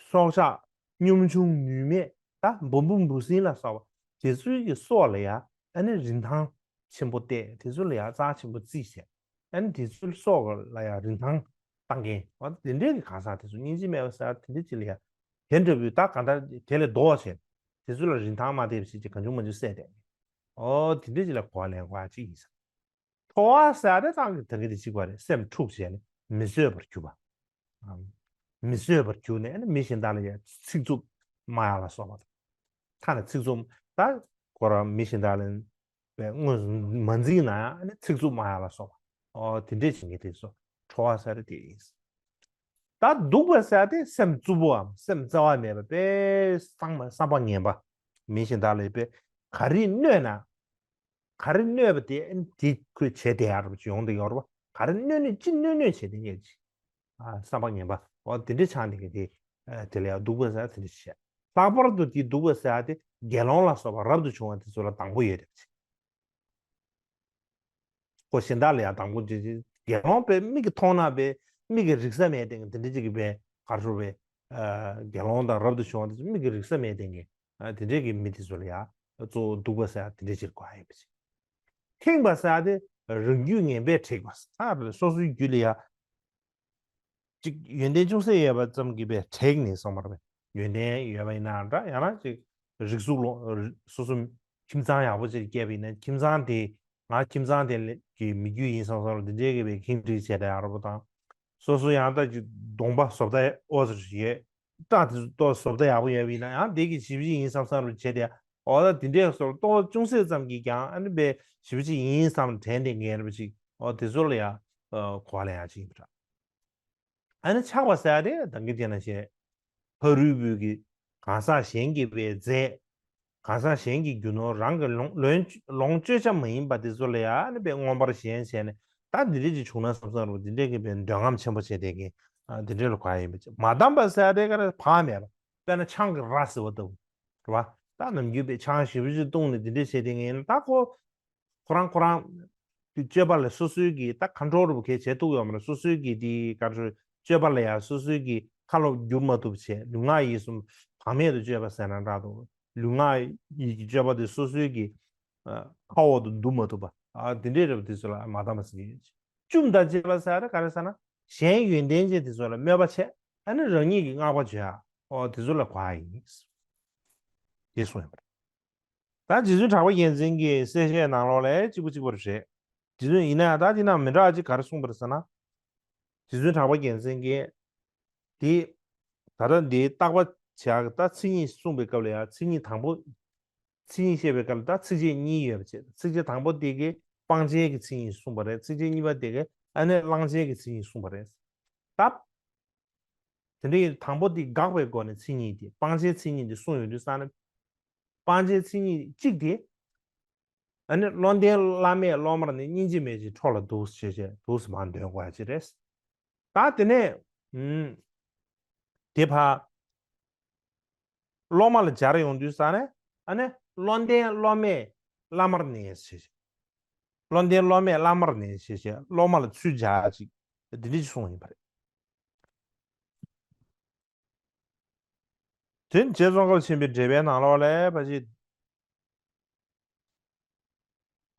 སྲོག་ཆགས་གཉོམ་ཆུང་ནུས་མེད་ད་འབུ་འབུ་འབུ་སྲིན་ལ་སོགས་པ་དེ་ཚོའི་གི་སྲོག་ལ་ཡ་ཨ་ནི་རིན་ཐང་ཆེན་པོ་བལྟས། དེ་ཚོ་ལ་ཡ་རྩ་ཆེན་པོ་བརྩིས་བྱས། ཨ་ནི་དེ་ཚོའི་སྲོག་ལ་ཡ་རིན་ཐང་བཏང་མཁན་འོ་དེ་འདྲའི་གི་གང་ཟག་དེ་ཚོ་སྙིང་རྗེ་མེད་པ་ཟེར་དེ་འདྲ་ཅིག་ལ་ཡ་དེ་འདྲ་བོའི་ད་ག་འདྲ་དེ་ལས་ལྡོག་བྱས་དེ་ཚོ་ལ་རིན་ཐང་མ་བལྟས་པ་ཞིག་ཅིག་གང་བྱུང་མང་བྱུང་བསད་བསྡད་མཁན་འོ་དེ་འདྲ་ཅིག་ལ་གོ་བ་ལེན་དགོས་ཡ་ཅིག་ཡིན་ས། ཁྲོ་བ་ཟེར་ཡ་དེ་ད་གི་ད་གི་དེ་གཅིག་པ་རེད། སེམས་འཁྲུགས་བྱས་ནས་མི་བཟོད་པར་གྱུར་པ། ཨམ། མི་བཟོད་པར་གྱུར་ནས་ཨ་ནི་མི་གཞན་དག་ལ་ཡང་ཚིག་རྩུབ་སྨྲ་ཡ་ལ་སོགས་པ་དང་། ཐ་ན་ཚིག་རྩུབ་ད་ཁོ་རང་མི་གཞན་དག་ལ་བས་དངོས་སུ་མ་འཛིངས་ན་ཡང་ཨ་ནི་ཚིག་རྩུབ་སྨྲ་ཡ་ལ་སོགས་པ། ཨོ་དེ་འདྲས་བྱེད་མཁན་དེ་ཚོ་ཁྲོ་བ་ཟེར་དེ་ཡིན། ད་སྡུག་པ་ཟེར་དེ་སེམས་རྩུབ་པོའམ་སེམས་བཙལ་བ་མེད་པ་དཔེ་བསམ་བསམ་པ་ངན་པ། མི་གཞན་དག་ལ་དཔེ་ག་རེ་གནོད་ན། ག་རེ་གནོད་པ་དེ་དེ་ཁོས་བྱས་བསྡད་ཡག་རུ་ཡོང་བསྡད་ཡོད་རེད་པ། ག་རེ་གནོད་ནུས་ཅི་གནོད་ནུས་བྱས་བསྡད་ཡག་ཅིག་ཨ་བསམ་པ་ངན་པ་འོ་དེ་འདྲ་ཆགས་འདུག་གི་དེ་ཨ་དེ་ལ་ཡང་སྡུག་པ་ཟེར་དེ་འདྲ་བཤད། ལྷག་པར་དུ་དེ་སྡུག་པ་ཟེར་དེ་དགེ་སློང་ལ་སོགས་པ་རབ་ཏུ་བྱུང་བ་དེ་ཚོ་ལ་དང་པོ་ཡོད་རེད་ཅིག་ཁོ་གཞན་དག་ལ་ཡང་དང་པོ་ཅིག་ཅིག་དགེ་སློང་པས་མིག་གིས་མཐོང་ན་པས་མིག་གིས་རིག་ས་མེད་དེ་དེ་འདྲ་ཅིག་གི་པས་གར་ཧྲུལ་པས། དགེ་སློང་དང་རབ་ཏུ་བྱུང་བ་དེ་ཚོ་མིག་གི་རིག་ས་མེད་དེ་ངས་དེ་འདྲས་ཀྱི་མི་དེ་ཚོ་ལ་ཡ་གཙོ་བོ་གདུག་པ་ཟེར་ཡ་དེ་འདྲས་ཅིག་གོ་ཡ་ཡིན་པ་ཅིག་ཁེངས་པ་ཟེར་ཡ་དེ་རང་རྒྱུད་ངན་པས་དྲེགས་པ་ཟེར་ཡ་རེད། སོ་སོའི་རྒྱུད་ལ་ཡ། གཅིག་ཡོན་ཏན་ཅུང་ཟད་ཡོད་པ་ཙམ་གྱིས་པས་དྲེགས་ནས་སོང་བ་རེད། ཡོན་ཏན་ཡོད་པ་ཡིན་ན་འདྲ་ཡང་ན་ཅིག་རིགས་གཟུགས་ལོ་སོ་སོ་ཁྱིམ་ཚང་ཡག་པོ་ཅིག་སྐྱེས་པ་ཡིན་ན་ཁྱིམ་ཚང་དེ་ང་ཁྱིམ་ཚང་དེ་ལ་གི་མི་རྒྱུད་ཡིན་བསམ་བསམ་འདི་འདྲའི་གི་པའི་ཁེངས་དྲེགས་བྱས་ཏེ་ཡག་པོ་དང་། སོ་སོ་ཡང་ད་ཅིག་གདོང་པ་བཟོ་ལྟ་ཨོ་ཙམ་ཡོད། སྐྲ་དེ་ཏོག་བཟོ་ལྟ་ཡག་པོ་ཡོད་པ་ཡིན་ན་ཡང་དེ་གི་ཞེ་པོ་ཅིག་ཡིན་བསམ་བསམ་རུ་བྱས་ཏེ་ཨོ་ད་དེ་འདྲའི་བཟོ་ལྟ་ཏོག་ཅུང་ཟད་ཙམ་གྱིས་ཀྱང་ཨ་ནི་པའི་ཞེ་པོ་ཅིག་ཡིན་བསམ་དྲན་ཏེ་ངལ་པ་ཅིག་ཨོ་དེ་ཚོ་ལ་ཡང་གོ་བ་ལེན་ཡག་ཅིག་ཡིན་པ་འདྲ། ཨ་ནི་ཆགས་པ་ཟེར་ཡ་དེ་ད་གིན་དེ་ན་བཤད། ཕ་རོལ་པོའི་གི་གང་ཟག་གཞན་གྱིས་པའི་རྫས། གང་ཟག་གཞན་གྱི་རྒྱུ་ནོར་རང་གི་ལོངས་ལོངས་ལོངས་སྤྱོད་བྱ་མ་ཡིན་པ་དེ་ཚོ་ལ་ཡང་ཨ་ནི་པའི་མངོན་པར་ཞེན་བྱས་ནས་ད་འདི་འདྲས་ཅིག་བྱུང་ན་བསམ་བསམ་རུ་འདི་འདྲས་ཀྱི་པའི་འདོད་རྔམ་ཆེན་པོ་བྱས་དེ་གི་འདི་འདྲས་ལ་གོ་ཡ་ཡིན་པ་ཅིག་མ་དམ་པ་ཟེར་ཡ་དེ་ག་རེ་བག་མེད་པ། དཔེར་ན་ཆང་གི་ར་ཟེར་བ་ལྟ་བུ་རེད་བ། ད་ནམ་རྒྱུན་པའི་ཆང་ཞེ་པོ་ཅིག་བཏུངས་ནས་འདི་འདྲས་བྱས་དེ་གི་ཡིན་ན་ད་ཁོ། ཁོ་རང་ཁོ་རང་གི་སྤྱོད་པ་ལ་སོ་སོའི་གི་ད་ཁོན་ཊོལ་རུ་གས་བྱེད་ཐུབ་ཡོད་མ་རེད། སོ་སོའི་གི་དེ་ག་རེ་སྤྱོད་པ་ལ་ཡང་སོ་སོའི་གི་ཁ་ལོ་བསྒྱུར་མ་ཐུབ་བྱས་ལུས་ངག་ཡིད་གསུམ་བག་མེད་དུ་སྤྱོད་པ་ཟེར་ན་འདྲ་འདུག་ལུས་ངག་ཡིད་ཀྱི་སྤྱོད་པ་དེ་སོ་སོའི་གི་ཁ་འོག་ཏུ་བསྡུ་མ་ཐུབ་པ་ཨ་དེ་འདྲའི་རེད་པ། དེ་ཚོ་ལ་མ་དམ་པ་ཟེར་གྱི་ཡོད། བཅོམ་དང་བཅས་པ་ཟེར་ན་ག་རེ་ཟེར་ན་གཞན་ཡོན་ཏན་ཅན་དེ་ཚོ་ལ་སྨོད་པ་བྱས་ཨ་ནི་རང་ཉིད་ཀྱི་བསྔགས་པ་བརྗོད་ཨ་དེ་ཚོ་ལ་གོ་ཨ་ཡིན། དེ་གསུངས་ཡོད་པ་རེད། ད་རྗེ་བཙུན་གྲགས་པ་རྒྱལ་མཚན་གྱི་གསལ་བཤད་ནང་ལོགས་ལས་གཅིག་པ་གཅིག་པ་རེད། རྗེ་བཙུན་ཡིན་ན་ཡང་ད་དེ་ནང་མི་འདྲ་བ་གཅིག་ག་རེ་གསུངས་པ་རེད་ཟེར་ན། རྗེ་བཙུན་གྲགས་པ་རྒྱལ་མཚན་གྱིས་དེ་ད་ལྟ་འདིའི་བརྟག་པ་བྱེད་ཡག་གི་ད་མཚན་ཉིད་གསུངས་པའི་སྐབས་ལ་ཡང་མཚན་ཉིད་དང་པོ། མཚན་ཉིད་བཤད་པའི་སྐབས་ལ་ད་ཚིགས་བཅད་གཉིས་ཡོད་པ་བྱས། ཚིགས་བཅད་དང་པོ་དེ་གིས་སྤང་བྱའི་གི་མཚན་ཉིད་གསུངས་པ་རེད། ཚིགས་བཅད་གཉིས་པ་དེ་གིས་ཨ་ནི་བླང་བྱའི་གི་མཚན་ཉིད་གསུངས་པ་རེད། ད། དེ་འདྲའི་དང་པོ་དེ་དགག་པའི་སྒོ་ནས་མཚན་ཉིད་དེ་སྤང་བྱའི་མཚན་ཉིད་དེ་གསུངས་ཡོང་དུས་ཙང་ནས། སྤང་བྱའི་མཚན་ཉིད་གཅིག་དེ། ཨ་ནི་བློ་ལྡན་བླ་མས་སློབ་མར་ནི་སྙིང་རྗེ་མེད་ཅིང་ཁྲོ་ལ་འདུག་ཅེས་བྱས་འདུག་སེ་མར་འདོན་དགོས་ཡ་ཅིག་རེད། ད་དེ་ནས་ཨུམ། དེ་ཕར་སློབ་མ་ལ་སྦྱར་ཡོང་དུས་ཙང་ནས་ཨ་ནི་བློ་ལྡན་སློབ་མས་བླ་མར་ནི་ཞེས་བྱས། བློ་ལྡན་སློབ་མས་བླ་མར་ནི་ཞེས་བྱས་སློབ་མ་ལ་ཚུར་སྦྱར་ཅིག་འདི་འདྲ་ཅིག་གསུངས་ཡིན་པ་རེད། དེ་རྗེ་ཙོང་ཁ་པ་ཆེན་པོའི་འགྲེལ་པའི་ནང་ལོགས་ལ་ཕལ་ཆེར།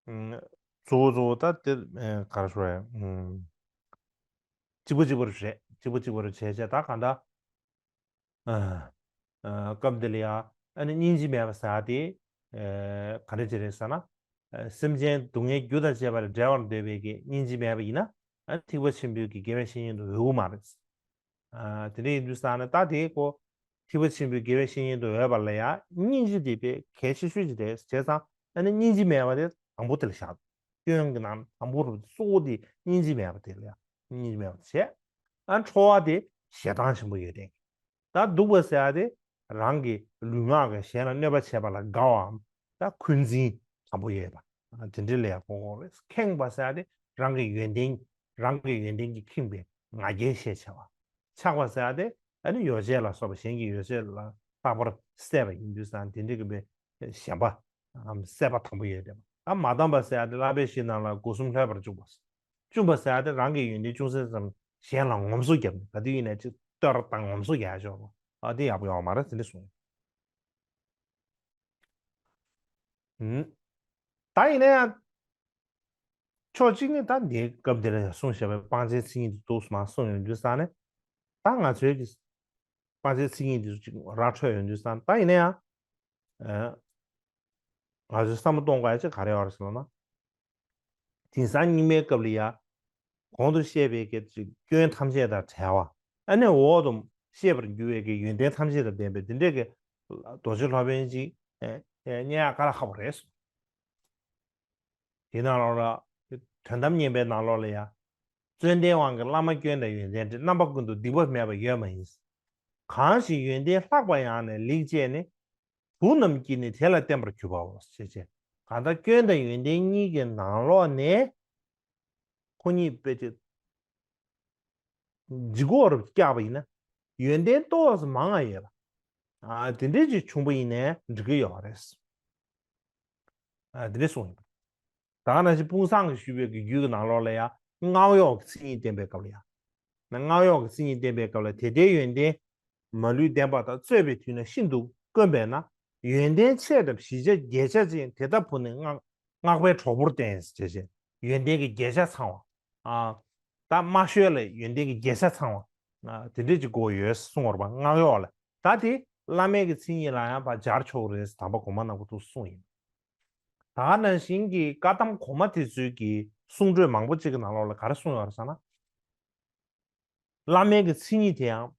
ཨུམ། གཙོ་བོ་གཙོ་བོ་ད་དེ་ཨེ་ག་རེ་ཞུ་རེད། ཨུམ། གཅིག་པ་གཅིག་པ་རེད། གཅིག་པ་གཅིག་པ་རེད་བྱས་བྱས་ད་གང་ལྟར། ཨ། ཨ། སྐབས་འདི་ལ་ཡང་ཨ་ནི་སྙིང་རྗེ་མེད་པ་ཟེར་ཡ་དེ། ཨ། ག་འདྲ་ཅིག་རེད་ཟེར་ན། ཨ། སེམས་ཅན་སྡུག་བསྔལ་རྒྱུ་དང་བཅས་པ་ལས་བསྒྲལ་བར་འདོད་པའི་གི་སྙིང་རྗེ་མེད་པ་ཡིན་ན། ཨ། ཐེག་པ་ཆེན་པོའི་གི་དགེ་བའི་བཤེས་གཉེན་དུ་འོས་གི་མ་རེད། ཨ། དེ་འདྲ་ཡིན་དུས་ཙང་ནས་ད་དེའི་སྐོར། ཐེག་པ་ཆེན་པོའི་དགེ་བའི་བཤེས་གཉེན་དུ་འོས་པ་ལ་ཡང་སྙིང་རྗེ་དེ་དཔེ་གལ་ཆེ་ཤོས་ཅིག་རེད། བྱས་ཙང་ཨ་ནི་སྙིང་རྗེ་མེད་པ་དེ་དང་པོ་དེ་ལ་བཞག་སྐྱོན་གྱི་ནང་དང་པོ་རུ་གཙོ་བོ་དེ་སྙིང་རྗེ་མེད་པ་དེ་ལ་ཡང་སྙིང་རྗེ་མེད་པ་བྱས། ཨ། ཁྲོ་བ་དེ་ཞེ་སྡང་ཆེན་པོ་ཡོད་དེ། ད་སྡུག་པ་ཟེར་ཡ་དེ་རང་གི་ལུས་ངག་གི་གཞན་ལ་གནོད་པ་བྱས་པ་ལ་དགའ་བའམ་ད་འཁོན་འཛིན་དང་པོ་ཡོད་པ། ཨ། དེ་འདྲ་ལ་ཡང་གོ་དགོས་རེད། ཁེངས་པ་ཟེར་ཡ་དེ་རང་གི་ཡོན་ཏན་རང་གི་ཡོན་ཏན་གྱིས་ཁེངས་པའི་ང་རྒྱལ་ཤས་ཆེ་བ། ཆགས་པ་ཟེར་ཡ་དེ་ཨ་ནི་ཡོ་བྱད་ལ་སོགས་པ་གཞན་གྱི་ཡོ་བྱད་ལ་རྟག་པར་སྲེད་པ་ཡིན་དུས་ཙང་དེ་འདྲ་གི་པའི་ཞེན་པ། ཨམ། སྲེད་པ་དང་པོ་ཡོད་དེ། ད་མ་དམ་པ་ཟེར་ཡ་དེ་བསླབ་པའི་གཞི་རྣམས་ལ་སྒོ་གསུམ་ལྷོད་པར་འཇུག་པ། བཅོམ་པ་ཟེར་ཡ་དེ་རང་གི་ཡོན་ཏན་ཅུང་ཟད་ཙམ་གཞན་ལ་ངོམ་སོ་བརྒྱབ་ནས་ག་དུས་ཡིན་ནའི་ཅིག་བསྟོད་ར་དང་ངོམ་སོ་རྒྱག་ཆོག་རོགས། ཨ། དེ་ཡག་པོ་ཡོད་མ་རེད། དེ་འདྲ་གསུངས། ཨུམ། ད་ཡིན་ན་ཡང་། ཕྱོགས་གཅིག་ནས་ད་འདིའི་སྐབས་འདི་ལ་ཡང་གསུངས་བཞག་པའི་སྤང་བྱའི་མཚན་ཉིད་དེ་འདུག་སེ་མར་གསུངས་ཡོང་དུས་ཙང་ནས། ད་ང་ཚོའི་གི་སྤང་བྱའི་མཚན་ཉིད་དེ་ཚོ་ཅིག་ར་འཕྲོད་ཡོང་དུས་ཙང་ད་ཡིན་ན་ཡང་། ཨ། ང་ཚོས་བསམ་བློ་གཏོང་དགོས་ཡ་ཅིག་ག་རེ་ཡོད་རེད་ཟེར་ན། དེང་སང་སྙིགས་མའི་སྐབས་ལ་ཡ། གོང་དུ་བཤད་པའི་གི་ཅིག་སྐྱོན་ཐམས་ཅད་དང་བྲལ་བ། ཨ་ནི་འོག་ཏུ་བཤད་པར་འགྱུར་བའི་གི་ཡོན་ཏན་ཐམས་ཅད་དང་ལྡན་པའི་དེ་འདྲའི་གི་རྡོ་རྗེ་སློབ་དཔོན་ཅིག་ཨེ་ཨེ་རྙེད་ཡ་དཀའ་ལས་ཁག་པོ་རེད་གསུངས། དེ་ནང་ལོགས་ལ། དོན་དམ་བརྙེས་པའི་ནང་ལོགས་ལ་ཡ། བརྩོན་ལྡན་དབང་གིས་བླ་མ་སྐྱོན་དང་ཡོན་ཏན་འདྲེས། རྣམ་པ་ཀུན་ཏུ་སྡིག་པ་མེད་པ་ཡོད་མ་ཡིན། གང་ཞིག་ཡོན་ཏན་ལྷག་པ་ཡང་ནས་ལེགས་སྤྱད་ནས། དུག་རྣམས་ཀྱིས་ནི་དེ་ལ་བརྟན་པར་གྱུར་པའོ། ཞེས་བྱས། གང་ལྟར་སྐྱོན་དང་ཡོན་ཏན་གཉིས་ཀྱི་ནང་ལོགས་ནས། ཁོ་གཉིས་དཔེ་ཅིག་ལྗིད་ཁོག་རུ་བཀྱགས་པ་ཡིན་ན། ཡོན་ཏན་ཏོག་ཙམ་མང་ང་ཡོད་པ། ཨ། དེ་འདྲས་ཅིག་བྱུང་པ་ཡིན་ནའི་འགྲིག་གི་ཡོད་རེད། ཨ། དེ་འདྲས་གསུངས་ཡོད་པ། ད་ག་ནང་བཞིན་དཔུང་བཟང་གིས་ཞུས་པའི་གི་རྒྱུད་ཀྱི་ནང་ལོགས་ལ་ཡང་སྔགས་གཡོག་གི་མཚན་ཉིད་བསྟན་པའི་སྐབས་ལ་ཡང་། སྔགས་གཡོག་གི་མཚན་ཉིད་བསྟན་པའི་སྐབས་ལ་དེ་ལྟའི་ཡོན་ཏན་ མ་ལུས་བདེན་པ་དང་རྩོད་པའི་དུས་ན་ཤིན་ཏུ་དཀོན་པས་ན། ཡོན་ཏན་ཆེ་དང་བཞི་ཆ་བརྒྱད་ཆ་ཅན་དེ་ལྟ་བུ་ནི་སྔགས་སྔགས་པའི་གྲོགས་པོར་བསྟེན་ཞེས་བྱས། ཡོན་ཏན་གྱི་བརྒྱད་ཆ་ཚང་བ། ཨ། ད་དམའ་ཤོས་ལ་ཡོན་ཏན་གྱི་བརྒྱད་ཆ་ཚང་བ། ཨ། དེ་འདྲས་ཅིག་དགོས་ཡོད་གསུངས་པ་རེད་པ། སྔགས་གཡོག་ལ། ད་དེ་བླ་མའི་གི་མཚན་ཉིད་ལ་ཡང་ཕར་སྦྱར་ཆོག་རེད། དམ་པ་གོང་མ་རྣམས་ཀྱིས་འདུག་གསུངས་ཡིན། ད་ནང་བཞིན་གྱི་བཀའ་གདམས་གོང་མ་དེ་ཚོའི་གི་གསུང་སྒྲོས་མང་པོ་ཅིག་གི་ནང་ལོགས་ལ་ག་རེ་གསུངས་ཡོད་རེད་ཟེར་ན། བླ་མའི་གི་མཚན་ཉིད་དེ་ཡང་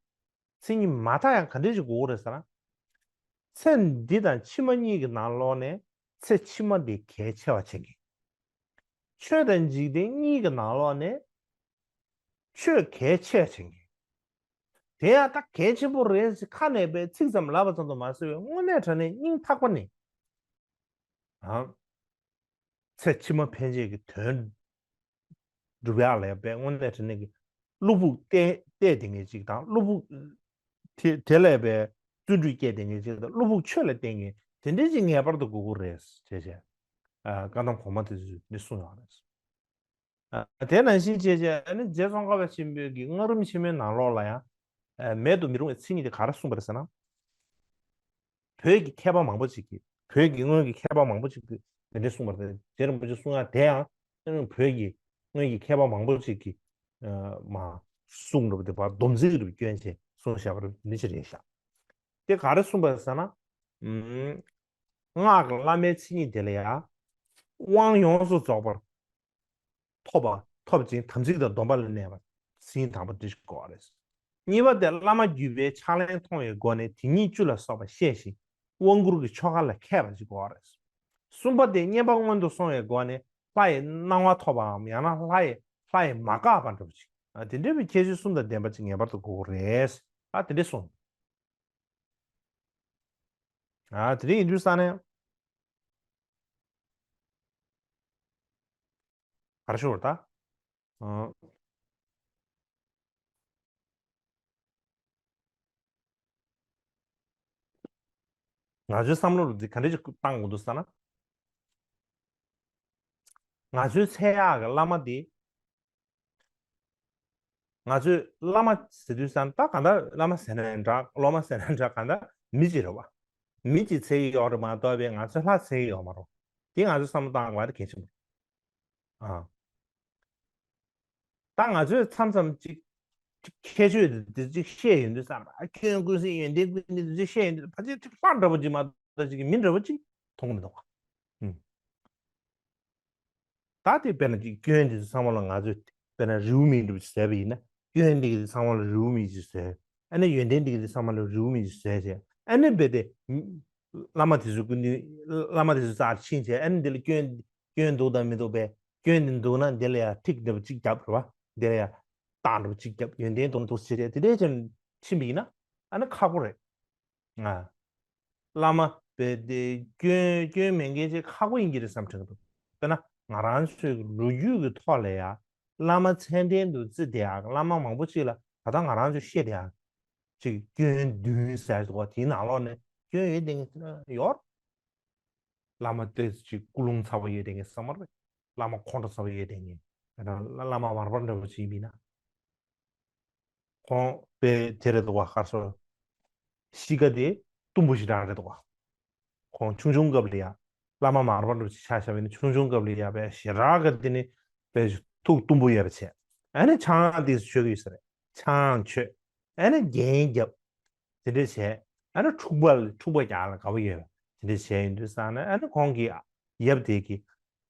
མཚན་ཉིད་མ་དག་ཡང་ག་འདྲས་ཅིག་དགོས་ཀྱི་རེད་ཟེར་ན། ཚེ་འདི་དང་ཕྱི་མ་གཉིས་ཀྱི་ནང་ལོགས་ནས་ཚེ་ཕྱི་མ་འདི་གལ་ཆེ་བ་བྱེད་མཁན། ཆོས་དང་འཇིག་རྟེན་གཉིས་ཀྱི་ནང་ལོགས་ནས་ཆོས་གལ་ཆེ་བ་བྱེད་མཁན། དེ་ཡང་ད་གལ་ཆེན་པོ་རེད་ཟེར་ཁ་ནས་པའི་ཚིག་ཙམ་ལབ་པ་ཙམ་དུ་མ་ཟད་པའི་དངོས་གནས་དྲང་གནས་སྙིང་ཐག་པ་ནས། ཨང་། ཚེ་ཕྱི་མ་ཕན་ཆད་ཀྱི་དོན་སྒྲུབ་ཡག་ལ་ཡང་དཔེ་དངོས་གནས་དྲང་གནས་ཀྱི་བློ་ཕུགས་གཏད་གཏད་བསྡད་མཁན་ཅིག་དང་། བློ་ཕུགས་དེ་དེ་ལ་དཔེ་བརྩོན་འགྲུས་བསྐྱེད་བསྡད་མཁན་ཅིག་དང་། བློ་ཕུགས་ཆོས་ལ་བརྟེན་མཁན་དེ་འདྲ་ཅིག་ངེས་པར་དུ་དགོས་ཀྱི་རེད་ཅེས་བྱས། ཨ། བཀའ་གདམས་གོང་མ་དེ་ཚོས་འདི་གསུངས་ཡོད་རེད། ཨ། དེ་ནང་བཞིན་བྱས་བྱས་ཨ་ནི་རྗེ་ཙོང་ཁ་པ་ཆེན་པོའི་གི་སྔགས་རིམ་ཆེན་མོའི་ནང་ལོགས་ལ་ཡང་། ཨ། མེད་དུ་མི་རུང་བའི་མཚན་ཉིད་དེ་ག་རེ་གསུངས་པ་རེད་ཟེར་ན། བོད་ཀྱི་མཁས་པ་མང་པོ་ཅིག་གིས། བོད་ཀྱི་སྔོན་གྱི་མཁས་པ་མང་པོ་ཅིག་གིས་དེ་འདྲ་གསུངས་པ་རེད། རྗེ་རིན་པོ་ཆེ་གསུང་ཡག་དེ་ཡང་ཨ་ནི་བོད་ཀྱི་སྔོན་གྱི་མཁས་པ་མང་པོ་ཅིག་གིས། ཨ། མ་གསུངས་འདྲ་པོ་དེ་བར་སྡོམ་ཚིག་འདྲ་པོ་བསྐྱོན་བྱས་གསུངས་བཞག་པ་རེད། འདི་ཅི་རེད་ཤག་དེ་ག་རེ་གསུངས་པ་རེད་ཟེར་ན། ཨུམ། སྔགས་ཀྱི་བླ་མའི་མཚན་ཉིད་དེ་ལ་ཡང་དབང་ཡོངས་སུ་རྫོགས་པར་ཐོབ་པ། ཐོབ་ཅིང་དམ་ཚིག་དང་སྡོམ་པ་ལ་གནས་པ། ཟིན་དང་པོ་འདི་ཞིག་དགོས་པ་རེད། གཉིས་པ་དེ་བླ་མ་བརྒྱུད་པའི་ཕྱག་ལེན་མཐོང་བའི་སྒོ་ནས་དེ་ཉིད་བཅུ་ལ་སོགས་པ་ཤེས་ཤིང་དབང་བསྐུར་གྱི་ཆོ་ག་ལ་མཁས་པ་ཞིག་དགོས་པ་རེད། གསུམ་པ་དེ་བསྙེན་པ་སྔོན་དུ་སོང་བའི་སྒོ་ནས་ལྷ་ཡི་སྣང་བ་ཐོབ་པའམ། ཡང་ན་ལྷ་ཡི་ལྷ་ཡི་མ་འགགས་པ་འདྲ་པོ་ཅིག་ཨ། དེ་འདྲ་བའི་ཁྱད་ཆོས་གསུམ་དང་ལྡན་པ་ཅིག་ངེས་པར་དུ་དགོས་ཀྱི་རེད། ཨ། དེ་འདྲ་གསུངས། ཨ། དེ་འདྲ་ཡིན་དུས་ས་ནས། ག་རེ་ཞུ་བར་ད། ཨ། ང་ཚོའི་བསམ་བློ་རུ་འདི་ག་འདྲ་ཅིག་བཏང་དགོས་འདུག་ཟེར་ན། ང་ཚོའི་འཚོལ་ཡག་གི་བླ་མ་འདི། ང་ཚོས་བླ་མ་ཟེར་དུས་ཙང་ད་གང་ལྟར་བླ་མ་ཟེར་ན་འདྲ། སློབ་མ་ཟེར་ན་འདྲ། གང་ལྟར་མི་གཅིག་རེད་བ། མི་གཅིག་འཚོལ་གྱི་ཡོད་རེད་མ་གཏོགས་པའི་ང་ཚོས་ལྷ་འཚོལ་གྱི་ཡོད་མ་རེད། དེ་ང་ཚོས་བསམ་བློ་བཏང་དགོས་པ་དེ་གལ་ཆེན་པོ་རེད། ཨ། ད་ང་ཚོས་མཚམས་མཚམས་ཅིག་ཅིག་ཁྱད་ཆོས་དེ་ཅིག་བཤད་ཡོང་དུས་ཙང་། ཨ། སྐྱོན་ཀུན་ཟད་ཡོན་ཏན་ཀུན་ལྡན་དེ་ཅིག་བཤད་ཡོང་དུས་ཕལ་ཆེར་ཅིག་ལྷ་འདྲ་པོ་ཅིག་མ་གཏོགས་ཅིག་མི་འདྲ་པོ་ཅིག་མཐོང་གི་མི་འདུག་ག་ཨུམ། ད་དེ་དཔེར་ན་ཅིག་སྐྱོན་དེ་ཚོ་ཚང་མ་ལ་ང་ཚོས་དཔེར་ན་རེའུ་མིག་འདྲ་པོ་ཅིག་བཟོས་པ་ཡིན་ན། སྐྱོན་དེ་གི་ཚང་མ་ལ་རེའུ་མིག་ཅིག་བཟོས། ཨ་ནི་ཡོན་ཏན་དེ་གི་ཚང་མ་ལ་རེའུ་མིག་ཅིག་བཟོས་བྱས། ཨ་ནི་རྦད་དེ་བླ་མ་དེ་ཚོའི་སྐུ་མདུན། བླ་མ་དེ་ཚོའི་རྩར་ཕྱིན་བྱས། ཨ་ནི་འདི་ལ་སྐྱོན་སྐྱོན་འདུག་དང་མི་འདུག་པས། སྐྱོན་དེ་འདུག་ན་འདི་ལ་ཡང་ཊིག་འདྲ་པོ་ཅིག་བརྒྱབ་རེད་བ། འདི་ལ་ཡང་རྟགས་འདྲ་པོ་ཅིག་བརྒྱབ། ཡོན་ཏན་འདུག་ན་འདུག་ཟེར་བྱས་དེ་འདྲས་ཅིག་ཕྱིན་པ་ཡིན་ན། ཨ་ནི་ཁག་པོ་རེད། ང་། བླ་མ་དཔེ་དེ་སྐྱོན་སྐྱོན་མེད་མཁན་ཅིག་ཁག་པོ་ཡིན་གྱི་རེད་བསམ་དྲན་གྱི་འདུག་དཔེར་ན་ང་རང་ཚོའི་ལོ་རྒྱུས་ཀྱི་ཐོག་ལ་ཡ་བླ་མ་མཚན་ལྡན་དུ་བརྩི་བསྡད་ཡག་བླ་མ་མང་པོ་ཅིག་ལ་ད་ལྟ་ང་རང་ཚོས་བཤད་བསྡད་ཡག་ཅིག་སྐྱོན་བདུན་ཟེར་འདུག་པ། དེའི་ནང་ལོགས་ནས་སྐྱོན་ཡོད་བསྡད་མཁན་ཡོད། བླ་མ་དེ་ཅིག་ཀུན་སློང་ཚ་པོ་ཡོད་བསྡད་མཁན་ཚང་མ་རེད། བླ་མ་ཁོང་ཁྲོ་ཚ་པོ་ཡོད་བསྡད་མཁན། བླ་མ་མར་པ་འདྲ་པོ་ཅིག་ཡིན་པ་ཡིན་ན། ཁོང་དཔེ་དེ་རེད་འདུག་བ། ག་རེ་ཟེར། གཤིས་ཀ་དེ་གཏུམ་པོ་ཞེ་དྲག་རེད་འདུག་བ། ཁོང་ཆུང་ཆུང་སྐབས་ལ་ཡ་བླ་མ་མར་པ་འདྲ་པོ་ཅིག་ཆ་བཞག་པ་ཡིན་ན། ཆུང་ཆུང་སྐབས་ལ་ཡ་དཔེ་ཞེ་དྲག་གི་དེ་ནི་དཔེ་ཐུགས་གཏུམ་པོ་ཡོད་པ་བྱས། ཨ་ནི་ཆང་དེ་ཚོ་མཆོད་ཀྱི་ཡོད་ས་རེད། ཆང་མཆོད། ཨ་ནི་རྒྱན་བརྒྱབ། དེ་འདྲ་བྱས། ཨ་ནི་འཁྲུག་པ་ལ་འཁྲུག་པ་རྒྱག་ལ་དགའ་པོ་ཡོད་པ་དེ་འདྲ་བྱས་ཡོང་དུས་ཙང་ནས། ཨ་ནི་ཁོང་གི་ཡབ་དེ་གིས།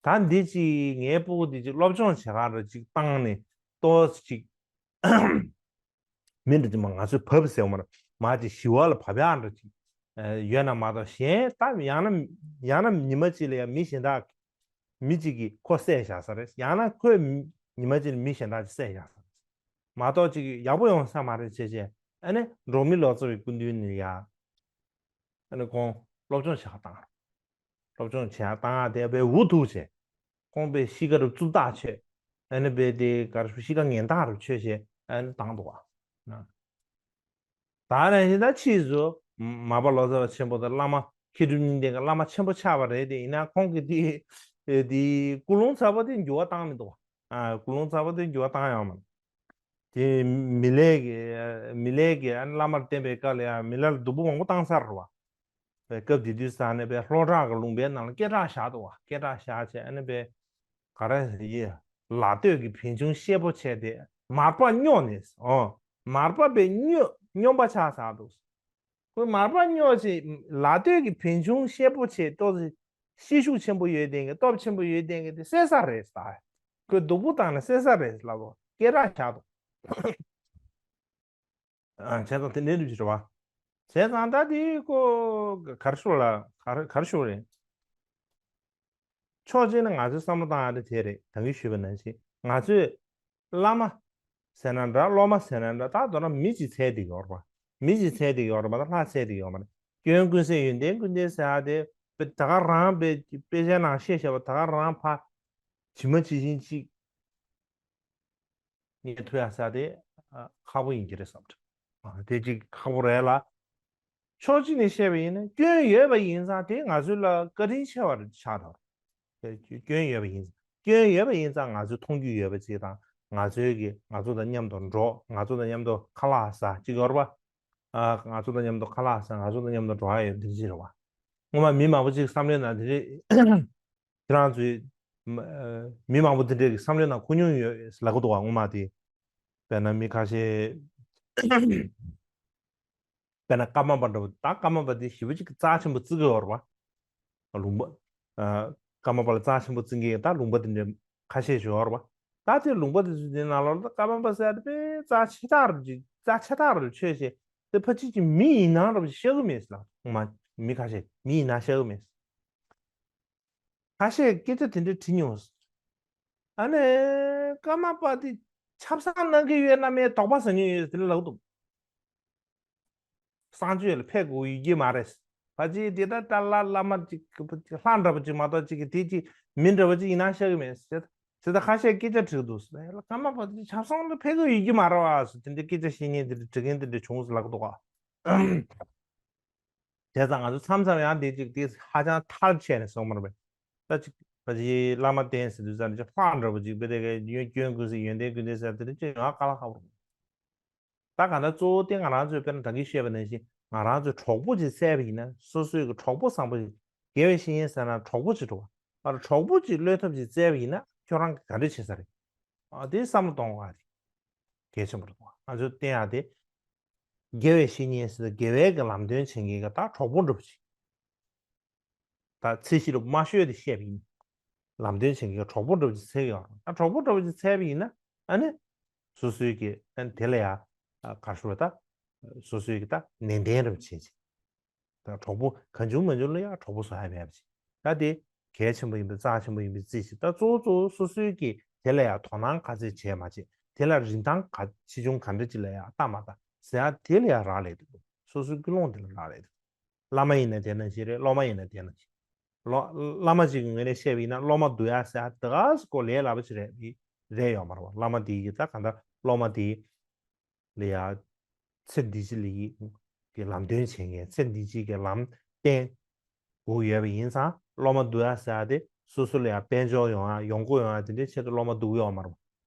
ད་འདི་ཅིག་ངའི་སྤུ་གུ་འདི་ཅིག་སློབ་སྦྱོང་བྱེད་ག་ར་ཅིག་བཏང་ནས་ཏོག་ཙམ་ཅིག་མི་འདྲ་ཅིག་མ་ང་ཚོས་བབས་ཟེར་བ་མ་རེད། མ་ཅིག་ཞི་བ་ལ་བབས་ཡག་འདྲ་ཅིག་ཨ། ཡོད་ན་མ་གཏོགས། གཞན་ད་ཡང་ན་ཡང་ན་ཉི་མ་གཅིག་ལ་ཡང་མི་གཞན་དག་མི་གཅིག་གིས་ཁོ་བསད་བཞག་ས་རེད། ཡང་ན་ཁོས་ཉི་མ་གཅིག་ལ་མི་གཞན་དག་ཅིག་བསད་བཞག་ས་རེད། མ་གཏོགས་ཅིག་ཡག་པོ་ཡོང་ས་མ་རེད་བྱས་བྱས། ཨ་ནི་འབྲོག་མི་ལོ་ཙཱ་བའི་སྐུ་མདུན་ནས་ཡ། ཨ་ནི་ཁོང་སློབ་སྦྱོང་བྱེད་ག་བཏང་། སློབ་སྦྱོང་བྱེད་ག་བཏང་། དེ་དཔེ་འུ་ཐུག་བྱས། ཁོང་དཔེ་གཤིས་ཀ་རུ་རྩུབ་ཐག་ཆོད། ཨ་ནི་དཔེ་དེ་ག་རེ་ཞུ། གཤིས་ཀ་ངན་ཐག་རུ་ཆོད་བྱས། ཨ་ནི་བཏང་འདུག་བ། ད་ནང་བཞིན་ད་ཕྱིས་སུ་མར་པ་ལོ་ཙཱ་བ་ཆེན་པོ་དང་བླ་མ་མཁས་གྲུབ་གཉིས་ལྡན་གྱི་བླ་མ་ཆེན་པོ་ཆགས་པ་རེད་དེ། ཡིན་ན་ཁོང་གིས་དེ་དེ་ཀུན་སློང་ཚ་པོ་དེ་འགྱུར་བ་བཏང་མི་འདུག་བ། ཨ། ཀུན་སློང་ཚ་པོ་དེ་འགྱུར་བ་བཏང་ཡོད་མ་རེད། དེ་མི་ལས་ཀྱི་མི་ལས་ཀྱི་ཨ་ནི་བླ་མར་བསྟེན་པའི་སྐབས་ལ་ཡང་མི་ལ་ལ་སྡུག་པོ་མང་པོ་བཏང་ཚར་བ། པའི་སྐབས་དེ་དུས་ས་ནས་པའི་ལྷོ་བྲག་གི་ལུང་པའི་ནང་ལ་སྐད་གྲགས་བཞག་འདུག་བ། སྐད་གྲགས་བཞག་བྱས་ཨ་ནི་པའི་ག་རེ་ཡི་ལ་སྟོད་ཀྱི་བན་ཆུང་ཤེད་པོ་བྱས་ཏེ་མར་པ་སྨྱོ་ནས། ཨོ། མར་པ་པའི་སྨྱོ་སྨྱོན་པ་ཆགས་ཚར་འདུག་ཁོས་མར་པ་སྨྱོ་བྱས་ལ་སྟོད་ཀྱི་བན་ཆུང་ཤེད་པོ་བྱས་ཏོག་ཙི་ཤེད་ཤུགས་ཆེན་པོ་ཡོད་དེ་གི་སྟོབས་ཆེན་པོ་ཡོད་དེ་གི་དེ་བསད་ས་རེད་ཟེར། ཁོས་སྡུག་པོ་བཏང་ནས་བསད་ས་རེད་ལབ་འདུག་སྐད་གྲགས་བཞག་འདུག་ཨ། བྱས་ཙང་དེ་འདྲའི་འདུག་ཅེས་རེད་བ། བྱས་ཙང་ད་དེ་ཁོ་གར་ཤོར་ལ་གར་གར་ཤོར་རེད། ཕྱོགས་གཅིག་ནས་ང་ཚོའི་བསམ་བློ་བཏང་ཡ་དེ་དེ་རེད། ད་གིན་ཞུས་པ་ནང་བཞིན་ང་ཚོས་བླ་མ་ཟེར་ན་འདྲ་སློབ་མ་ཟེར་ན་འདྲ་ད་མདོར་ན་མི་གཅིག་འཚོལ་བསྡད་ཡོད་རེད་བ། མི་གཅིག་འཚོལ་བསྡད་ཡོད་རེད་བ། ད་ལྷ་འཚོལ་བསྡད་ཡོད་མ་རེད། སྐྱོན་ཀུན་ཟད་ཡོན་ཏན་ཀུན་ལྡན་ཟེར་ཡ་དེ་ད་ག་རང་དཔེ་དཔེ་ཆའི་ནང་བཤད་བཞག་པ་ད་ག་རང་ཕ་ཇི་མ་ཇི་བཞིན་གཅིག་རྙེད་ཐུབ་ཡ་ས་དེ་ཨ་ཁག་པོ་ཡིན་གྱི་རེད་བསམ་གྱི། ཨ་དེ་གཅིག་ཁག་པོ་རེད་ལ། ཕྱོགས་གཅིག་ནས་བཤད་པ་ཡིན་ན་སྐྱོན་ཡོད་པ་ཡིན་ཙང་དེ་ང་ཚོ་ལ་བཀའ་དྲིན་ཆེ་བ་རེད་ཆགས་དང་། དེ་སྐྱོན་ཡོད་པ་ཡིན་ཙང་སྐྱོན་ཡོད་པ་ཡིན་ཙང་ང་ཚོས་མཐོང་རྒྱུ་ཡོད་པ་ཅིག་དང་ང་ཚོའི་གི་ང་ཚོ་དང་མཉམ་དུ་འགྲོ། ང་ཚོ་དང་མཉམ་དུ་ཁ་ལག་ཟ་ཅིག་ཡོད་རེད་པ། ཨ་ང་ཚོ་དང་མཉམ་དུ་ཁ་ལག་ཟ། ང་ཚོ་དང་མཉམ་དུ་འགྲོ་ཡ་ཡོད་འདི་ཅིག་རེད་པ། སྔོན་མ་མི་མང་པོ་ཅིག་བསམ་བློའི་ནང་དེ་རེད། ཁྱེད་རང་ཚོས་མ་ཨ་མི་མང་པོ་འདི་འདྲའི་གི་བསམ་བློའི་ནང་འཁོར་མྱོང་ཡོད་ལབ་གི་འདུག་བ། སྔོན་མ་དེ་དཔེར་ན་མི་ཁ་ཤས་དཔེར་ན་ཀརྨ་པ་འདྲ་བོ། ད་ཀརྨ་པ་དེ་ཞེ་པོ་ཅིག་གི་རྩ་ཆེན་པོ་བརྩི་གི་ཡོད་རེད་བ། ལུང་པ་ཨ་ཀརྨ་པ་ལ་རྩ་ཆེན་པོ་བརྩི་མཁན་ད་ལུང་པ་དེ་འདྲ་ཁ་ཤས་ཤིག་ཡོད་རེད་བ། ད་དེ་ལུང་པ་དེ་ཚོ་དེ་ནང་ལོགས་ལ་ཀརྨ་པ་ཟེར་ཡ་དེ་དཔེ་རྩ་ཆེ་ཐག་རེད་ཅིག་རྩ་ཆེ་ཐག་རེད་ཆོས་བྱེད་དེ་ཕ་ཅིག་ཅིག་མི་ཡིན་ནའང་འདྲ་བོ་ཅིག་ཤེས་གི་མེད་ཟེར་ལ། སྔོན་མ་མི་ཁ་ཤས་མི་ཡིན་ན་ཤེས་གི་མེད། ཁ་ཤས་སྐད་ཆ་དེ་འདྲ་དྲིས་མྱོང་། ཨ་ནི་ཀརྨ་པ་དེ་ཆབ་གསང་གནང་གི་ཡོད་ན་མེད་དོགས་པ་ཟ་མྱོང་ཡོད་དེ་ལབ་འདུག་གསང་སྤྱོད་ལ་ཕེབས་དགོས་ཡོད་ཀྱི་མ་རེད། ཕ་ཅིག་དེ་ལྟར་ལྟར་ལ་བླ་མ་ཅིག་ལྷ་འདྲ་པོ་ཅིག་མ་གཏོགས་ཅིག་གི་དེ་ཅིག་མི་འདྲ་པོ་ཅིག་ཡིན་ན་ཤེས་གི་མེད་ཟེར། དེ་ད་ཁ་ཤས་སྐད་ཆ་དྲིས་འདུག་ཟེར་ལ་ཀརྨ་པ་དེ་ཆབ་གསང་ལ་ཕེབས་དགོས་ཡོད་ཀྱི་མ་རེད་བ་ཟེར། དེ་འདྲ་སྐད་ཆ་བཤད་མཁན་དེ་འདྲ་དྲི་མཁན་དེ་འདྲ་བྱུང་ཟེར་ལབ་འདུག་ག་བྱས་ཙང་ང་ཚོ་མཚམས་མཚམས་ཡང་དེ་ཅིག་དེ་ཧ་ཅང་ཐལ་ཆད་ནས་སོང་མ་རེད་པས། ད་ཅིག་ད་ཅིག་བླ་མ་བསྟེན་ཟེར་དུས་ཙམ་ནས་ཅིག་ལྷ་འདྲ་པོ་ཅིག་དཔེ་དེ་གའི་ཡོན་སྐྱོན་ཀུན་ཟད་ཡོན་ཏན་ཀུན་ལྡན་ཟེར་དེ་འདྲ་ཅིག་ཡོང་ང་དཀའ་ལས་ཁག་པོ་རེད། ད་གང་ལྟར་གཙོ་བོ་དེ་ང་རང་ཚོས་དཔེར་ན་ད་གིན་བཤད་པ་ནང་བཞིན་ང་རང་ཚོས་གྲོགས་པོ་ཅིག་བཙལ་བ་ཡིན་ན་སོ་སོའི་གི་གྲོགས་པོ་བཟང་པོ་ཞིག་དགེ་བའི་བཤེས་གཉེན་ཟེར་ན་གྲོགས་པོ་ཅིག་འགྲོ་བ། ཨ་རོ་གྲོགས་པོ་ཅིག་བློས་ཐོབ་ཅིག་བཙལ་བ་ཡིན་ན་ཁྱོད་རང་གི་ག་འདྲ་བྱེད་ས་རེད། ཨ་དེ་བསམ་བློ་གཏོང་དགོས་པ་རེད། གལ་ཆེན་པོ་རེད་འདུག་ང་ཚོས་བསྟན་ཡག་དེ། དགེ་བའི་བཤེས་གཉེན་ཟེར་དགེ་བའི་གི་ལམ་སྟོན་བྱེད་མཁན་གི་ད་གྲོགས་པོ་འདྲ་པོ་ཅིག་ད་ཚེ་ཕྱི་ལ་མ་ཤོད་དེ་བཤད་པ་ཡིན། ལམ་སྟོན་བྱེད་མཁན་གི་གྲོགས་པོ་འདྲ་པོ་ཅིག་འཚོལ་གི་ཡོད་རེད། ད་གྲོགས་པོ་འདྲ་པོ་ཅིག་འཚོལ་བ་ཡིན་ན་ཨ་ནི། སོ་སོའི་གི་ཨ་ནི་དེ་ལ་ཡ་ག་རེ་ཞུ་དགོས་ད། སོ་སོའི་གི་ད་ནན་ཏན་འདྲ་པོ་བྱེད་ཅིག་ད་གྲོགས་པོ་གང་བྱུང་མང་བྱུང་ལ་ཡང་གྲོགས་པོ་བཟོ་ཡ་མེད་པ་ཅིག་ད་དེ་གལ་ཆེན་པོ་ཡིན་པའི་རྩ་ཆེན་པོ་ཡིན་པའི་རྩིས་ཤིག་ད་གཙོ་བོ་གཙོ་བོ་སོ་སོའི་གི་དེ་ལ་ཡང་དོ་སྣང་ག་ཚད་བྱས་མ་བྱས། དེ་ལ་རིན་ཐང་ག་ཆེ་ཆུང་ག་འདྲ་ཅིག་ལ་ཡང་ལྟ་མ་ལྟ་ཟེར་ཡ་དེ་ལ་ཡང་རག་ལས་འདུག་སོ་སོའི་ཀུན་སློང་དེ་ལ་རག་ལས་འདུག་བླ་མ་ཡིན་ན་དེ་ནང་བཞིན་རེད། སློབ་མ་ཡིན་ན་དེ་ནང་བཞིན། ལོ་བླ་མ་ཅིག་གི་ངོས་ནས་བཤད་པ་ཡིན་ན་སློབ་མ་སྡུག་ཡ་ཟེར་ཡ་དེ་ག་སེ་ཀོ་ལས་སླ་པོ་ཅིག་རེད་རེད་ཡོད་མ་རེད་བ། བླ་མ་དེ་ཡི་ད་ག་འདྲ་སློབ་མ་དེ་ལ་ཡ་ཚེ་འདི་ཕྱི་ལ་ཡི་གི་ལམ་སྟོན་བྱེད་མཁན། ཚེ་འདི་ཕྱི་གི་ལམ་བསྟན་དགོས་ཡོད་པ་ཡིན་ཙང་སློབ་མ་སྡུག་ཡ་ཟེར་ཡ་དེ་སོ་སོ་ལ་ཡ་དཔལ་འབྱོར་ཡོང་ཡ་ཡོང་སྒོ་ཡོང་ཡ་དེ་འདྲའི་ཆེད་དུ་སློབ་མ་སྡུག་ཡོད་མ་རེད་བ།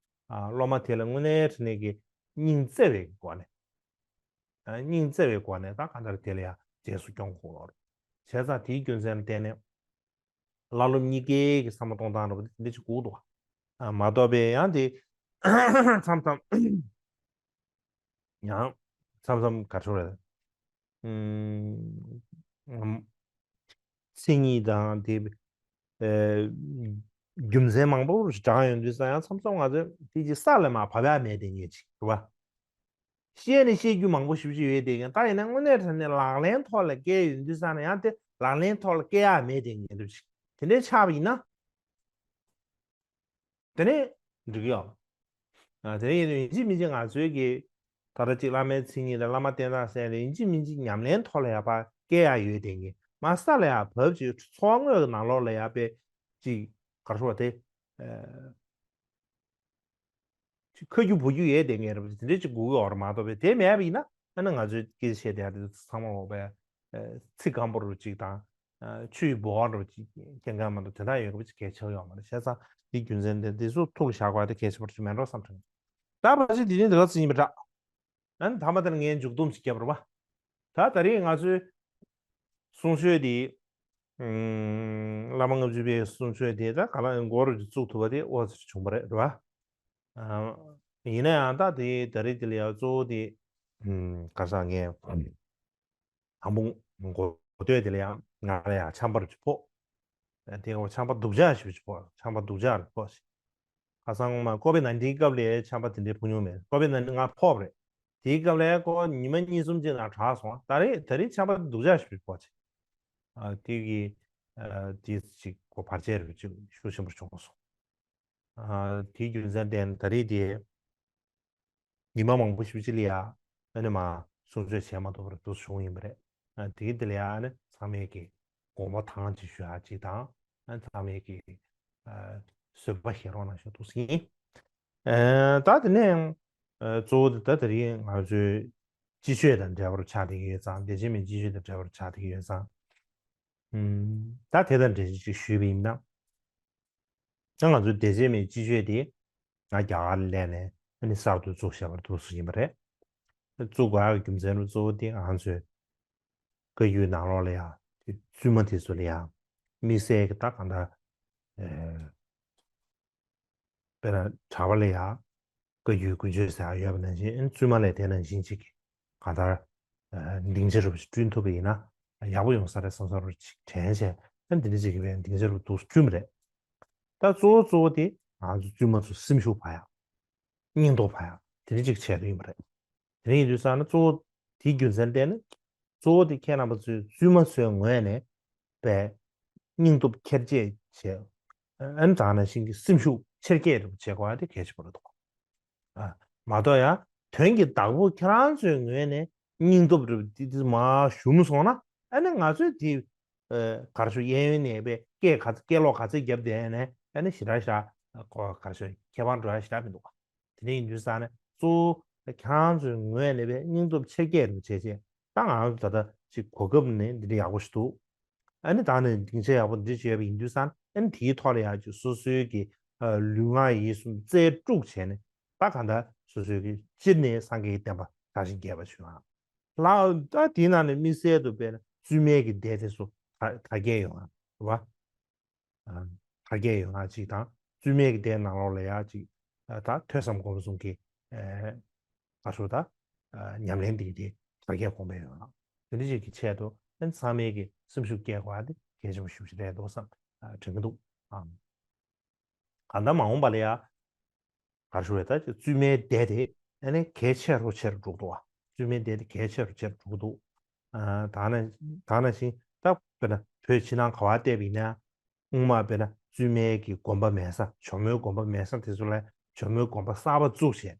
ཨ་སློབ་མ་དེ་ལ་དངོས་གནས་དྲང་གནས་ཀྱི་སྙིང་བརྩེ་བའི་སྒོ་ནས། ཨ་སྙིང་བརྩེ་བའི་སྒོ་ནས་ད་གང་ལྟར་དེ་ལ་ཡ་རྗེས་སུ་སྐྱོང་དགོས་ལོ། བྱས་ཙང་དེའི་རྒྱུ་མཚན་ལ་བརྟེན་ནས་བླ་སློབ་གཉིས་ཀའི་གི་བསམ་བློ་གཏོང་སྟངས་འདྲ་པོ་དེ་འདྲ་ཅིག་དགོས་འདུག་ཨ་མ་གཏོགས་པའི་ཡང་དེ་མཚམས་མཚམས་ཡང་མཚམས་མཚམས་ག་ཚོད་རེད། ཨུམ། མཚན་ཉིད་དང་དེ་ཨེ་རྒྱུ་མཚན་མང་པོ་ཞིག་བགྲངས་ཡོང་དུས་ཙང་ཡང་མཚམས་མཚམས་ང་ཚོས་དེ་ཅིག་ས་ལ་མར་བབས་ཡ་མེད་དེ་ངེས་ཅིག་རེད་བ། བཤད་ནས་བཤད་རྒྱུ་མང་པོ་ཞེ་པོ་ཅིག་ཡོད་དེ་ཀྱང་ད་ཡིན་ན་དངོས་གནས་དྲང་གནས་ལག་ལེན་ཐོག་ལ་བཀལ་ཡོང་དུས་ཙང་ན་ཡང་དེ་ལག་ལེན་ཐོག་ལ་བཀལ་ཡ་མེད་དེ་ངེས་འདུག་ཅིག་དེ་འདྲའི་ཆགས་པ་ཡིན་ན། དེ་ནས་འགྲིག་གི་ཡོད། ཨ་དེ་ནས་ཡིན་ན་ཡིན་གཅིག་མིན་གཅིག་ང་ཚོའི་གི་ད་ལྟ་གཅིག་བླ་མའི་མཚན་ཉིད་དང་བླ་མ་བསྟེན་སྟངས་ཟེར་ནས་ཡིན་གཅིག་མིན་གཅིག་ཉམས་ལེན་ཐོག་ལ་ཡ་ཕར་བཀལ་ཡ་ཡོད་དེ་ངེས་མ་ས་ལ་ཡ་བབས་ཅིག་འཚོ་བ་དངོས་ཀྱི་ནང་ལོགས་ལ་ཡ་དཔེ་ཅིག་ག་རེ་ཞུ་བ་དེ། ཨ། ཅིག་ཁ་རྒྱུ་བོ་རྒྱུ་ཡོད་དེ་ངེས་རེད་པ་དེ་འདྲས་ཅིག་དགོས་ཀྱི་ཡོད་རེད་མ་གཏོགས་པས་དེ་མེད་པ་ཡིན་ན་ཨ་ནི་ང་ཚོས་སྐད་ཆ་བཤད་བསྡད་ཡ་དེ་ཚོ་ཚང་མ་འོག་པའི་ཚིག་སྐམ་པོ་རུ་ཅིག་དང་ཆུ་ཡི་ལྦུ་བ་རུ་ཅིག་སྐྱེ་མཁན་མ་གཏོགས་དེ་དག་ཡོད་པ་ཅིག་གལ་ཆེ་བ་ཡོད་མ་རེད། བྱས་ཙང་འདི་རྒྱུ་མཚན་དེ་འདི་ཚོ་ཐུགས་ལ་བཞག་དགོས་ཡ་དེ་གལ་ཆེན་པོ་ཅིག་མེད་འགྲོ་བསམ་དྲན། ད་ཕལ་ཆེར་དེ་ནི་དེ་ག་ཚོད་ཡིན་པ་འདྲ། ཨ་ནི་ཐ་མ་དེར་ངས་མཇུག་བསྡོམས་ཤིག་བརྒྱབ་པ་རེད་པ། ད་ད་རེས་ང་ཚོའི་གསུང་ཆོས་འདི། ཨམ། བླ་མ་ལྔ་བཅུ་པའི་གསུང་ཆོས་དེ་ད་ག་ལ་མགོ་རུ་བཙུགས་ཐུབ་པ་དེ་ཨོ་ཙི་བྱུང་བ་རེད། རེད་པ། ཨ། ཡིན་ན་ཡང་ད་དེ་ད་རེས་དེ་ལ་ཡང་གཙོ་བོ་དེ། ཨམ། ག་ས་ངས། དང་པོ་མགོ་སྟོད་དེ་ལ་ཡང་ང་ལ་ཡང་ཆམ་པ་རུ་ཅིག་ཕོག་དེ་ག་ཆམ་པ་སྡུག་ཅག་ཞིག་ཅིག་ཕོག་ཆམ་པ་སྡུག་ཅག་རུ་ཕོག་ཁ་སང་མ་ཀོ་བིད་ནའིན་ཊིན་སྐབས་ལ་ཆམ་པ་དེ་འདྲའི་ཕོག་མྱོང་མེད། ཀོ་བིད་ནའིན་ཊིན་ང་ཕོག་པ་རེད། དེའི་སྐབས་ལ་ཀོ་ཉི་མ་གཉིས་གསུམ་ཅིག་ནང་དྲག་སོང་། ད་རེས་ད་རེས་ཆམ་པ་སྡུག་ཅག་ཞིག་ཕོག་ཅིག་ཨ། དེ་གི། ཨ། དེ་ཅིག་གོ་བར་ཆད་རུ་ཅིག་ཤུགས་ཆེན་པོ་བྱུང་སོང་། ཨ། དེའི་རྒྱུ་མཚན་བརྟེན་ད་རེས་དེ། ཉི་མ་མང་པོ་ཞིག་ཅིག་ལ་ཡ། ཨ་ནི་མ་གསུང་ཆོས་བྱས་མ་ཐུབ་པར་འདུག་བྱུང་ཡིན་པ་རེད། ཨ། དེ་དེ་ལ་ཡ་ཨ་ནི་ཚང་མས་ཀྱི་དགོངས་པ་དྭངས་ཅིག་ཞུ་ཡ་ཅིག་དང་། ཨ། ཚང་མས་ཀྱི། ཨ། བཟོད་པ་བཞེས་རོགས་གནང་ཞུ་འདུག་ཟིན། ཨ། ད་དེ་ནས། ཨ། གཙོ་བོ་དེ་ད་དེ་རིང་ང་ཚོའི་སྤྱི་ཆོས་དང་འབྲེལ་བར་ཆགས་བསྡད་ཀྱི་ཡོད་ཙང་། སྡེ་ཆེན་མའི་སྤྱི་ཆོས་དང་འབྲེལ་བར་ཆགས་བསྡད་ཀྱི་ཡོད་ཙང་། ཨུམ། ད་དེ་དང་འབྲེལ་ཅིག་ཞུས་པ་ཡིན་ན། ད་ང་ཚོའི་སྡེ་ཆེན་མའི་སྤྱི་ཆོས་དེ་ང་རྒྱ་གར་ལ་སླེབས་ནས་ཨ་ནི་གསར་དུ་བཙུགས་བཞག་པ་རེད་འདུག་ཟེར་གྱི་ཡིན་པ་རེད། བཙུགས་དགོས་ཡག་གི་རྒྱུ་མཚན་རུ་གཙོ་བོ་དེ་ང་ཚོས་བཀའ་བརྒྱུད་ནང་ལོགས་ལ་ཡ་དེ་བཙུན་མ་དེ་ཚོ་ལ་ཡ་དམིགས་བསལ་གྱི་ད་གང་ལྟར། ཨེ། དཔེར་ན་གྲྭ་པ་ལ་ཡ་བཀའ་བརྒྱུད་དགུན་ཆོས་ཟེར་ཡག་ཡོད་པ་ནང་བཞིན། ཨ་ནི་བཙུན་མ་ལ་དེ་ནང་བཞིན་ཅིག་གི་གང་ལྟར། ཨ། སྡིངས་ཆ་རུ་བསྐྲུན་ཐུབ་པ་ཡིན་ན་ཡག་པོ་ཡོང་ས་རེད་བསམ་བསམ་རུ་ཅིག་དྲན་བྱས། ཨ་ནི་འདི་འདྲ་ཅིག་གི་བའི་སྡིངས་ཆ་རུ་འདུག་བསྐྲུན་པ་རེད། ད་གཙོ་བོ་གཙོ་བོ་དེ་ང་ཚོ་བཙུན་མ་ཚོ་སེམས་ཤུགས་འཕར་ཡག་སྙིང་སྟོབས་འཕར་ཡག་དེ་འདྲ་ཅིག་བྱས་ཡོད་ཡིན་པ་རེད། དེ་རིང་ཡིན་དུས་ཙང་ན་གཙོ་བོ་དེའི་རྒྱུ་མཚན་བརྟེན་ནས་གཙོ་བོ་དེ་ཁྱེད་རྣམ་པ་ཚོས་བཙུན་མ་ཚོའི་ངོས་ནས་པའི་སྙིང་སྟོབས་ཁྱེར་བཅས་བྱས། ཨ་ནི་དེ་ནང་བཞིན་གྱི་སེམས་ཤུགས་ཆེར་སྐྱེད་རེ་བྱེད་དགོས་པ་དེ་གལ་ཆེན་པོ་རེད་འདུག་ཨ། མ་གཏོགས་ཡང་དོན་གྱི་བདག་པོ་ཁྱེད་རང་ཚོའི་ངོས་ནས་སྙིང་སྟོབས་རེ་དེ་དེ་མར་ཞུམ་སོང་ན། ཨ་ནི་ང་ཚོས་དེ། ཨ། ག་རེ་ཞུ། གཡས་གཡོན་ནས་པའི་སྐད་ག་སྐད་ལོག་ག་ཚོད་བརྒྱབ་བསྡད་ནས་ཨ་ནི་ཞེ་དྲག་ཞེ་དྲག་ག་རེ་ཞུ། ཁྱད་པར་འགྲོ་ཡ་ཞེ་དྲག་མི་འདུག་ག་དེ་འདྲ་ཡིན་དུས་ཙང་ནས་གཙོ་བོ་ཁྱེད་རང་ཚོའི་ངོས་ནས་པའི་སྙིང་སྟོབས་ཆེར་སྐྱེད་རེ་བྱས་བྱས། ད་ང་ཚོ་ད་ལྟ་ཅིག་གོ་སྐབས་ནི་འདི་འདྲ་ཡག་པོ་ཞིག་འདུག་ཨ་ནི་ད་ནི་སྡིངས་ཆ་ཡག་པོ་འདི་བྱས་པ་ཡིན་དུས་ཙང་། ཨ་ནི་དེའི་ཐོག་ལ་ཡང་ཅིག་སོ་སོའི་གི། ཨ། ལུས་ངག་ཡིད་གསུམ་རྩལ་སྤྲུགས་བྱས་ནས། ད་གང་ལྟར་སོ་སོའི་གི་སྤྱིར་ནས་སངས་རྒྱས་ཀྱི་བསྟན་པ་དར་ཞིང་རྒྱས་པ་བྱུང་ཡ། ལ་ད་དེའི་ནང་ནས་དམིགས་བསལ་དུ་དཔེར་ན་བཙུན་མའི་གི་སྡེ་དེ་ཚོ་དར་དར་རྒྱས་ཡོང་ཡ། རེད་པ། ཨ། དར་རྒྱས་ཡོང་ཡ་ཅིག་དང་། བཙུན་མའི་གི་སྡེ་ནང་ལོགས་ལ་ཡ་ཅིག་ཨ། ད་ཐོས་བསམ་སྒོམ་གསུམ་གྱི། ཨ། ག་རེ་ཞུ། ད། ཨ། ཉམས་ལེན་དེ་དེ་དར་རྒྱས་གོང་འཕེལ་ཡོང་ཡ། དེ་འདྲ་ཅིག་གི་ཆེད་དུ་ཨ་ནི་ཚང་མས་ཀྱི་སེམས་ཤུགས་སྐྱེད་དགོས་པ་དེ་གལ་ཆེན་པོ་ཞེ་པོ་ཅིག་རེད་འདུག་བསམ། ཨ། དྲན་གྱི་འདུག་ཨ། གང་ལྟར་མ་འོངས་པ་ལ་ཡ། ག་རེ་ཞུ་བས། ད་ཅིག་བཙུན་མའི་སྡེ་དེ་ཨ་ནི་གལ་ཆེ་རུ་ཆེ་རུ་འགྲོ་གི་འདུག་བ། བཙུན་མའི་སྡེ་དེ་གལ་ཆེ་རུ་ཆེ་རུ་འགྲོ་གི་འདུག་ཨ། ད་ནང་ད་ནང་བཞིན་ད་དཔེར་ན་བོད་ཕྱི་ནང་ག་པར་བལྟས་པ་ཡིན་ན། སྔོན་མ་དཔེར་ན་བཙུན་མའི་གི་དགོན་པ་མེད་ས། ཇོ་མོའི་དགོན་པ་མེད་ས་དེ་ཚོ་ལ་ཇོ་མོའི་དགོན་པ་གསར་པ་བཙུགས་བྱས།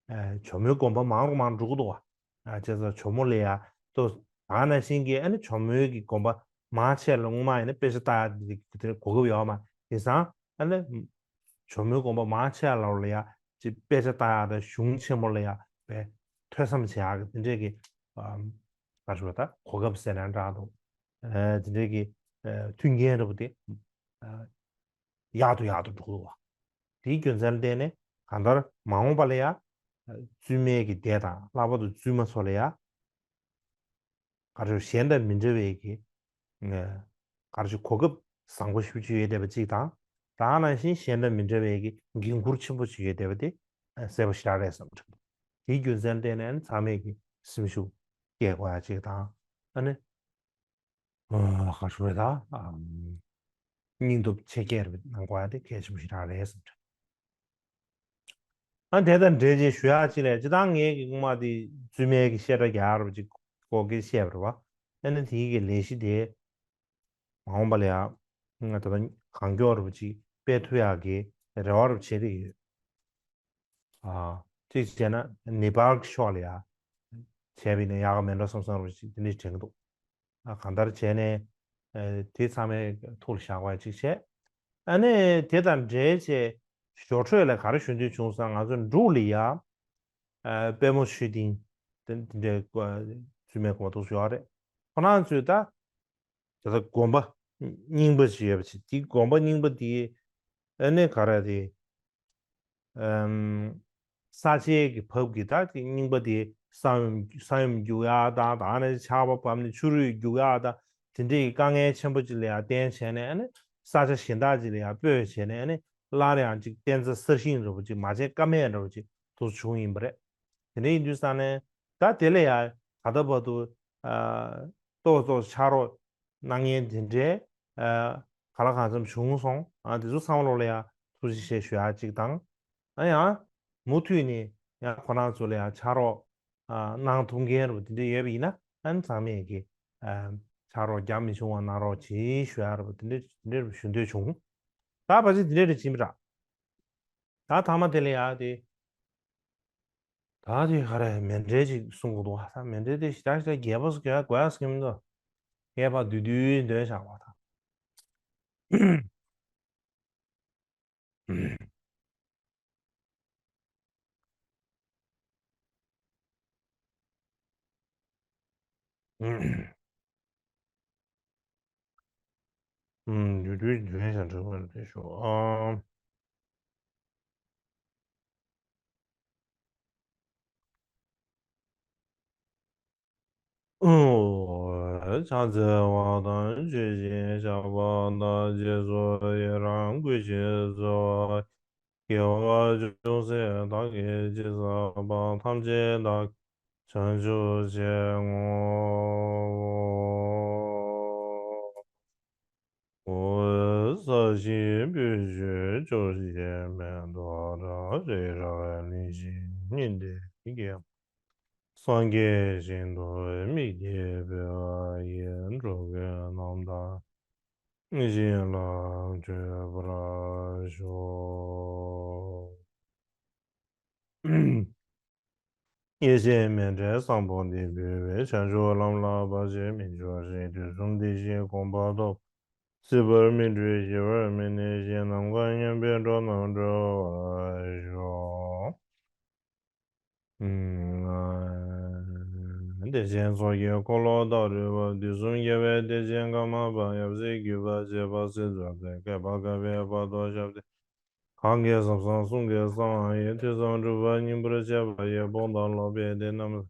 ཨ། ཇོ་མོའི་དགོན་པ་མང་རུ་མང་རུ་འགྲོ་གི་འདུག་བ། ཨ། བྱས་ཙང་ཇོ་མོ་ལ་ཡ་ཏོ། ད་ནང་བཞིན་གྱི་ཨ་ནི་ཇོ་མོའི་གི་དགོན་པ་མང་ཆེ་ལ་སྔོན་མ་ཡིན་ན་དཔེ་ཆ་ལྟ་ཡ་དེ་དེ་གོ་སྐབས་ཡོད་མ་རེད། དེང་སང་ཨ་ནི་ཇོ་མོའི་དགོན་པ་མང་ཆེ་ལ་ལ་ཡ་ཅིག་དཔེ་ཆ་ལྟ་ཡ་དང་གཞུང་ཆེན་མོ་ལ་ཡ་པའི་ཐོས་བསམ་བྱེད་ཡ་གི་དེ་འདྲས་ཀྱི། ཨ། ག་རེ་ཞུ་བ། ད་གོ་སྐབས་ཟེར་ན་འདྲ་འདུག་ཨ། དེ་འདྲས་ཀྱི། ཨ། མཐུན་རྐྱེན་འདྲ་པོ་དེ། ཨ། ཡག་ཏུ་ཡག་ཏུ་འགྲོ་གི་འདུག་བ། དེའི་རྒྱུ་མཚན་ལ་བརྟེན་ནས་གང་ལྟར་མ་འོངས་པ་ལ་ཡ། བཙུན་མའི་གི་སྡེ་དང་། ལྷག་པར་དུ་བཙུན་མ་ཚོ་ལ་ཡ། ག་རེ་ཞུ། གཞན་དང་མི་འདྲ་བའི་གི། ཨ། ག་རེ་ཞུ། གོ་སྐབས་བཟང་པོ་ཞེ་པོ་ཅིག་ཡོད་བསྡད་པ་གཅིག་དང་། དེ་ནང་བཞིན་གཞན་དང་མི་འདྲ་བའི་གི་འགན་ཁུར་ཆེན་པོ་ཅིག་ཡོད་བསྡད་པ་དེ། ཨ། གསལ་པོ་ཞེ་དྲག་རེད་བསམ་གྱི་འདུག་དེའི་རྒྱུ་མཚན་ལ་བརྟེན་ནས་ཨ་ནི་ཚང་མས་ཀྱི་སེམས་ཤུགས་སྐྱེད་དགོས་ཡ་གཅིག་དང་། ཨ་ནི། ཨ། ག་རེ་ཞུ་བས། ད། ཨམ། སྙིང་སྟོབས་ཆེ་སྐྱེད་རེ་གནང་དགོས་ཡ་དེ་གལ་ཆེན་པོ་ཞེ་དྲག་རེད་བསམ་གྱི་འདུག་ཨ། དེ་དང་འབྲེལ་བྱས་ཞུ་ཡག་ཅིག་ལ། སྤྱིར་བཏང་ངས་ཀྱི་སྔོན་མ་དེ་བཙུན་མའི་གི་བཤད་གྲྭ་རྒྱག་རེ་བ་ཅིག་སྐོར་གྱི་བཤད་པ་རེད་བ། ཨ་ནི་དེའི་གི་ལས་གཞི་དེ་མ་འོངས་པ་ལ་ཡ། ང་ད་ལྟ་གང་མགྱོགས་རེ་བ་ཅིག་སྤེལ་ཐུབ་ཡག་གི་རེ་བ་རེ་བ་བྱེད་ཀྱི་ཡོད། ཨ། གཅིག་བྱས་ན་ནེ་པཱལ་གྱི་ཕྱོགས་ལ་ཡ་བྱས་པ་ཡིན་ན་ཡག་ག་མེད་འགྲོ་བསམ་བསམ་རེ་བ་ཅིག་དེ་འདྲ་དྲན་གྱི་འདུག་ཨ། གང་ལྟར་བྱས་ནས། ཨ། དེ་ཚང་མའི་ཐུགས་ལ་བཞག་པ་ཅིག་བྱས། ཨ་ནི་དེ་དང་འབྲེལ་བྱས་ཞོར་འཕྲོས་ལ་ག་རེ་ཞུ་འདོད་བྱུང་ཟེར་ན། ང་ཚོ་འབྲུག་ལ་ཡ། ཨ། དཔལ་མོ་ཆོས་སྡིངས་དེ་འདྲའི་བཙུན་མའི་དགོན་པ་འདུག་ཡོད་རེད། ཁོ་རང་ཚོས་ད། དེ་ལྟར་དགོན་པ་རྙིང་པ་ཞིག་ཡོད་པ་ཅིག་དེ་དགོན་པ་རྙིང་པ་དེ་ཨ་ནི་ག་རེ་རེད། ཨམ། ས་ཆའི་གི་བབ་ཀྱི་ད་དེ་རྙིང་པ་དེ་ས་ཡོམ་ས་ཡོམ་རྒྱུག་ཡ་དང་ད་ནས་ཆར་པ་བབས་ནས་ཆུ་རུད་རྒྱུག་ཡ་དང་དེ་འདྲའི་གི་དཀའ་ངལ་ཆེན་པོ་ཅིག་ལ་ཡང་བརྟེན་བྱས་ནས་ཨ་ནི་ས་ཆ་གཞན་དག་ཅིག་ལ་ཡང་སྤོས་བྱས་ནས་ཨ་ནི་སླར་ཡང་ཅིག་བསྟན་རྩིས་གསར་བཞེངས་འདྲ་པོ་ཅིག་མ་བྱས་ཀ་མེད་འདྲ་པོ་ཅིག་དུ་བྱུང་ཡིན་པ་རེད། དེ་འདྲ་ཡིན་དུས་ཙང་ནས་ད་དེ་ལ་ཡང་ད་ལྟ་བར་དུ་ཨ་ཏོག་ཏོག་ཕྱག་རོགས་གནང་མཁན་དེ་འདྲའི་ཨ་ག་ལ་གང་འཚམ་བྱུང་སོང་། ཨ་དེ་ཚོ་ཚང་མ་ལོག་ལ་ཡང་ཐུགས་རྗེ་ཆེ་ཞུ་ཡ་གཅིག་དང་། ཨ་ཡང་མུ་མཐུད་ནས་ཡང་ཁོ་རང་ཚོ་ལ་ཡང་ཕྱག་རོགས་ཨ་གནང་ཐུབ་མཁན་རུ་དེ་འདྲ་ཡོད་པ་ཡིན་ན་ཨ་ནི་ཚང་མས་ཀྱི་ཨ་ཕྱག་རོགས་རྒྱག་མི་བྱུང་བ་གནང་རོགས་གྱིས་ཞུ་ཡ་རུ་དེ་འདྲ་དེ་འདྲ་རུ་ཞུ་འདོད་བྱུང་། ད་ཕལ་ཆེར་དེ་འདྲ་རེ་ཕྱིན་པ་འདྲ། ད་ཐ་མ་དེ་ལ་ཡ་དེ། ད་དེ་ག་རེ་མཎྜལ་ཅིག་གསུང་གི་འདུག་ད་མཎྜལ་དེ་ཞེ་དྲག་ཞེ་དྲག་རྒྱས་པོ་ཞིག་དགོས་ཡ་ཟེར་གྱི་མི་འདུག་རྒྱས་པ་བསྡུས་བསྡུས་འདོན་བཞག་པ་དང་། ཨུམ། ཡུལ་དུས་འདུན་ཞིང་འབྲེལ་བར་འབྲེལ་ཞུ་ཨང་། ཕྱག་འཚལ་བ་དང་མཆོད་ཅིང་བཤགས་པ་དང་། རྗེས་སུ་ཡི་རང་བསྐུལ་ཞིང་གསོལ་བ། དགེ་བ་ཅུང་ཟད་བདག་གིས་ཅི་བསགས་པ། ཐམས་ཅད་བདག་གིས་བྱང་ཆུབ་བྱེད་ངོ་། ས་གཞི་སྤོས་ཆུས་སྐྱོར་བྱེད་མེ་ཏོག་བཀྲ་རེ་རེ་གླིང་བཞི་ཉི་ཟླའི་རྒྱལ་པོ། སངས་རྒྱས་ཞིང་དུ་དམིགས་ཏེ་འབུལ་བ་ཡིས། འགྲོ་ཀུན་རྣམ་དག་ཞིང་ལ་སྤྱོད་པར་ཤོག། ཡེ་ཤེས་མཎྜལ་བཟང་པོ་འདི་འབུལ་བས། བྱང་ཆུབ་ལམ་ལ་བར་ཆད་མི་འབྱུང་ཞིང་། དུས་གསུམ་བདེ་ཞིང་གོ་འཕང་ཐོབ། སྲིད་པར་མི་འཁྲུལ་ཞི་བར་མི་གནས་ཤིང་། ནམ་མཁའ་མཉམ་པའི་འགྲོ་རྣམས་སྒྲོལ་བར་ཤོག། བདེ་ཆེན་ཚོགས་ཀྱི་འཁོར་ལོ་བདག་སྒྲུབ་པ། དུས་གསུམ་རྒྱལ་བའི་གཏེར་ཆེན་ཀརྨ་པ། ཡབ་སྲས་གུས་པ་བྱེད་པ་སྲིད་མཚོ་རྩེ། བསྐལ་པ་བསྐལ་པའི་བར་དུ་ཞབས་བརྟན། གང་གིས་ཟབ་གསང་གསུང་གི་གསང་བ་ཡི། ཐོས་བསམ་སྒྲུབ་པ་སྙིང་པོར་བྱས་པ་ཡི། ཕོངས་དང་ལོག་པའི་དེ་རྣམས་ལ།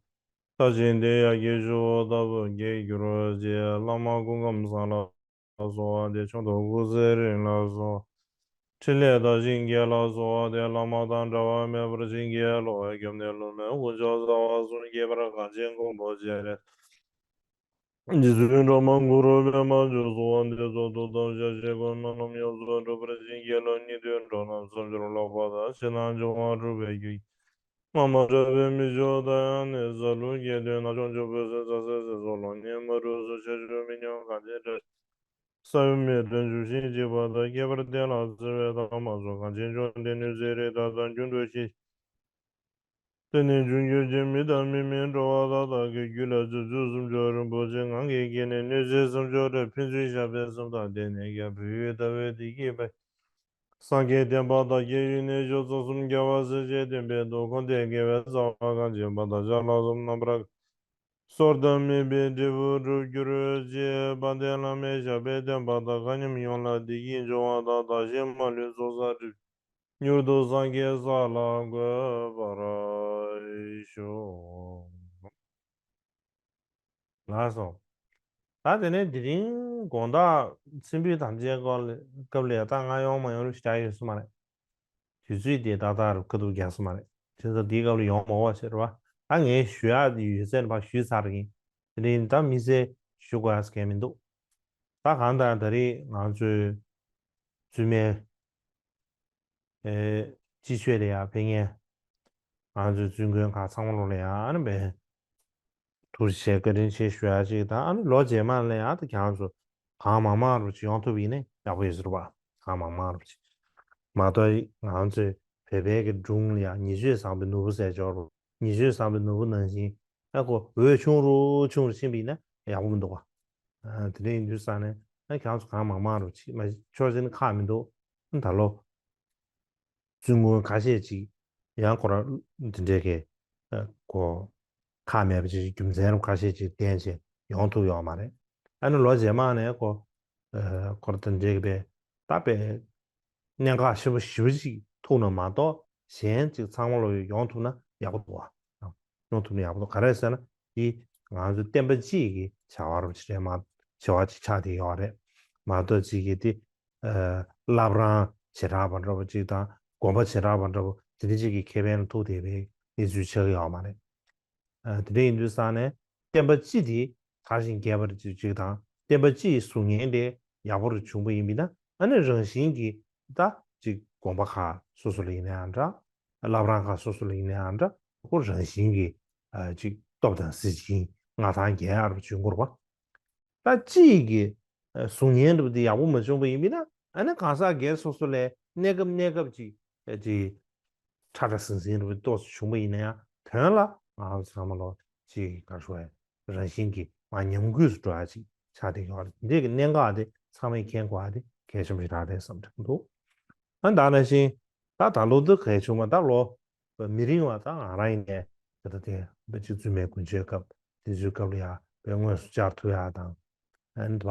ལྟ་ཞིང་དེ་ཡི་ཡ་གྱལ་ཞུ་བ་ལྟ་བུར་གྱུར་ཅིག། བླ་མ་སྐུ་ཁམས་བཟང་ལ་གསོལ་བ་འདེབས། མཆོག་ཐུན་སྐུ་ཚེ་རིང་ལ་གསོལ་བ། ཕྲིན་ལས་དར་ཞིང་རྒྱས་ལ་གསོལ་བ་འདེབས། བླ་མ་དང་འབྲལ་བ་མེད་པར་བྱིན་གྱིས་རློབས། སྐྱབས་གནས་ལུང་མའི་དཀོན་མཆོག་རྩ་བ་གསུམ། ཁྱད་པར་གངས་ཅན་མགོན་པོ་སྤྱན་རས་རྗེ་བཙུན་སྒྲོལ་མ་གུ་རུ་པདྨ་འབྱུང་གསོལ་བ་འདེབས། གཙུག་ཏོར་དམ་ཞལ་ཆེ་དགུ་རྣམས་ལམ་ཡོངས་སུ་གྲུབ་པར་བྱིན་གྱིས་རློབས། སྙིགས་དུས་འགྲོ་རྣམས་བསམ་སྦྱོར་ལོག་པ་དག་ཕྱི་ནང་འབྱུང་བ་འཁྲུགས་པའི་རྒྱུ། སྔར་མ་འདྲ་བའི་མི་ཆོས་དང་ཡང་ནི་གཟའ་ལུག་གི་དོན་ནག་ཆུང་ཆུང་བུ་སྲིན་ཚ་སྲེ་སྲེ་སོགས་ལོག་གཉིས་མ་འཁྲུགས་སུ་ཆ་འཇུག་མི་ཉུང་གང་ཆེ་འདྲ། ས་ཡོམ་མེ་དྲོད་འཇུག་ཤིང་འཇིག་པ་དང་། ཁྱད་པར་བསྟན་ལ་བརྩེ་བའི་ཐ་མ་སོགས་གངས་ཅན་ལྗོངས་འདི་ནི་ཚན་རིག་དག་དང་རྒྱུན་དུ་ཞིང་། དེ་ནས་འབྱུང་འགྱུར་གྱི་མི་དང་མི་མིན་འགྲོ་བ་དག་དག་གི་རྒྱུད་ལ་རྫུ་འཕྲུལ་སུམ་ཅུ་རིན་པོ་ཆེ་ངང་གིས་བསྐྱེད་ནས་གནོད་འཚེ་སུམ་ཅུ་རེ་ཕན་ཚུན་ཞབས་པད་གསུམ་དང་ལྡན་ནས་ཀྱང་བོད་ཡུལ་ལྟ་བུའི་བདེ་སྐྱིད་པའི་སངས་རྒྱས་བསྟན་པ་དར་རྒྱས་ཡུན་གནས་ཤོག། རྩ་གསུམ་རྒྱལ་བ་སྲས་བཅས་བསྟན་པའི་མདོ་ཁམས་བདེ་དགེ་བའི་རྩ་བ་གངས་ཅན་པ་དང་ལྕགས་ལ་སོགས་རྣམ་པར་སོར་ཐབས་མེད་པའི་འབྲས་བུ་འགྲུབ་གྱུར་ཅིག། དཔལ་ལྡན་བླ་མའི་ཞབས་པད་བརྟན་པ་དང་། མཁའ་མཉམ་ཡོངས་ལ་བདེ་སྐྱིད་འབྱུང་བ་དང་། བདག་གཞན་མ་ལུས་ཚོགས་བསགས་སྒྲིབ་མྱུར་དུ་སངས་རྒྱས་ས་ལ་འགོད་པར་ཤོག། ལགས་སོ། ད་དེ་ནས་དེ་རིང་དགོང་དག་མཚན་འབུལ་དམ་བཅའི་སྐོར་ལ་སྐབས་ལ་ད་ང་ཡོང་མ་ཡོང་ལ་ཞེ་དྲག་ཡོད་ས་མ་རེད། དུས་ཚོད་དེ་ཏག་ཏག་རུ་ཁ་ཐུག་རྒྱག་ས་མ་རེད། བྱས་ཙང་དེའི་སྐབས་ལ་ཡོང་མ་འོས་ཟེར་བ། ད་ངས་ཞུ་ཡག་དེ་ཡོད་ཚད་ནས་ཕར་ཞུས་ཚར་གིན། དེ་རིང་ད་དམིགས་བསལ་ཞུ་དགོས་ཡག་གང་མི་འདུག་ད་གང་ལྟར་ད་རེས་ང་ཚོའི་བཙུན་མའི་ཨེ་སྤྱི་སྤྱོད་ལ་ཡང་ཕེབས་མཁན་ང་ཚོའི་བཙུན་དགོན་ཁག་ཚང་མ་ལོ་ལ་ཡང་ཨ་ནི་བས་ཐུགས་རྗེ་ཆེ་བཀའ་དྲིན་ཆེ་ཞུ་ཡག་ཅིག་དང་ཨ་ནི་ལོ་རྗེས་མ་ལ་ཡང་ད་ཁྱེད་རང་ཚོ་གང་མང་མང་རུ་ཅིག་ཡོང་ཐུབ་ཡིན་ནའི་ཡག་པོ་ཡོད་ཟེར་བ། གང་མང་མང་རུ་ཅིག་མ་གཏོགས་ང་ཚོའི་བོད་པའི་གི་སྒྲུང་ལ་ཡང་ཉེས་སྤྱོད་བཟང་པོའི་ནོར་བུ་ཟེར་ཅོག་རུ་ཉེས་སྤྱོད་བཟང་པོའི་ནོར་བུ་ནང་བཞིན་ཨ་ཁོ་འོད་ཆུང་རུ་ཆུང་རུ་ཕྱིན་པ་ཡིན་ན་ཡག་པོ་མི་འདུག་བ། དེ་འདྲ་ཡིན་དུས་ཙང་ནས་ཨ་ཁྱེད་རང་ཚོ་གང་མང་མང་རུ་ཅིག་མ་ཆོག་ཅེས་ནི་ཁག་མི་འདུག་ད་ལོ། བཙུན་དགོན་ཁ་ཤས་ཅིག་ཡང་ཁོ་རང་འདི་འདྲའི་གི་ཨ་ཁོ་ཁག་མེད་པ་ཅིག་རྒྱུ་མཚན་རུ་ཁ་ཤས་ཅིག་བསྟན་བྱས་ཡོང་ཐུབ་ཡོད་མ་རེད། ཨ་ནི་ལོ་རྗེས་མ་ནས་ཁོ་ཨ་ཁོ་རང་འདི་འདྲའི་གི་པའི་ད་པའི་གནད་འགག་ཆེན་པོ་ཞེ་པོ་ཅིག་ཐུག་ན་མ་གཏོགས་ གཞན་ཅིག་ཚང་མ་ལོ་ཡོང་ཐུབ་ན་ཡག་པོ་འདུག་ཨ། ཡོང་ཐུབ་ན་ཡག་པོ་འདུག་ག་རེ་ཟེར་ན་འདི་ང་ཚོ་བསྟན་པ་སྤྱི་ཡི་བྱ་བ་རུ་ཅིག་རེད་མ། བྱ་བ་ཅིག་ཆགས་བསྡད་ཡོད་རེད་མ་གཏོགས་ཅིག་གི་འདི་བླ་བྲང་བྱེ་བྲག་པ་འདྲ་པོ་ཅིག་དང་དགོན་པ་བྱེ་བྲག་པ་འདྲ་པོ་དེ་འདྲ་ཅིག་གི་ཁེ་ཕན་ལ་ཐུག་བསྡད་པའི་གནས་ཚུལ་ཆགས་ཀྱི་ཡོད་མ་རེད། དེ་འདྲ་ཡིན་དུས་ཙང་ནས་བསྟན་པ་སྤྱི་དེ་དར་ཞིང་རྒྱས་པར་བྱེད་ཅིག་དང་བསྟན་པ་སྤྱི་ཡི་གཟུགས་བརྙན་དེ་ཡག་པོ་རུ་བྱུང་པ་ཡིན་པས་ན་ཨ་ནི་རང་བཞིན་གྱིས་ད་ཅིག་དགོན་པ་ཁག་སོ་སོ་ལ་ཡིན་ན་ཡང་འདྲ། བླ་བྲང་ཁག་སོ་སོ་ལ་ཡིན་ན་ཡང་འདྲ་ཁོ་རང་བཞིན་གྱིས་ཅིག་སྟོབས་དང་གཟི་བརྗིད་མངའ་ཐང་རྒྱས་ཡག་རུ་བྱུང་དགོས་པ། ད་སྤྱི་ཡི་གི་གཟུགས་བརྙན་འདྲ་པོ་འདི་ཡག་པོ་མ་བྱུང་པ་ཡིན་པས་ན་ཨ་ནི་གང་ཟག་སྒེར་སོ་སོ་ལ་གནས་སྐབས་གནས་སྐབས་ཅིག་ཅིག་ཁྲ་ཁྲ་ཟིང་ཟིང་འདྲ་པོ་ཏོག་ཙམ་བྱུང་པ་ཡིན་ན་ཡང་དོན་ལ་ང་ཚོ་ཚང་མ་ལོ་ཅིག་ག་རེ་ཞུ་བ་རང་བཞིན་གྱིས་མ་ཉམས་རྒུད་སུ་འགྲོ་ཡ་ཅིག་ཆགས་བསྡད་ཡོད་རེད། འདི་གི་གནད་འགག་དེ་ཚང་མས་མཁྱེན་དགོས་ཡ་དེ་གལ་ཆེན་པོ་ཞིག་རང་རེད་བསམ་གྱི་འདུག་ཨ་ད་ནང་བཞིན་ད་ད་ལོ་འདི་གལ་ཆུང་བ་ད་ལོ་མི་རིང་བ་ད་ང་རང་ཡིན་ནའི་དེ་ད་དེ་བོད་ཀྱི་བཙུན་མའི་དགུན་ཆོས་སྐབས་དེ་ཚོའི་སྐབས་ལ་ཡ་བོད་དངོས་སུ་བཅར་ཐུབ་ཡ་དང་ཨ་ནི་ད་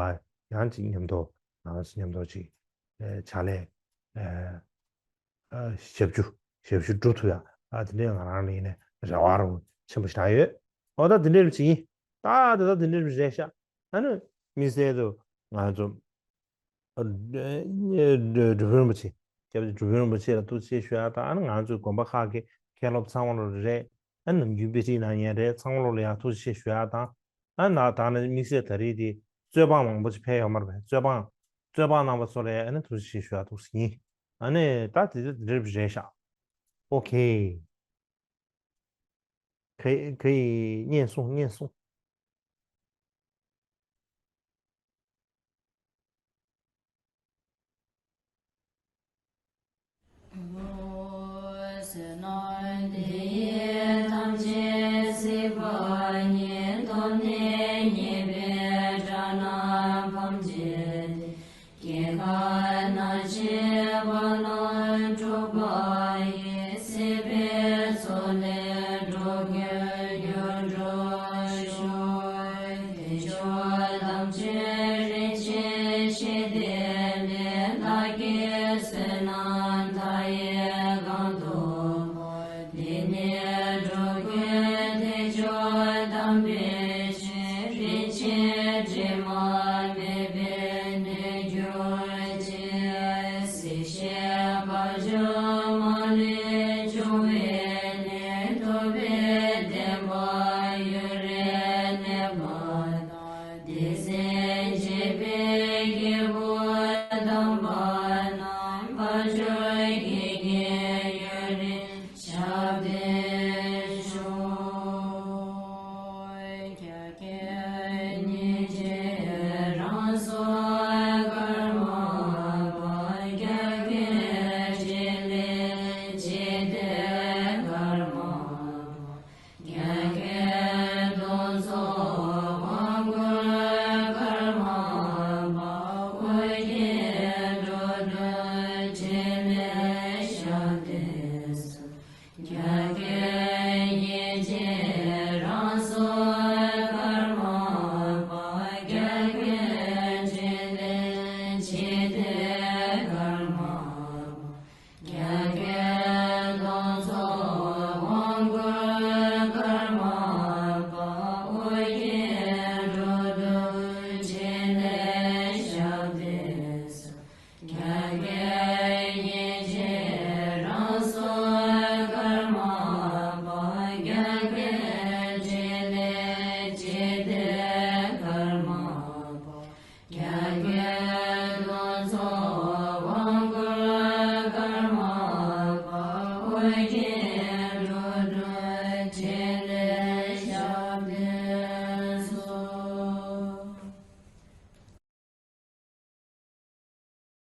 ཡང་ཅིག་མཉམ་དུ་ང་རང་ཚོ་མཉམ་དུ་ཅིག་ཕྱག་ལས་ཞབས་ཞུ་ཞབས་ཞུ་སྒྲུབ་ཐུབ་ཡ་ཨ་དེ་འདྲའི་ང་རང་ལ་ཡིན་ནའི་རེ་བ་རུ་ཆེན་པོ་ཞིག་རག་ཡོད། འོ་ད་དེ་འདྲའི་རུ་ཅིག་ཡིན། ད་དེ་ད་དེ་འདྲའི་རུ་རེད་ཤག་ཨ་ནི་དམིགས་བསལ་དུ་ང་ཚོ་འགྲུབ་པའི་རིན་པོ་ཆེ་སྐྱབས་རྗེ་འགྲུབ་པའི་རིན་པོ་ཆེ་ལ་ཐུགས་རྗེ་ཆེ་ཞུ་ཡ་དང་ཨ་ནི་ང་ཚོའི་དགོན་པ་ཁག་གི་མཁན་སློབ་ཚང་མ་ལོ་རེད། ཨ་ནི་ནམ་རྒྱུན་དཔེ་ཁྲིད་གནང་མཁན་རེད་ཚང་མ་ལོ་ལ་ཡང་ཐུགས་རྗེ་ཆེ་ཞུ་ཡ་དང་ཨ་ནི་ད་ནི་དམིགས་བསལ་ད་རེས་དེ་རྩོད་སྤང་མང་པོ་ཅིག་ཕེབས་ཡོད་མ་རེད་པས། རྩོད་སྤང་རྩོད་སྤང་གནང་བ་ཚོ་ལ་ཨ་ནི་ཐུགས་རྗེ་ཆེ་ཞུ་ཡ་ཐུགས་སུ་ཡིན། ཨ་ནི་ད་དེ་དེ་འདྲ་རེད་ཤག་ཨོ་ཁེ། ག་ག་ཡི་སྙན་སོང་སྙན་སོང་། སྐྱེ་རྒ་ན་འཆིའི་རྦ་ཀློང་འཁྲུགས་པ་ཡི། སྲིད་པའི་མཚོ་ལས་འགྲོ་ཀུན་སྐྱོབ་འགྲོ་ཤོག་བདེ་མཆོག་དམ་ཆོས་རིན་ཆེན་ཞི་བདེའི་གླིང་། བདག་གི་བསོད་ནམས་མཐའ་ཡས་གང་དུ་བོར། འདི་ནས་འགྲོ་ཀུན་བདེ་མཆོག་དམ་པའི་ཆོས། རིན་ཆེན་དྲི་མ་མེད་པའི་གནས་གྱུར་ཅིག་སྲིད་ཞིའི་བར་ཆད་མ་ལུས་འབྱུང་བའི་གནས། ཐུབ་པའི་བསྟན་པ་ཡུན་རིང་གནས་པ་དང་། བདེ་གསལ་